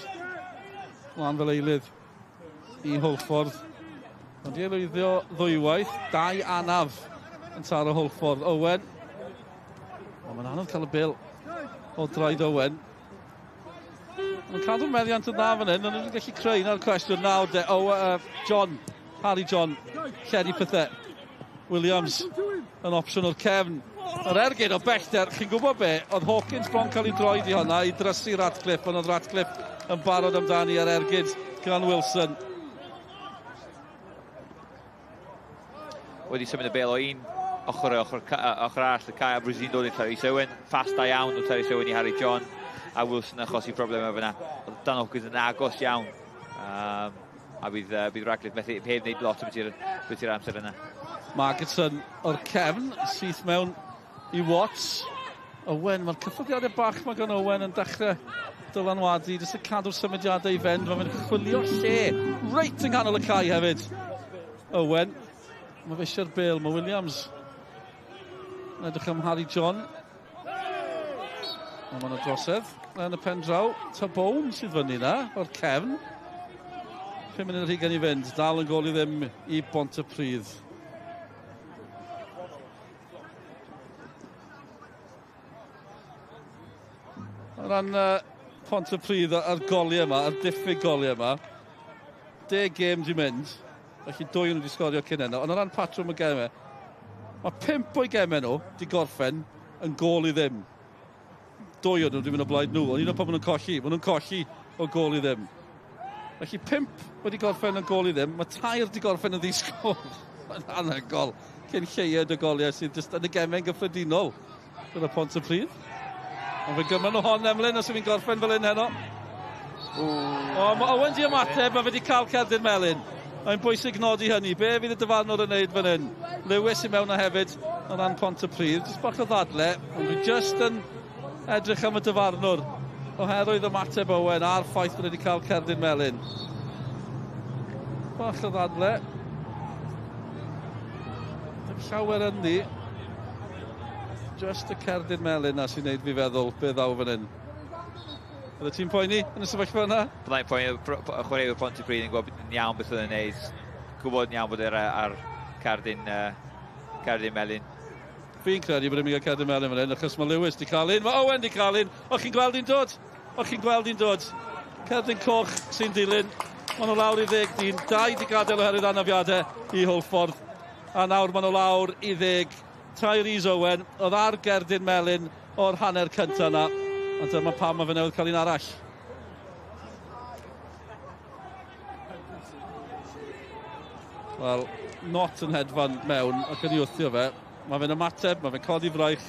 Lan fel eilydd i Hwlffordd. Ond i lwyddio ddwywaith, dau anaf yn taro Hwlffordd. Owen. O, mae'n anodd cael y bil o draed Owen. Mae'n cadw'r meddiant yn dda fan hyn, ond nhw'n gallu creu na'r cwestiwn nawr de. O, John, Harry John, lledu pethau. Williams yn opsiwn o'r cefn. Yr ergyd o bellter, chi'n gwybod be, oedd Hawkins bron cael ei droed i hwnna i drysu Ratcliffe, ond oedd Ratcliffe yn barod amdani ar ergyd gan Wilson. Wedi symud y bel o un ochr ochr, ochr arall y cae a Brwsyn dod i Terry Owen. Fast da iawn o Terry Owen i Harry John a Wilson achosi problemau fyna. Oedd Dan Hawkins yn agos iawn. Um, a bydd, bydd Radcliffe methu heb wneud lot beth i'r amser yna. Margetson o'r cefn, syth mewn i Watts. Owen, mae'r cyffyrddiadau bach mae gan Owen yn dechrau dylanwadu, jyst yn cadw'r symudiadau i fynd, mae'n chwilio lle, reit yng nghanol y cae hefyd. Owen, mae fe eisiau'r bel, mae Williams yn edrych am Harry John. Ond mae'n drosedd yn y pen draw. Tabone sydd fyny na, o'r cefn. 5 munud ar hugain i fynd, dal yn gol i ddim i Bontypridd. O ran Pontypridd a'r goliau yma, a'r diffyg goliau yma, deg gêm di mynd, felly dwy nhw wedi sgorio cyn heno, ond o ran patrwm y gemau, mae pump o'i gemau nhw di gorffen yn gol i ddim. Dwy o'n nhw wedi mynd o blaid nhw, ond un o pan maen nhw'n colli, maen nhw'n colli o gol i ddim. Felly pump wedi gorffen yn gol i ddim, mae tair wedi gorffen yn ddisgwyl. Mae'n anhygoel cyn lleied o goliau sydd jyst yn y gemau'n gyffredinol gyda Pontypridd. Ond fe gymryd nhw hon, Emlyn, os yw'n gorffen fel hyn heno. O, mae Owen di ymateb, mae fe wedi cael cerdyn melyn. Mae'n bwysig nodi hynny. Be fydd y dyfarnwr yn neud fan hyn? Lewis i mewn a hefyd o ran Pontypridd. Jyst bach o ddadle, ond dwi jyst yn edrych am y dyfarnwr oherwydd ymateb Owen a'r ffaith bod wedi cael cerdyn melyn. Bach o ddadle. Ddim llawer ynddi. Just y cerdyn melyn na sy'n neud fi feddwl be ddaw fan hyn. Bydde ti'n poeni yn y sefyllfa yna? Byddai'n poeni, chwaraewyr Pontypridd yn gwybod yn iawn beth oedd yn neud, gwybod yn iawn bod e ar cerdyn, cerdyn melyn. Fi'n credu bod e'n mynd i gael cerdyn melyn fan hyn, achos mae Lewis di cael un, mae Owen di cael un. O'ch chi'n gweld un dod? O'ch chi'n gweld un dod? Cerdyn coch sy'n dilyn. Maen nhw lawr i ddeg dyn, dau di gadael oherwydd anafiadau i Hwlffordd. A nawr maen nhw lawr i ddeg. Tyrese Owen, oedd ar gerdyn melyn o'r hanner cyntaf yna. Ond dyma pam mae fe newydd cael un arall. Wel, not yn hedfan mewn ac yn ei wthio fe. Mae fe'n ymateb, mae fe'n codi fraich.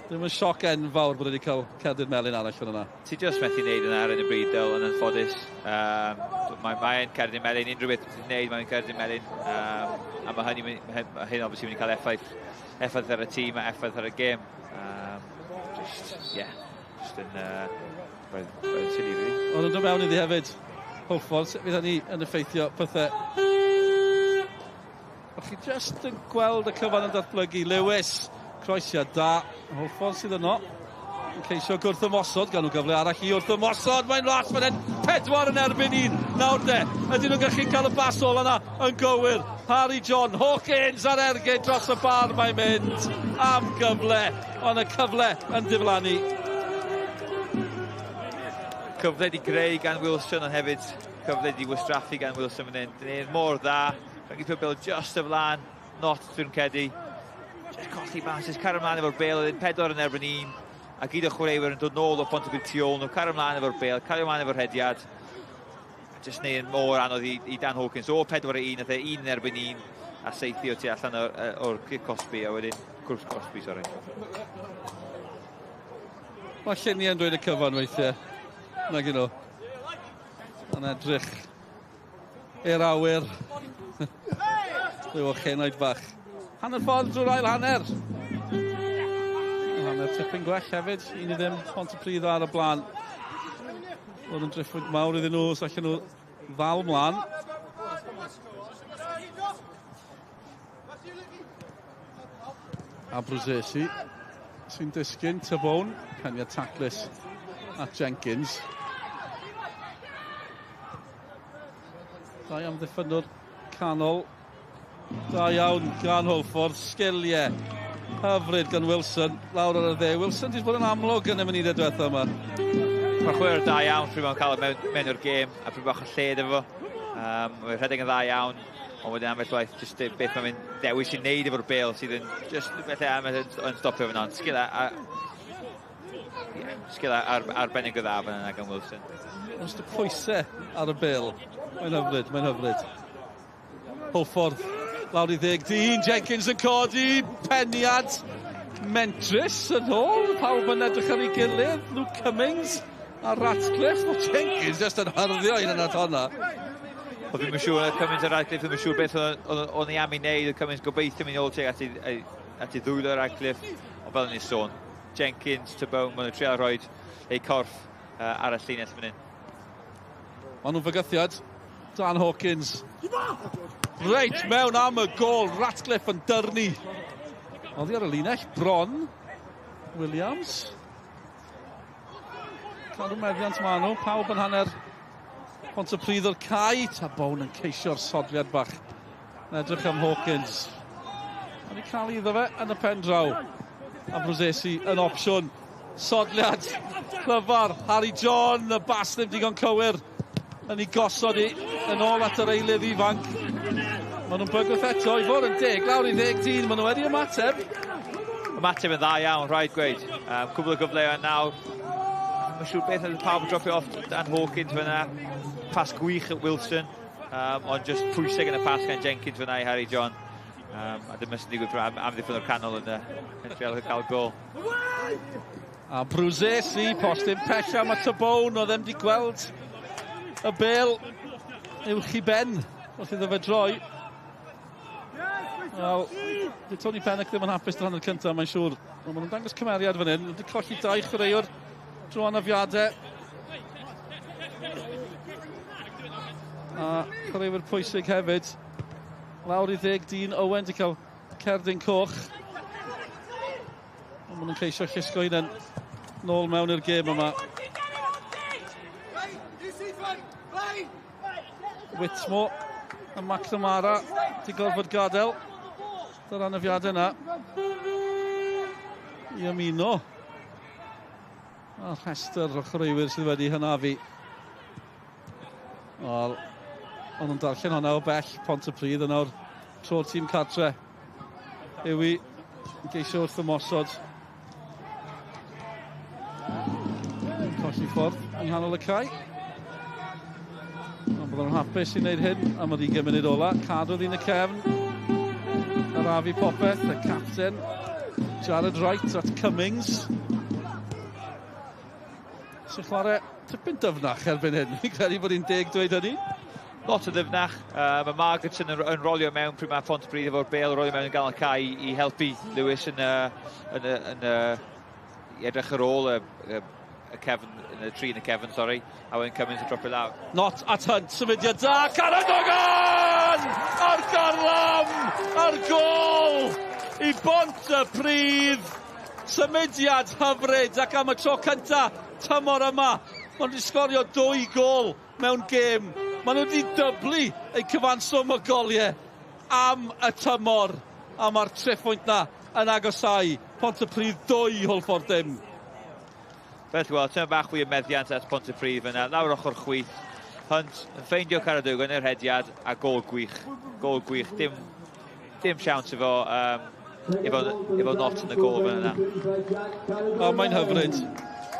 Ddim yn sioc enfawr bod wedi cael cerdyn melyn arall fan yna. Ti just methu wneud yna ar yn y bryd, Dyl, yn anffodus. Mae'n cerdyn melyn, unrhyw beth ti'n wneud, mae'n cerdyn melyn. A mae hynny, mae hyn obviously mynd i cael effaith ar y tîm a effaith ar y gêm. Just, yeah, just yn very silly, really. Ond yn dod mewn iddi hefyd, Hwlffordd, sut fydd hynny yn effeithio pethau? O'ch chi just yn gweld y cyfan yn datblygu. Lewis, croesiad da. Hwlffordd sydd yno. Yn ceisio gwrth ymosod, gan nhw gyfle arall i wrth ymosod. Mae'n ras fan hyn, 4 yn erbyn 1. Nawr de, ydyn nhw'n gallu cael y bas ola yna yn gywir. Harry John Hawkins ar ergyd dros y bar mae'n mynd am gyfle, ond y cyfle yn diflannu. Cyfle di greu gan Wilson, ond hefyd cyfle di wastraffu gan Wilson fan hyn. Dyn ni'n mor dda, rhaid i bêl just y flaen, not drwy'n cedi. Just colli bas, just cario ymlaen efo'r bêl, oedd 4 yn erbyn 1. A gyd o chwaraewyr yn dod nôl o Pontypridd tu ôl nhw, cario ymlaen efo'r bêl, cario ymlaen efo'r rhediad. A just neud yn mor anodd i Dan Hawkins. O 4-1, nath e 1 yn erbyn 1, a saethu o tu allan o'r cic cosbi, a wedyn cwrs cosbi, sori. Mae lluniau yn dweud y cyfan weithiau. Nag nhw. Yn edrych i'r awyr. Rhyw o chenaid bach. Hanner ffordd drwy'r ail hanner. Hanner tipyn gwell hefyd. 1-0 Pontypridd ar y blaen. Oedd yn driffwynt mawr iddyn nhw, os allan nhw ddal mlaen. Abruzzesi sy'n disgyn, Tabone, peniad taclus at Jenkins. Da iawn ddiffynwr canol. Da iawn gan Hwlffordd, sgiliau hyfryd gan Wilson, lawr ar y dde. Wilson wedi bod yn amlwg yn y munudau diwethaf yma. Mae'n chwarae da iawn pryd mae'n cael mewn o'r gêm a pryd bach o lled efo. Mae'n rhedeg yn dda iawn, ond wedyn ambell waith just beth mae'n mynd dewis i wneud efo'r bêl sydd yn just felly am yn stopio fan hon. Sgil arbennig o dda fan yna gan Wilson. Just y pwysau ar y bêl. Mae'n hyfryd, mae'n hyfryd. Hwlffordd lawr i 10-1, Jenkins yn codi, peniad mentrus yn ôl, pawb yn edrych ar ei gilydd, Luke Cummings a Ratcliffe. Mae Jenkins just yn hyrddio un yna honna. Oedd ddim yn siŵr, Cummings a Ratcliffe ddim yn siŵr beth o'n i am ei wneud, oedd Cummings gobeithio mynd ôl tuag at ei ddwylo Ratcliffe, ond fel o'n i'n sôn, Jenkins, Tabone, maen nhw'n trial rhoi eu corff ar y llinell fan hyn. Maen nhw'n fygythiad. Dan Hawkins. Reit mewn am y gôl, Ratcliffe yn dyrnu. Oddi ar y linell, bron. Williams. Cadw meddiant maen nhw, pawb yn hanner Pontypridd o'r cae. Tabone yn ceisio'r sodliad bach. Yn edrych am Hawkins. Mae'n ei cael iddo fe yn y pen draw. Abruzzesi yn opsiwn. Sodliad clyfar. Harry John, y bas ddim digon cywir. Yn ei gosod i yn ôl at yr eilydd ifanc. Maen nhw'n bygwth eto i fod yn deg, lawr i 10-1. Maen nhw wedi ymateb. Ymateb yn dda iawn, rhaid gweud. Cwbl o gyfleoedd nawr. Mae'n siŵr beth oedd pawb yn dropio off Dan Hawkins fyna. Pas gwych at Wilson, ond just pwysig yn y pas gan Jenkins fyna i Harry John. A dyma sy'n digwydd amddiffyn o'r canol yn trial cael gôl. A Abruzzesi, postyn pella, mae Tabone, oedd e'n di gweld y bêl uwch i ben wrth iddo fe droi. Wel, di Tony Pennock ddim yn hapus dros hanner cyntaf, mae'n siŵr. Ond maen nhw'n dangos cymeriad fan hyn. Wedi colli 2 chwaraewr drwy anafiadau. A chwaraewyr pwysig hefyd. Lawr i 10-1, Owen wedi cael cerdyn coch. Ond maen nhw'n ceisio llusgo hunain nôl mewn i'r gêm yma. Whitmore a McNamara wedi gorfod gadael. Dy'r anafiadau yna i ymuno. A rhestr o chwaraewyr sydd wedi hynafu. Wel, ond nhw'n darllen hwnna o bell, Pontypridd yn awr tro'r tîm cartre. Yw i geisio wrth ymosod. Colli ffordd yng nghanol y cae. Ond bydden nhw'n hapus i wneud hyn am yr 20 munud ola. Cadw ddyn y cefn. Arafu popeth, y capten Jared Wright at Cummings. Sy'n chwarae tipyn dyfnach erbyn hyn. Fi'n credu bod hi'n deg dweud hynny. Lot o ddyfnach. Mae Margetson yn rolio mewn pryd mae Pontypridd efo'r bêl, rolio mewn yn ganol cae i helpu Lewis yn, yn, yn, i edrych ar ôl y cefn, yn y tri yn y cefn, sori, a wedyn Cummins yn dropio lawr. Not at Hunt, symudiad da, Caradogan! Ar garlam! Ar gol! I Bontypridd! Symudiad hyfryd ac am y tro cynta tymor yma, maen nhw wedi sgorio 2 gôl mewn gêm. Maen nhw wedi dyblu eu cyfanswm o goliau am y tymor. A mae'r triphwynt na yn agosau. Pontypridd 2, Hwlffordd dim. Felly, wel, tyma bach fwy o meddiant at Pontypridd fyna. Lawr ochr chwith. Hunt yn ffeindio Caradogan yn yr hediad a gôl gwych. Gôl gwych. Dim siawns efo Not yn y gôl fan yna. O, mae'n hyfryd.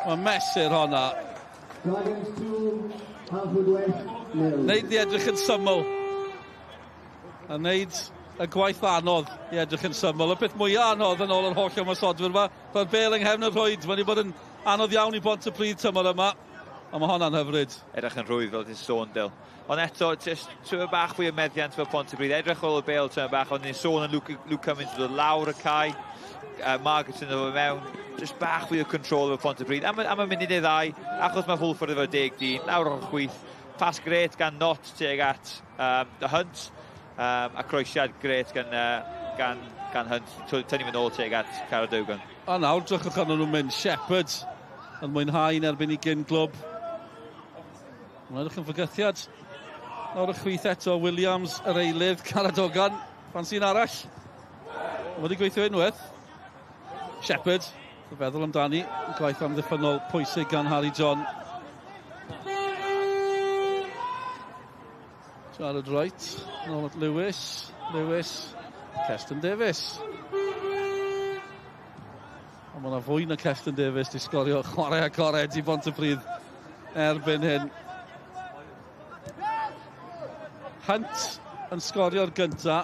Mae'n mesur honna. Neud i edrych yn syml. A neud y gwaith anodd i edrych yn syml. Y peth mwyaf anodd yn ôl yr holl ymosodwyr yma, mae'r bêl yng nghefn y rhwyd. Mae'n wedi bod yn anodd iawn i Bontypridd tymor yma. Ond mae honna'n hyfryd. Edrych yn rhwydd fel ti'n sôn, Dyl. Ond eto, just tyma bach fwy o meddiant fel Pontypridd. Edrych ôl y bêl tyma bach, ond ni'n sôn yn Luke Cummins yn dod lawr y cae. Margetson yn dod mewn. Just bach fwy o control efo Pontypridd. Am y munud neu ddau, achos mae Hwlffordd efo 10 dyn, lawr o'r chwith. Pas gret gan Not tuag at the Hunt. A croesiad gret gan Hunt. Tynnu fynd ôl tuag at Caradogan. A nawr, drychwch arnyn nhw'n mynd. Shepherd yn mwynhau yn erbyn i gyn glwb. Mae'n edrych yn fygythiad. Nawr y chwith eto, Williams, yr eilydd, Caradogan, ffansi'n arall. Mae wedi gweithio unwaith. Shepherd, yn feddwl amdani, gwaith amddiffynnol pwysig gan Harry John. Jared Wright, nôl at Lewis, Keston Davies. Ond mae yna fwy na Keston Davies di sgorio chwarae agored i Bontypridd erbyn hyn. Hunt yn sgorio'r gynta,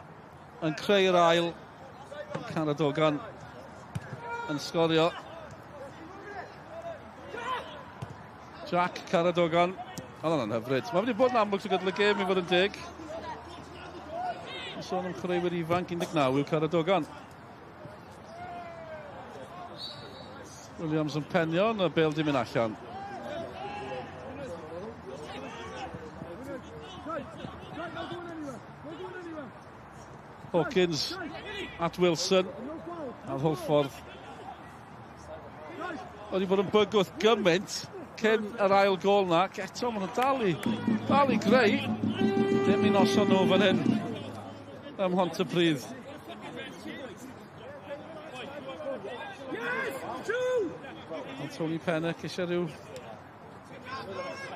yn creu'r ail. Caradogan yn sgorio. Jack Caradogan. Oedd hwnna'n hyfryd. Mae wedi bod yn amlwg trwy gydol y gêm i fod yn deg. Yn sôn am chwaraewyr ifanc 19 yw Caradogan. Williams yn penio, y bêl di mynd allan. Hawkins at Wilson. Ar Hwlffordd. Oedd wedi bod yn bygwth gymaint cyn yr ail gôl na. Ac eto, maen nhw'n dal i greu. Dim i noson nhw fan hyn ym Mhontypridd. Ond Tony Pennock eisiau rhyw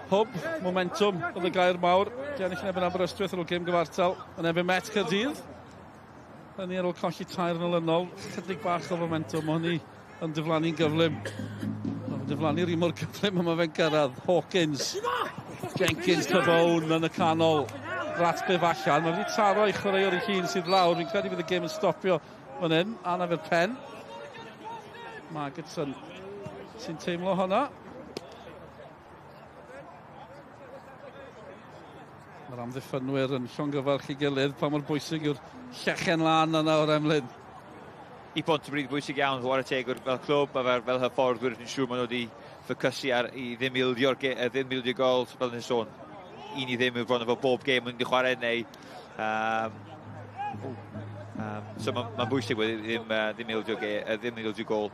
hwb, momentum oedd y gair mawr. Di ennill yn erbyn Aberystwyth ar ôl gêm gyfartal yn erbyn Met Caerdydd. Hynny ar ôl colli 3 yn olynol. Chydig bach o momentum, mae hynny yn diflannu'n gyflym. Mae'n diflannu'r un mor gyflym a mae fe'n gyrraedd. Hawkins, Jenkins, Tabone yn y canol. Ratcliffe allan. Mae wedi taro i chwaraewr ei hun sydd lawr. Fi'n credu bydd y gêm yn stopio fan hyn. Anaf i'r pen. Margetson sy'n teimlo hwnna. Mae'r amddiffynwyr yn llongyfarch ei gilydd. Pa mor bwysig yw'r llechen lan yna o'r Emlyn. I Pontypridd bwysig iawn, chwarae teg fel clwb a fel hyfforddwyr, dwi'n siŵr maen nhw wedi ffocysu ar i ddim ildio gols, fel ni'n sôn. 1-0 yw bron efo bob gêm yn wedi chwarae neu. So mae'n bwysig wedi ddim ildio gol.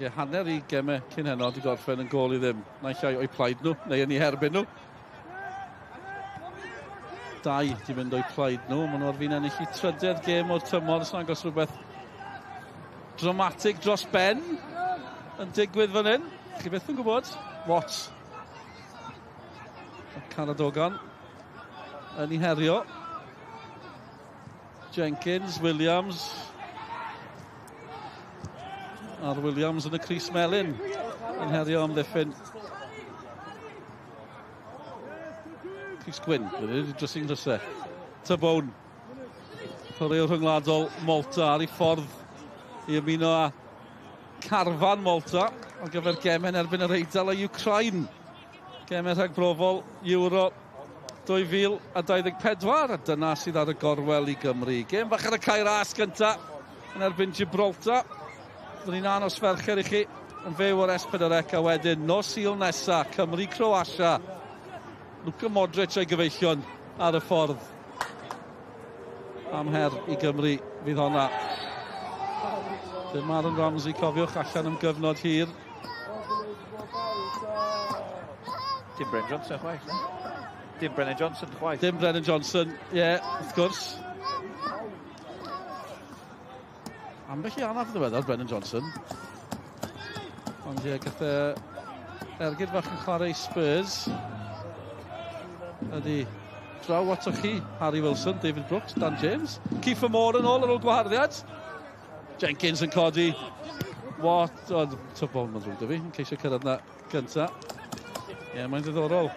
Ie, hanner i gemau cyn heno wedi gorffen yn gôl i ddim. Naill ai o'i plaid nhw, neu yn eu herbyn nhw. 2 di mynd o'i plaid nhw. Maen nhw ar fin ennill i trydedd gêm o'r tymor. Os nagos rhywbeth dramatig dros ben yn digwydd fan hyn. Chi byth yn gwybod. Watts. Caradogan yn ei herio. Jenkins, Williams. A'r Williams yn y crys melyn yn herio amddiffyn. Crys gwyn, dressing drysau. Tabone, chwaraewr rhyngwladol Malta ar ei ffordd i ymuno â carfan Malta ar gyfer gemau yn erbyn yr Eidal a Ukraine. Gemau rhagbrofol Euro 2024, a dyna sydd ar y gorwel i Gymru. Gêm fach ar y Cae Ras gynta yn erbyn Gibraltar. Byddwn ni'n anos Fercher i chi yn fyw o'r S4C, a wedyn nos Sul nesa, Cymru Croatia. Luka Modric a'i gyfeillion ar y ffordd. Am her i Gymru fydd honna. Dim Aaron Ramsey, cofiwch, allan am gyfnod hir. Dim Brennan Johnson chwaith, ne? Dim Brennan Johnson chwaith. Dim Brennan Johnson, ie, yeah, wrth gwrs. Ambell i anaf yn ddiweddar, Brennan Johnson. Ond ie, gath e ergyd fach yn chwarae i Spurs. Ydy, draw atoch chi, Harry Wilson, David Brooks, Dan James. Kieffer Moore yn ôl ar ôl gwaharddiad. Jenkins yn codi. What? O, tybol, mae'n ddrwg 'da fi, yn ceisio cyrraedd na gynta. Ie, yeah, mae'n ddiddorol.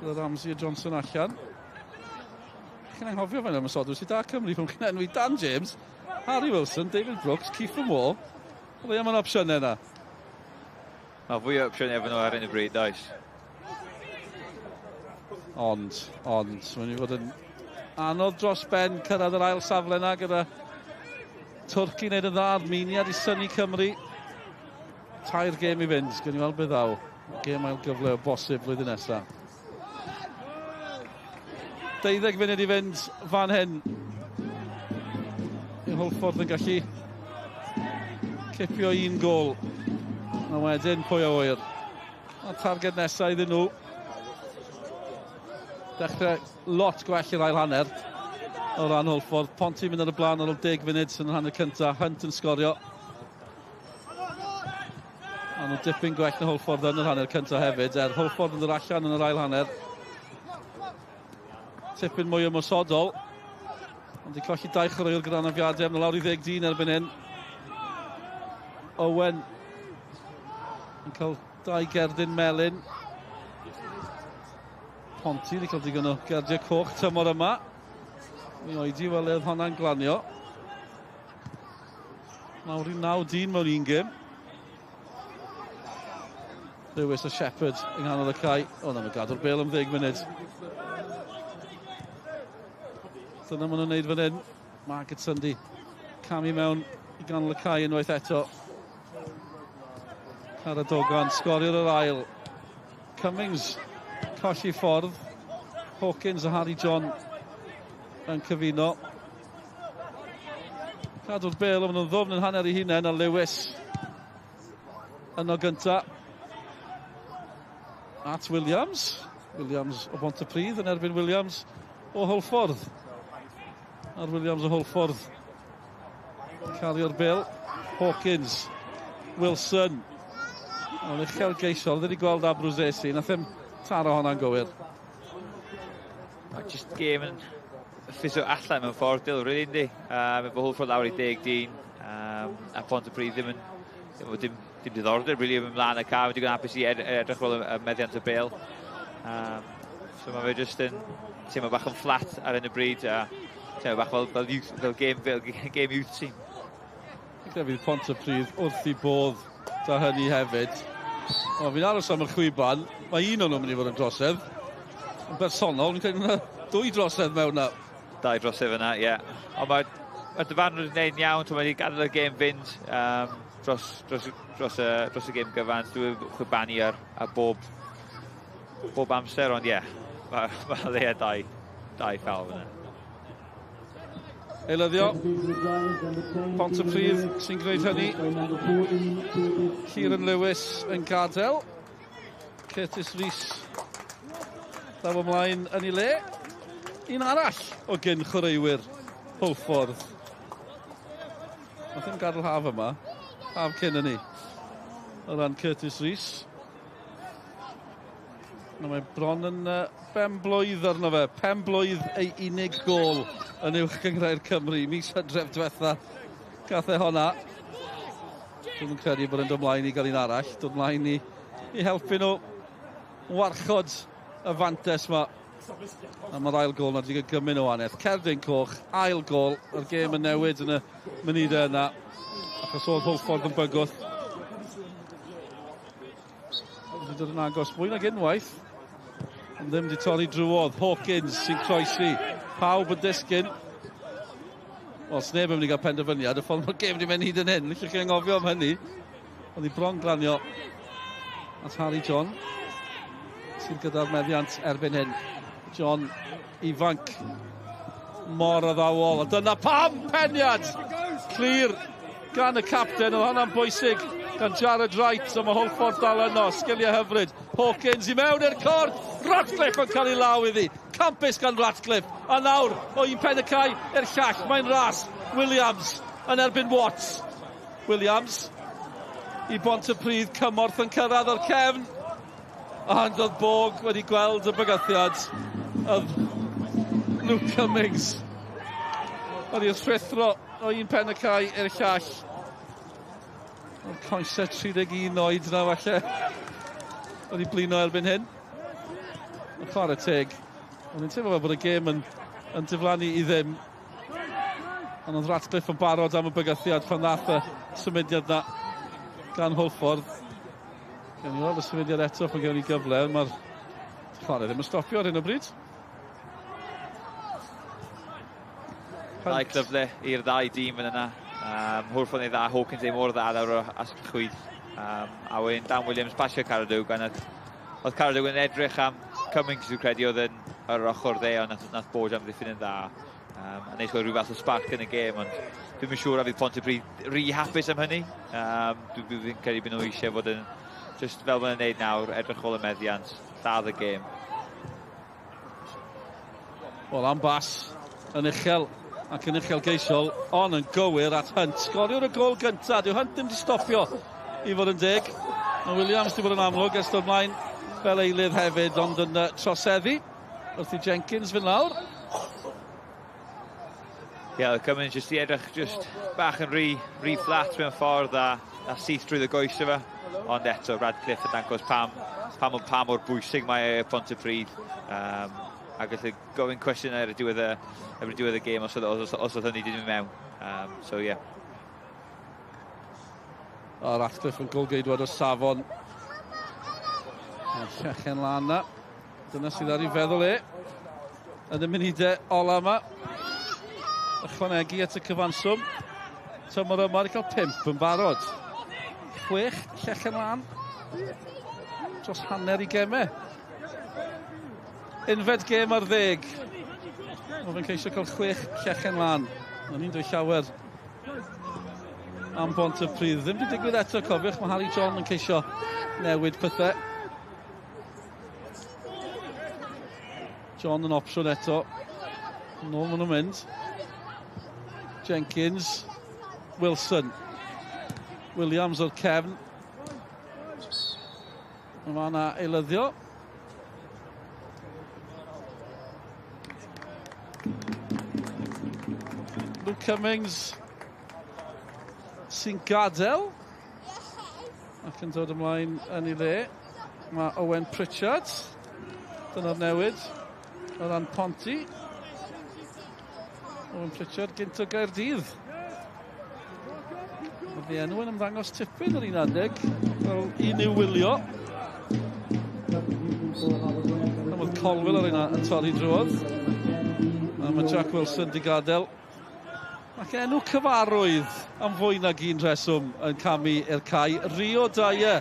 Gyda Ramsey a Johnson allan. Chi'n anghofio fe'n ymosodwr sydd da Cymru pan chi'n enwi Dan James, Harry Wilson, David Brooks, Kieffer Moore. O leia mae'n opsiynau yna. Mae fwy o opsiynau efo nhw ar hyn o bryd, does? Ond, mae'n mynd i fod yn anodd dros ben cyrraedd yr ail safle yna gyda Twrci wneud yn dda, Armenia di synnu Cymru. 3 gêm i fynd, gawn ni weld beth ddaw. Gêm ail gyfle o bosib flwyddyn nesaf. 12 munud i fynd fan hyn. Yw Hwlffordd yn gallu cipio un gôl. A wedyn pwy a ŵyr. A targed nesaf iddyn nhw. Dechrau lot gwell i'r ail hanner o ran Hwlffordd. Ponty mynd ar y blaen ar ôl 10 munud yn yr hanner cyntaf. Hunt yn sgorio. A nhw dipyn gwell na Hwlffordd yn yr hanner cyntaf hefyd. Er Hwlffordd yn dod allan yn yr ail hanner. Tipyn mwy ymosodol. Ond di colli 2 chwaraewr gyda anafiadau. Maen nhw lawr i 10 dyn erbyn hyn. Owen yn cael 2 gerdyn melyn. Ponty wedi cael digon o gerdiau coch tymor yma. Mi oedi wel oedd hwnna'n glanio. Lawr i 9 dyn mewn un gêm. Lewis a Shepherd yng nghanol y cae. O, na, mae'n gadw'r bêl am 10 munud. Dyna maen nhw'n neud fan hyn. Margetson di camu mewn i ganol y cae unwaith eto. Karadogan sgorio'r yr ail. Cummings colli ffordd. Hawkins a Harry John yn cyfuno. Cadw'r bêl, maen nhw'n ddwfn yn hanner eu hunain, a Lewis yno gynta. At Williams. Williams o Bontypridd yn erbyn Williams o Hwlffordd. A'r Williams o Hwlffordd cario'r bêl. Hawkins, Wilson. Ond uchelgeisiol, ddim wedi gweld Abruzzese, nath e'm taro hwnna'n gywir. Mae just gêm yn ffisio allan mewn ffordd, Dyl, really, yndi? Efo Hwlffordd lawr i 10 dyn, a Pontypridd ddim yn, dim diddordeb, really, yn ymlaen y cae, wedi gwneud hapus i edrych fel y meddiant y bêl. So mae fe just yn teimlo bach yn flat ar hyn o bryd, a teimlo bach fel game youth team. Fi'n credu fydd Pontypridd wrth i bodd da hynny hefyd. O, fi'n aros am y chwiban. Mae un o'n nhw'n mynd i fod yn drosedd. Yn bersonol, fi'n credu yna 2 drosedd mewn na. 2 drosedd fyna, ie. Ond mae dyfarnwr wedi gwneud yn iawn, mae wedi gadael y gêm fynd dros y gêm gyfan. Dwi'n chwibanu ar bob amser, ond ie, mae leia 2 ffawl fyna. Eilyddio, Pontypridd sy'n gwneud hynny. Kieran Lewis yn gadael. Curtis Rees daw ymlaen yn ei le. Un arall o gyn chwaraewyr Hwlffordd. Nath e'n gadael haf yma, haf cyn hynny, o ran Curtis Rees. Na, mae bron yn 5 blwydd arno fe. 5 blwydd ei unig gôl yn Uwch Gynghrair Cymru. Mis Hydref diwetha gath e honna. Dwi'm yn credu bod e'n dod mlaen i gael un arall. Dod mlaen i, i helpu nhw warchod y fantes yma. A mae'r ail gol na wedi cael gymaint o wahaniaeth. Cerdyn coch, ail gol, yr gêm yn newid yn y munudau yna. Achos oedd Hwlffordd yn bygwth. Wedi dod yn agos mwy nag unwaith. Ond ddim wedi torri drwodd. Hawkins sy'n croesi. Pawb yn disgyn. Wel, sneb yn mynd i gael penderfyniad. Y ffordd mae'r gêm wedi mynd hyd yn hyn. Llwch chi anghofio am hynny. Oedd hi bron glanio at Harry John. Sydd gyda'r meddiant erbyn hyn. John ifanc mor addawol. A dyna pam peniad! Clir gan y capten, oedd hwnna'n bwysig gan Jared Wright, a mae Hwlffordd dal yno, sgiliau hyfryd. Hawkins i mewn i'r cord, Ratcliffe yn cael ei law iddi. Campus gan Ratcliffe, a nawr o un pen y cae i'r llall, mae'n ras. Williams yn erbyn Watts. Williams i Bontypridd, cymorth yn cyrraedd o'r cefn. Ond oedd Bog wedi gweld y bygythiad. Oedd Luke Cummings wedi rhuthro o un pen y cae i'r llall. Oedd coesau 31 oed na falle wedi blino erbyn hyn. Yn chwarae teg. Ond yn teimlo fel bod y gêm yn, yn diflannu i ddim. Ond oedd Ratcliffe yn barod am y bygythiad pan ddath y symudiad na gan Hwlffordd. Gewn ni weld y symudiad eto pan gewn ni gyfle. Mae'r chwarae ddim yn stopio ar hyn o bryd. Ddau cyfle i'r ddau dîm yn yna. Hwlffordd neu dda, Hawkins ei mor dda lawr o asgell chwith. A wedyn Dan Williams pasio Caradog, a oedd Caradog yn edrych am Cummings dwi'n credu oedd yn ar yr ochr dde, ond nath, nath bod am ddiffyn yn dda. A neis gweld rhyw fath o spark yn y gêm, ond dwi'm yn siŵr a fydd Pontypridd rhy hapus am hynny. Dwi'n dwi, dwi credu bod nhw eisiau fod yn, just fel maen nhw'n neud nawr, edrych ôl y meddiant, lladd y gêm. Wel, am bas yn uchel ac yn uchelgeisiol, ond yn gywir at Hunt. Sgoriwr y gol gyntaf, dyw Hunt ddim wedi stopio i fod yn deg. Mae Williams wedi bod yn amlwg ers dod mlaen fel eilydd hefyd, ond yn troseddu wrth i Jenkins fynd lawr. Ie, yeah, oedd Cummins jyst i edrych just bach yn rhy, rhy fflat mewn ffordd a, a syth drwy y goes efo. Ond eto, Radcliffe yn dangos pam, pam, pa mor bwysig mae e Pontypridd. A gallu gofyn cwestiwn ar y diwedd y, ar y diwedd y gêm os oedd, os, os oedd hynny wedi mynd mewn. So, yeah. O, Ratcliffe yn golgeidwad o safon. Mae'r llechen lan na. Dyna sydd ar ei feddwl e. Yn y munudau ola yma. Ychwanegu at y cyfanswm. Tymor yma wedi cael 5 yn barod. 6 llechen lan. Dros hanner i gemau. Unfed gêm ar ddeg. Mae fe'n ceisio cael 6 llechen lan. Mae'n un dwy llawer am Bontypridd. Ddim wedi digwydd eto, cofiwch, mae Harry John yn ceisio newid pethau. John yn opsiwn eto. Nôl maen nhw'n mynd. Jenkins. Wilson. Williams o'r cefn. Mae yna eilyddio. Luke Cummings sy'n gadael ac yn dod ymlaen yn ei le. Mae Owen Pritchard. Dyna'r newid o ran Ponty. Owen Pritchard gynt o Gaerdydd. Oedd ei enw yn ymddangos tipyn ar un adeg, fel un i'w wylio. A oedd Colwill ar un yn torri drwodd. A mae Jack Wilson di gadael. Ac enw cyfarwydd am fwy nag un rheswm yn camu i'r cae. Rio Dyer.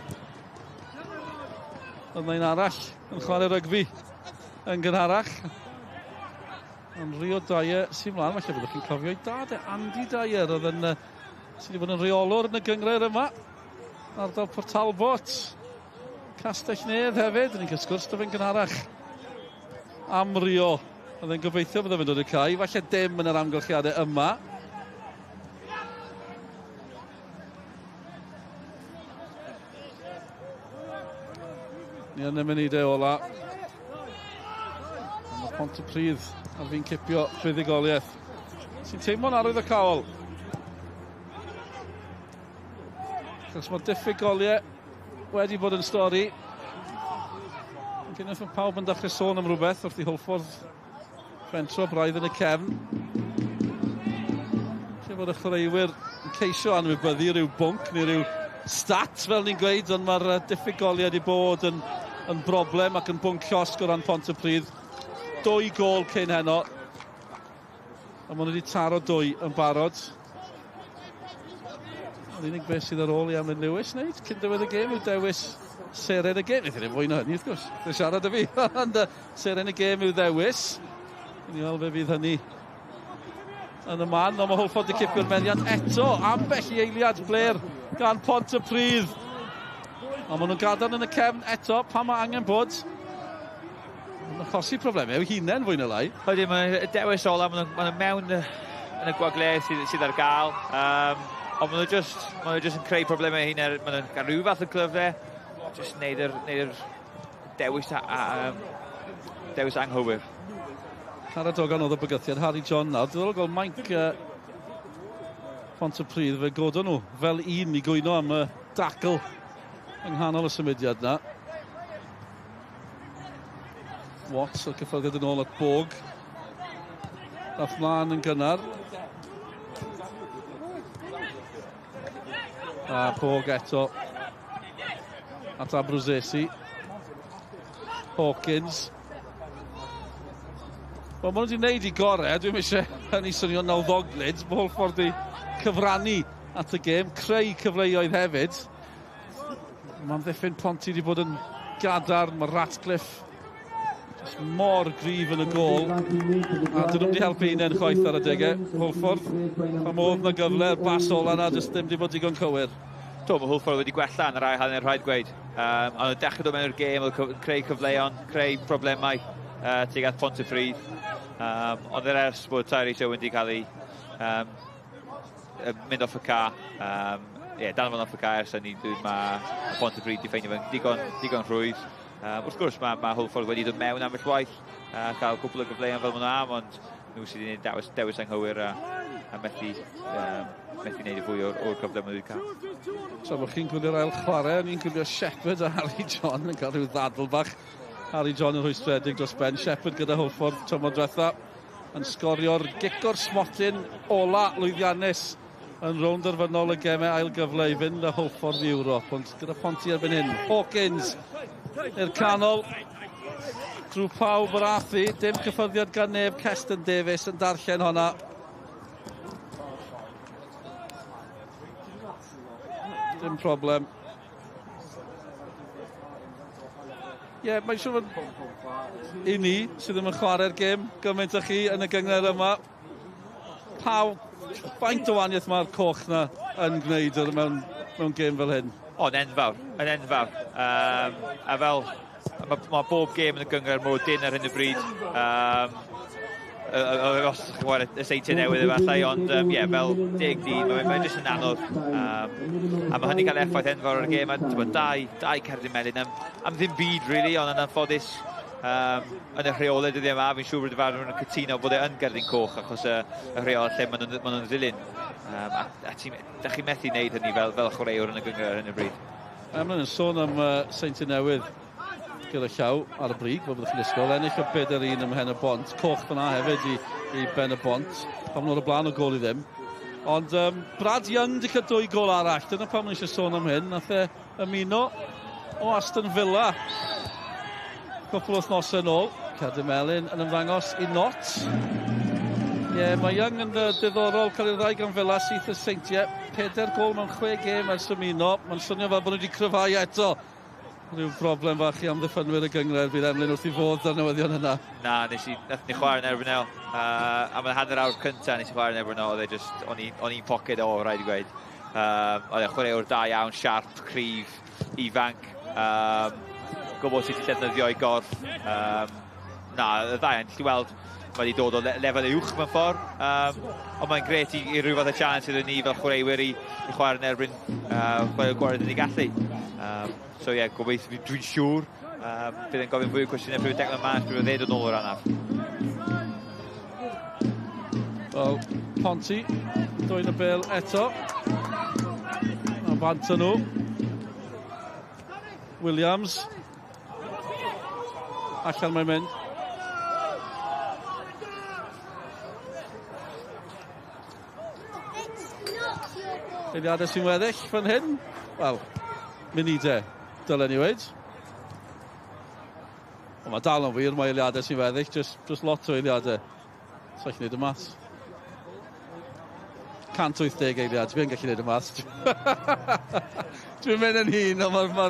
Oedd un arall yn chwarae rygbi yn gynharach. Ond Rio Dyer sy'n mlaen, falle byddwch chi'n cofio ei dad e, Andy Dyer, oedd yn, sydd wedi bod yn rheolwr yn y gynghrair yma. Ardal Port Talbot. Castell Nedd hefyd, ni'n cael sgwrs 'da fe'n gynharach am Rio. Oedd e'n gobeithio bydde fe'n dod i'r cae, falle dim yn yr amgylchiadau yma. Ni yn y munudau ola. Mae Pontypridd ar fin cipio buddugoliaeth. Sy'n teimlo'n arwyddocaol. Achos mae'r diffyg goliau wedi bod yn stori. Cyn mae pawb yn dechrau sôn am rhywbeth wrth i Hwlffordd fentro braidd yn y cefn. Lle bod y chwaraewyr yn ceisio anwybyddu rhyw bwnc neu rhyw stat fel ni'n gweud, ond mae'r diffyg goliau wedi bod yn broblem ac yn bwnc llosg o ran Pontypridd. 2 gôl cyn heno. A maen nhw wedi taro 2 yn barod. Yr unig beth sydd ar ôl i Emlyn Lewis wneud cyn diwedd y gêm yw dewis seren y gêm. Nid fwy na hynny, wrth gwrs. Dwi'n siarad â fi. Ond seren y gêm yw ddewis. Ni weld fe fydd hynny yn y man. Ond mae Hwlffordd wedi cipio'r meddiant eto. Ambell i eiliad bler gan Pontypridd. Ond maen nhw'n gadael yn y cefn eto pan mae angen bod. Mae'n achosi problemau i'w hunain fwy na lai. Wedyn mae dewis ola, maen nhw mewn yn y gwagle sydd ar gael. Ond maen nhw just yn creu problemau eu hunain. Maen nhw'n cael rhyw fath o glyfle. Just neud yr dewis, dewis anghywir. Caradogan oedd y bygythiad, Harry John nawr. Diddorol gweld mainc Pontypridd, fe godon nhw fel un i gwyno am y dacl yng nghanol y symudiad na. Watts o'r cyffyrddiad yn ôl at Bog. Dath mlaen yn gynnar. A Bog eto at Abruzzesi. Hawkins. Wel, maen nhw wedi gwneud i gorau. Dwi'm eisiau hynny swnio'n nawddoglyd. Mae Hwlffordd wedi cyfrannu at y gêm, creu cyfleoedd hefyd. Mae amddiffyn Ponty wedi bod yn gadarn. Mae Ratcliffe just mor gryf yn y gôl. A dyn nhw'm wedi helpu hunain chwaith ar adegau. Hwlffordd, pan oedd na gyfle, y bas ola na, jyst ddim wedi bod digon cywir. Do, mae Hwlffordd wedi gwella yn yr ail hanner, rhaid gweud. Ond yn dechrau dod mewn i'r gêm, oedd creu cyfleon, creu problemau tuag at Pontypridd. Ond er ers bod Tyrese Owen wedi cael ei mynd off y ca, danfon off y ca ers hynny, mae Pontypridd wedi ffeindio fe'n digon rhwydd. Wrth gwrs, mae Hwlffordd wedi dod mewn ambell waith, cael cwpl o gyfleon fel maen nhw am, ond nhw sydd wedi gwneud dewis anghywir a methu gwneud y fwy o'r cyfle maen nhw wedi cael. So, bod chi'n gwylio'r ail chwarae, ni'n gwylio Shepherd a Harry John yn cael rhyw ddadl bach. Harry John yn rhwystredig dros ben. Shepherd gyda Hwlffordd tymor diwetha yn sgorio'r gic o'r smotyn ola lwyddiannus yn rownd derfynol y gemau ail gyfle i fynd â Hwlffordd i Ewrop. Ond gyda Ponty erbyn hyn, Hawkins i'r canol. Drwy pawb yr athi, dim cyffyrddiad gan neb. Keston Davies yn darllen honna. Dim problem. Ie, yeah, mae'n siŵr fod i ni sydd ddim yn chwarae'r gêm gymaint â chi yn y gynghrair yma. Pawb, faint o wahaniaeth mae'r coch na yn gwneud mewn gêm fel hyn? O, yn enfawr, yn enfawr. A fel, mae bob gêm yn y gynghrair mor dynn ar hyn o bryd. Os ydych chi'n chwarae y Seintiau Newydd efallai, ond ie, fel 10 dyn, mae'n jyst yn anodd. A mae hynny'n cael effaith enfawr ar y gêm. Dau cerdyn melyn am ddim byd, really, ond yn anffodus yn y rheolau dyddiau yma, fi'n siŵr bod y farnwr yn cytuno bod e yn gerdyn coch achos y rheolau lle maen nhw'n ddilyn. A da chi'n methu wneud hynny fel chwaraewr yn y gynghrair ar hyn o bryd. Emlyn yn sôn am Seintiau Newydd gyda llaw ar y brig, fel byddwch chi'n disgwyl. Ennill y 4-1 ym Mhen y Bont. Coch fyna hefyd i Ben y Bont. Pam nhw'n o'r blaen o gôl i ddim. Ond Brad Young wedi cael 2 gôl arall. Dyna pam maen eisiau sôn am hyn. Nath e ymuno o Aston Villa cwpl o wythnosau yn ôl. Cerdyn melyn yn ymddangos i Not. Ie, yeah, mae Young yn diddorol cael ei ddau gan Villa syth y Seintiau. 4 gôl mewn 6 gêm ers ymuno. Mae'n swnio fel bod nhw wedi cryfhau eto. Rhyw broblem fach i amddiffynwyr y gynghrair bydd Emlyn wrth i fod ar newyddion yna. Na, nath ni chwarae yn erbyn nhw. Am y hanner awr cyntaf nes i chwarae yn erbyn nhw, oedd e just, o'n i'n poced o, rhaid i gweud. Oedd e chwaraewr da iawn, siarp, cryf, ifanc, gwybod sut i defnyddio ei gorff. Na, y ddau, yn gallu weld mae wedi dod o lefel uwch mewn ffordd. Ond mae'n grêt i ryw fath o challenge iddyn ni fel chwaraewyr i chwarae yn erbyn chwaraewyr gorau dyn ni gallu. So ie, yeah, gobeithio, dwi'n siŵr, bydd yn gofyn fwy o cwestiynau pryd Declan Mans, pryd oedd e dod nôl o'r anaf. Wel, Ponty, dwyn y bêl eto. A Bant nhw. Williams. Allan mae'n mynd. Eiliadau sy'n weddill fan hyn. Wel, munudau, dylen ni weud. Ond mae dal yn wir, mae eiliadau sy'n weddill, just, just lot o eiliadau. Sa'n gallu gwneud y maths. 180 eiliad, dwi'n gallu gwneud y maths. Dwi'n mynd yn hun, ond mae'r ma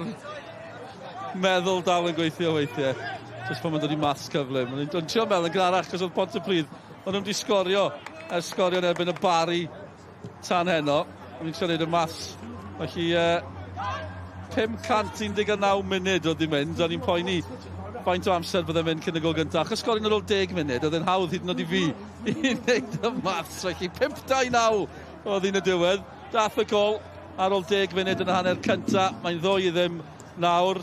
meddwl dal yn gweithio weithiau. Just pan mae'n dod i maths cyflym. O'n i'n trio meddwl yn gynharach, cos oedd Pontypridd, o'n nhw'n wedi sgorio, ers sgorio yn erbyn y Bari tan heno. O'n i'n trio gwneud y maths. Felly, 519 munud oedd di mynd, o'n i'n poeni faint o amser bydde'n mynd cyn y gol gyntaf. Achos sgorio ar ôl 10 munud, oedd e'n hawdd hyd yn oed i fi i wneud y maths. Felly 5-2-9 oedd hi'n y diwedd. Dath y gol ar ôl 10 munud yn y hanner cyntaf. Mae'n 2-0 nawr.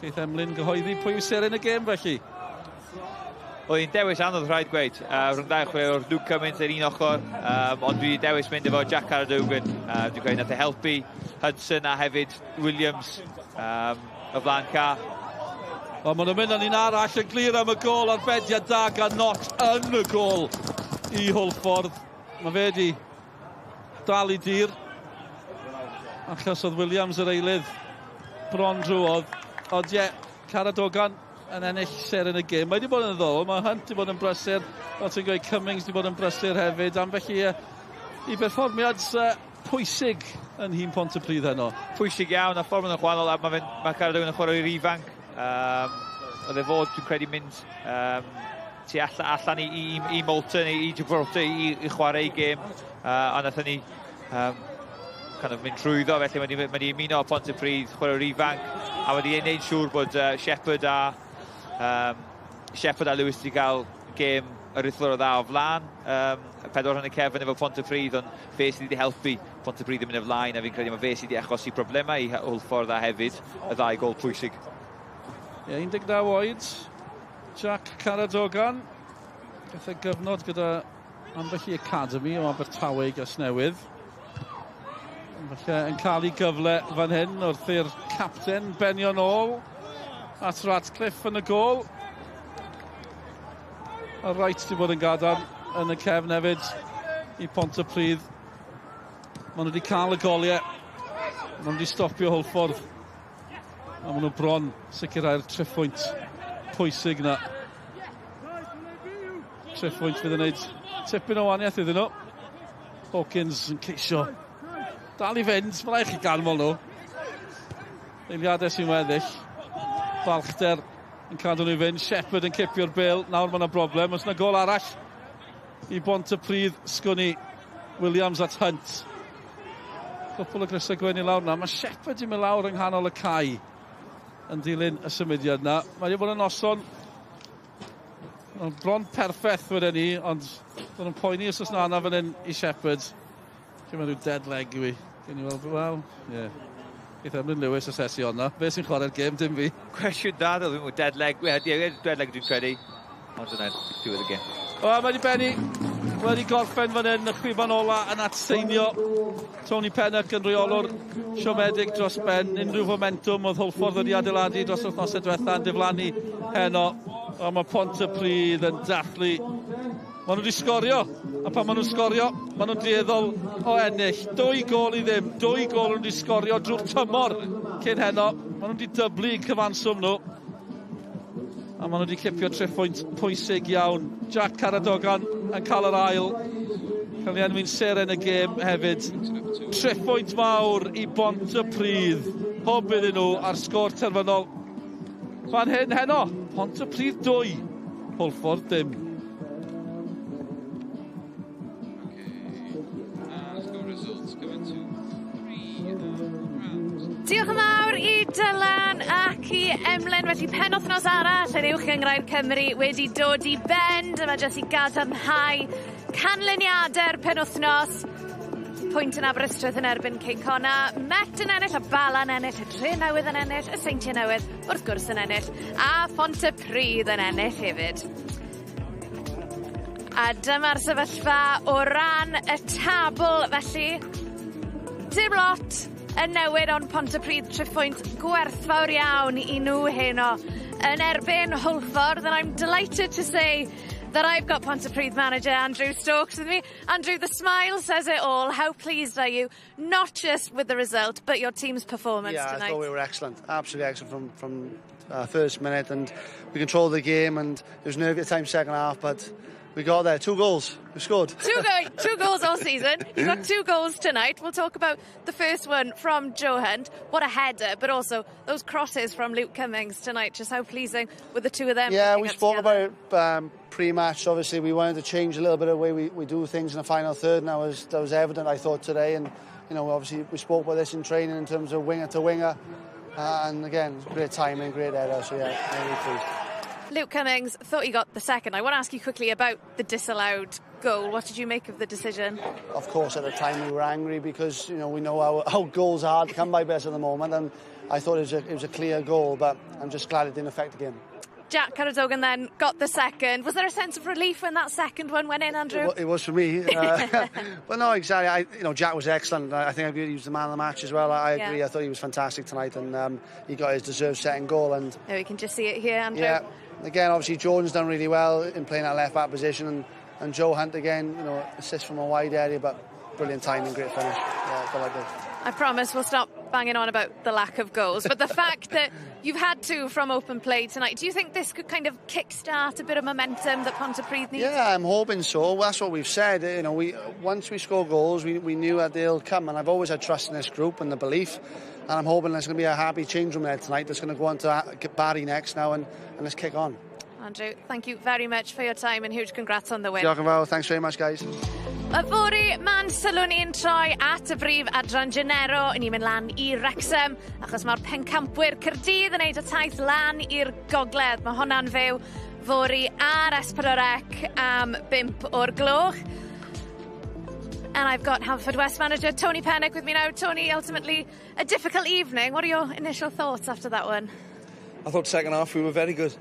Geith Emlyn gyhoeddi pwy yw seren y gêm felly. Oedd hi'n dewis anodd rhaid gweud. Rhwng ddau chwaraewr, Luke Cummins ar un ochr, ond dwi wedi dewis mynd efo Jack Caradogan. Dwi'n credu nath e helpu Hudson a hefyd Williams o flaen ca. Wel, maen nhw'n mynd yn un arall yn glir am y gol, arbediad da gan Knott yn y gol i Hwlffordd. Mae fe wedi dal i dir, achos oedd Williams yr eilydd bron drwodd. Ond ie, Caradogan yn ennill seren y gêm. Mae wedi bod yn ddiddorol, mae Hunt wedi bod yn brysur, fel ti'n gweud, Cummings wedi bod yn brysur hefyd, am felly i berfformiad pwysig yn nhîm Pontypridd heno. Pwysig iawn, a ffordd yn chwannol, a mae, mae Caradogan yn chwarae i'r ifanc. Oedd e fod, dwi'n credu, mynd tu allan, allan i Malta, i Gibraltar, i chwarae ei gêm. A nathon ni kind of mynd trwyddo, felly mae wedi ymuno â Pontypridd, chwaraewr ifanc, a wedi ei wneud siŵr bod Shepherd a Lewis wedi cael gêm aruthrol o dda o flaen. 4 yn y cefn efo Pontypridd, ond fe sydd wedi helpu Pontypridd yn mynd o flaen, a fi'n credu mae fe sydd wedi achosi problemau i Hwlffordd a hefyd y ddau gol pwysig. Ie, 19 oed, Jack Caradogan. Gath e gyfnod gyda ambell i academy o Abertawe i Gasnewydd. Falle yn cael ei gyfle fan hyn wrth i'r capten benio nôl at Radcliffe yn y gol. A Wright wedi bod yn gadarn yn y cefn hefyd i Pontypridd. Maen nhw wedi cael y goliau. Maen nhw wedi stopio Hwlffordd. A maen nhw bron sicrhau'r triphwynt pwysig na. Triphwynt fydd yn gwneud tipyn o wahaniaeth iddyn nhw. Hawkins yn ceisio dal i fynd, mae rhaid chi ganmol nhw. Eiliadau sy'n weddill. Balchder yn cadw nhw i fynd. Shepherd yn cipio'r bêl. Nawr mae yna broblem. Oes yna gol arall i Bontypridd, sgwn i. Williams at Hunt. Cwpl o grysau gwyn i lawr na. Mae Shepherd yn mynd lawr yng nghanol y cae yn dilyn y symudiad na. Mae wedi bod yn noson bron perffaith wedyn ni, ond maen nhw'n poeni os oes na anaf fan hyn i Shepherd. Lle mae rhyw dead leg i fi. Gen i weld, wel, ie. Yeah. Geith Emlyn Lewis asesu honna. Fe sy'n chwarae'r gêm, dim fi. Cwestiwn da, ddo, dwi'n dead leg. Ie, dead leg dwi'n credu. Ond dyna diwedd y gêm. O, mae wedi bennu. Wedi gorffen fan hyn, y chwiban ola yn atseinio. Tony Pennock yn reolwr siomedig dros ben. Unrhyw fomentwm oedd Hwlffordd wedi adeiladu dros wythnosau diwetha yn diflannu heno. O, mae Pontypridd yn dathlu. Maen nhw wedi sgorio, a pan maen nhw'n sgorio, maen nhw'n dueddol o ennill. 2-0, 2 gôl nhw wedi sgorio drwy'r tymor cyn heno. Maen nhw wedi dyblu cyfanswm nhw. A maen nhw wedi cipio triphwynt pwysig iawn. Jack Caradogan yn cael yr ail. Cael ei enwi'n seren y gêm hefyd. Triphwynt mawr i Bontypridd. Hwb iddyn nhw ar sgôr terfynol. Fan hyn heno, Pontypridd 2, Hwlffordd 0. Results going to 3 rounds. Diolch yn fawr i Dylan ac i Emlyn. Felly penwthnos arall yn Uwch Gynghrair Cymru wedi dod i ben. Dyma jyst i gadarnhau canlyniadau'r penwthnos. Pwynt yn Aberystwyth yn erbyn Cei Connah, Met yn ennill, y Bala yn ennill, y Dre Newydd yn ennill, y Seintiau Newydd, wrth gwrs yn ennill, a Phontypridd yn ennill hefyd. A dyma'r sefyllfa o ran y tabl, felly dim lot. yn newid ond Pontypridd triphwynt gwerthfawr iawn i nhw heno yn erbyn Hwlffordd, and I'm delighted to say that I've got Pontypridd manager Andrew Stokes with me. Andrew, the smile says it all. How pleased are you, not just with the result, but your team's performance tonight? I thought we were excellent, absolutely excellent from first minute, and we controlled the game, and it was nervy at times second half, but we got there. 2 goals. We scored. 2 goals all season. You got 2 goals tonight. We'll talk about the first one from Joe Hunt. What a header, but also those crosses from Luke Cummings tonight. Just how pleasing were the two of them? Yeah, we spoke about it pre-match. Obviously, we wanted to change a little bit of the way we do things in the final third, and that was evident, I thought, today. And, you know, obviously, we spoke about this in training in terms of winger to winger. And, again, great timing, great header. So, yeah, really pleased. Luke Cummings thought he got the second. I want to ask you quickly about the disallowed goal. What did you make of the decision? Of course, at the time we were angry because, you know, we know how goals are hard to come by best at the moment, and I thought it was a clear goal, but I'm just glad it didn't affect the game. Jack Caradogan then got the second. Was there a sense of relief when that second one went in, Andrew? It was for me. But no, exactly. Jack was excellent. I think he was the man of the match as well. I agree. I thought he was fantastic tonight, and he got his deserved second goal. And there we can just see it here, Andrew. Yeah. Again, obviously, Jordan's done really well in playing that left-back position, and Joe Hunt, again, you know, assist from a wide area, but brilliant timing, great finish. Yeah, I like it. I promise we'll stop banging on about the lack of goals, but the fact that you've had 2 from open play tonight, do you think this could kind of kick-start a bit of momentum that Pontypridd needs? Yeah, I'm hoping so. Well, that's what we've said. You know, once we score goals, we knew that they'll come, and I've always had trust in this group and the belief, and I'm hoping there's going to be a happy change room there tonight that's going to go on to Barry next now, and let's kick on. Andrew, thank you very much for your time, and huge congrats on the win. Diolch yn fawr, thanks very much, guys. Yfory, ma'n sylw ni'n troi at y brif adran Genero. Ni'n mynd lan i Wrexham, achos mae'r pencampwyr Caerdydd yn neud y taith lan i'r gogledd. Mae hwnna'n fyw fory ar S4C am 5:00. And I've got Haverfordwest manager Tony Pennock with me now. Tony, ultimately a difficult evening. What are your initial thoughts after that one? I thought second half we were very good.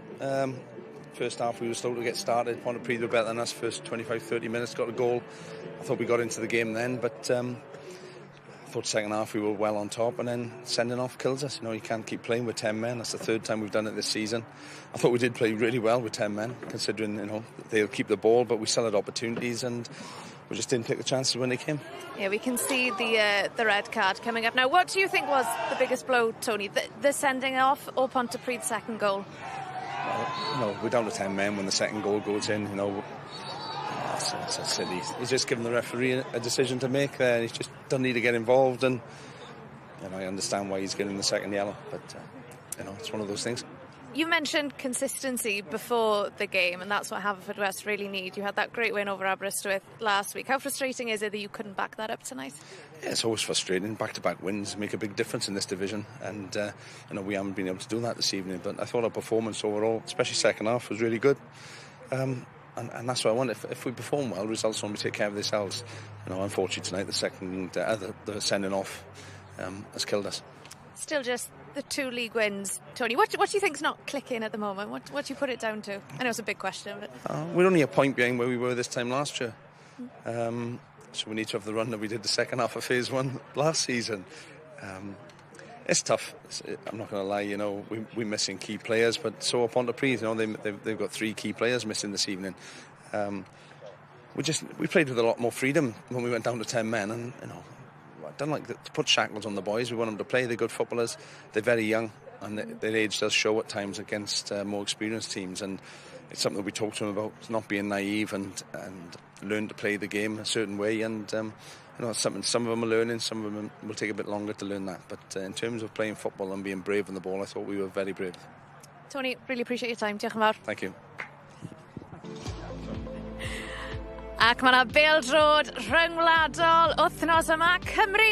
First half we were slow to get started. Pontypridd were better than us first 25-30 minutes, got a goal. I thought we got into the game then, but I thought second half we were well on top, and then sending off kills us. You know, you can't keep playing with 10 men. That's the third time we've done it this season. I thought we did play really well with 10 men, considering, you know, they'll keep the ball, but we still had opportunities and we just didn't take the chances when they came. Yeah, we can see the red card coming up now. What do you think was the biggest blow, Tony? The sending off or Pontypridd's second goal? Well, you know, we're down to 10 men when the second goal goes in. You know, it's a silly. He's just given the referee a decision to make there, and he just doesn't need to get involved. And you know, I understand why he's getting the second yellow, but you know, it's one of those things. You mentioned consistency before the game, and that's what Haverfordwest really need. You had that great win over Aberystwyth last week. How frustrating is it that you couldn't back that up tonight? Yeah, it's always frustrating. Back-to-back wins make a big difference in this division, and you know, we haven't been able to do that this evening. But I thought our performance overall, especially second half, was really good. And that's what I want. If we perform well, results normally take care of themselves. You know, unfortunately tonight, the second the sending off has killed us. Still just the 2 league wins, Tony. What do you think's not clicking at the moment? What do you put it down to? I know it's a big question, but we're only a point behind where we were this time last year. So we need to have the run that we did the second half of phase 1 last season. It's tough. I'm not going to lie. You know, we're missing key players, but so are Pontypridd. You know, they've got 3 key players missing this evening. We played with a lot more freedom when we went down to 10 men, and you know, I don't like to put shackles on the boys. We want them to play. They're good footballers. They're very young, and their age does show at times against more experienced teams. And it's something that we talk to them about, not being naive and learn to play the game a certain way. And you know, it's something some of them are learning, some of them will take a bit longer to learn that. But in terms of playing football and being brave on the ball, I thought we were very brave. Tony, really appreciate your time. Diolch yn fawr. Thank you. Ac mae yna bêl-droed rhyngwladol wythnos yma. Cymru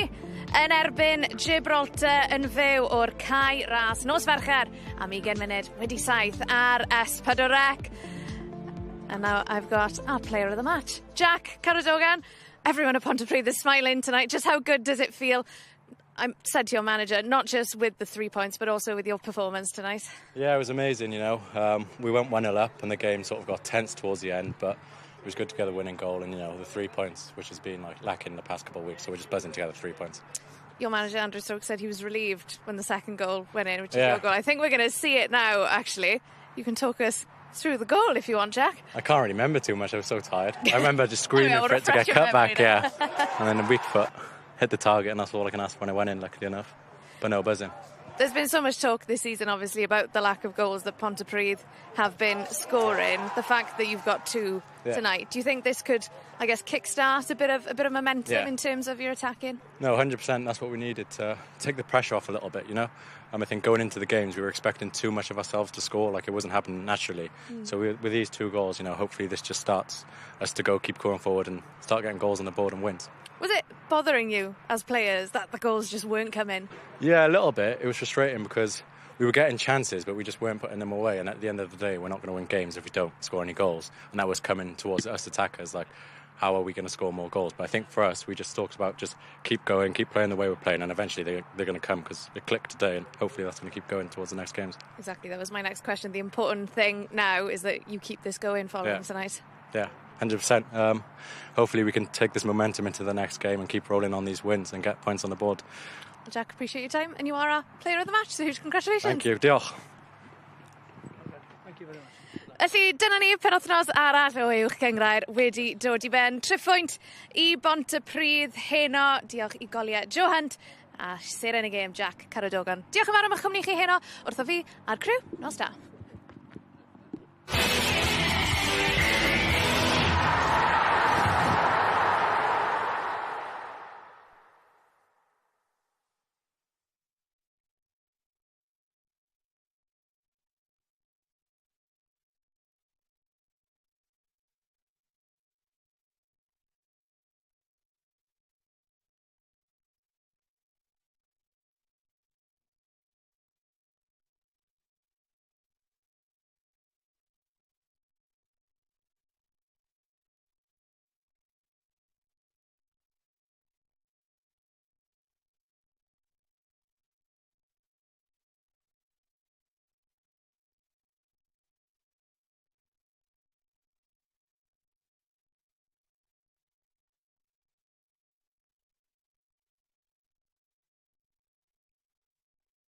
yn erbyn Gibraltar yn fyw o'r Cae Ras nos Fercher am 7:20 ar S4C. And now I've got our player of the match, Jack Caradogan. Everyone at Pontypridd is smiling tonight. Just how good does it feel? I said to your manager, not just with the 3 points, but also with your performance tonight. Yeah, it was amazing, you know. We went 1-0 up and the game sort of got tense towards the end, but it was good to get the winning goal and, you know, the 3 points, which has been like lacking the past couple of weeks. So we're just buzzing to get the 3 points. Your manager, Andrew Stokes, said he was relieved when the second goal went in, which is your goal. I think we're going to see it now, actually. You can talk us through the goal if you want, Jack. I can't really remember too much. I was so tired. I remember just screaming we'll for it to refresh get your cut back, memory yeah. And then a weak foot hit the target, and that's all I can ask when it went in, luckily enough. But no, buzzing. There's been so much talk this season, obviously, about the lack of goals that Pontypridd have been scoring. The fact that you've got two tonight, do you think this could, I guess, kickstart a bit of momentum in terms of your attacking? No, 100%. That's what we needed to take the pressure off a little bit, you know. I think going into the games, we were expecting too much of ourselves to score, like it wasn't happening naturally. So with these two goals, you know, hopefully this just starts us to go, keep going forward and start getting goals on the board and wins. Was it bothering you as players that the goals just weren't coming? Yeah, a little bit. It was frustrating because we were getting chances, but we just weren't putting them away. And at the end of the day, we're not going to win games if we don't score any goals. And that was coming towards us attackers, like, how are we going to score more goals? But I think for us, we just talked about just keep going, keep playing the way we're playing, and eventually they're going to come because it clicked today, and hopefully that's going to keep going towards the next games. Exactly. That was my next question. The important thing now is that you keep this going following tonight. Yeah, 100%. Hopefully we can take this momentum into the next game and keep rolling on these wins and get points on the board. Jack, appreciate your time, and you are our player of the match, so huge congratulations. Thank you. Diolch. Thank you very much. Felly, dyna ni, penwythnos arall o Uwch Gynghrair wedi dod i ben. Triphwynt i Bontypridd heno. Diolch i goliau Joe Hunt a seren y gêm Jack Caradogan. Diolch yn fawr am eich cwmni chi heno wrtho fi a'r criw. Nos da.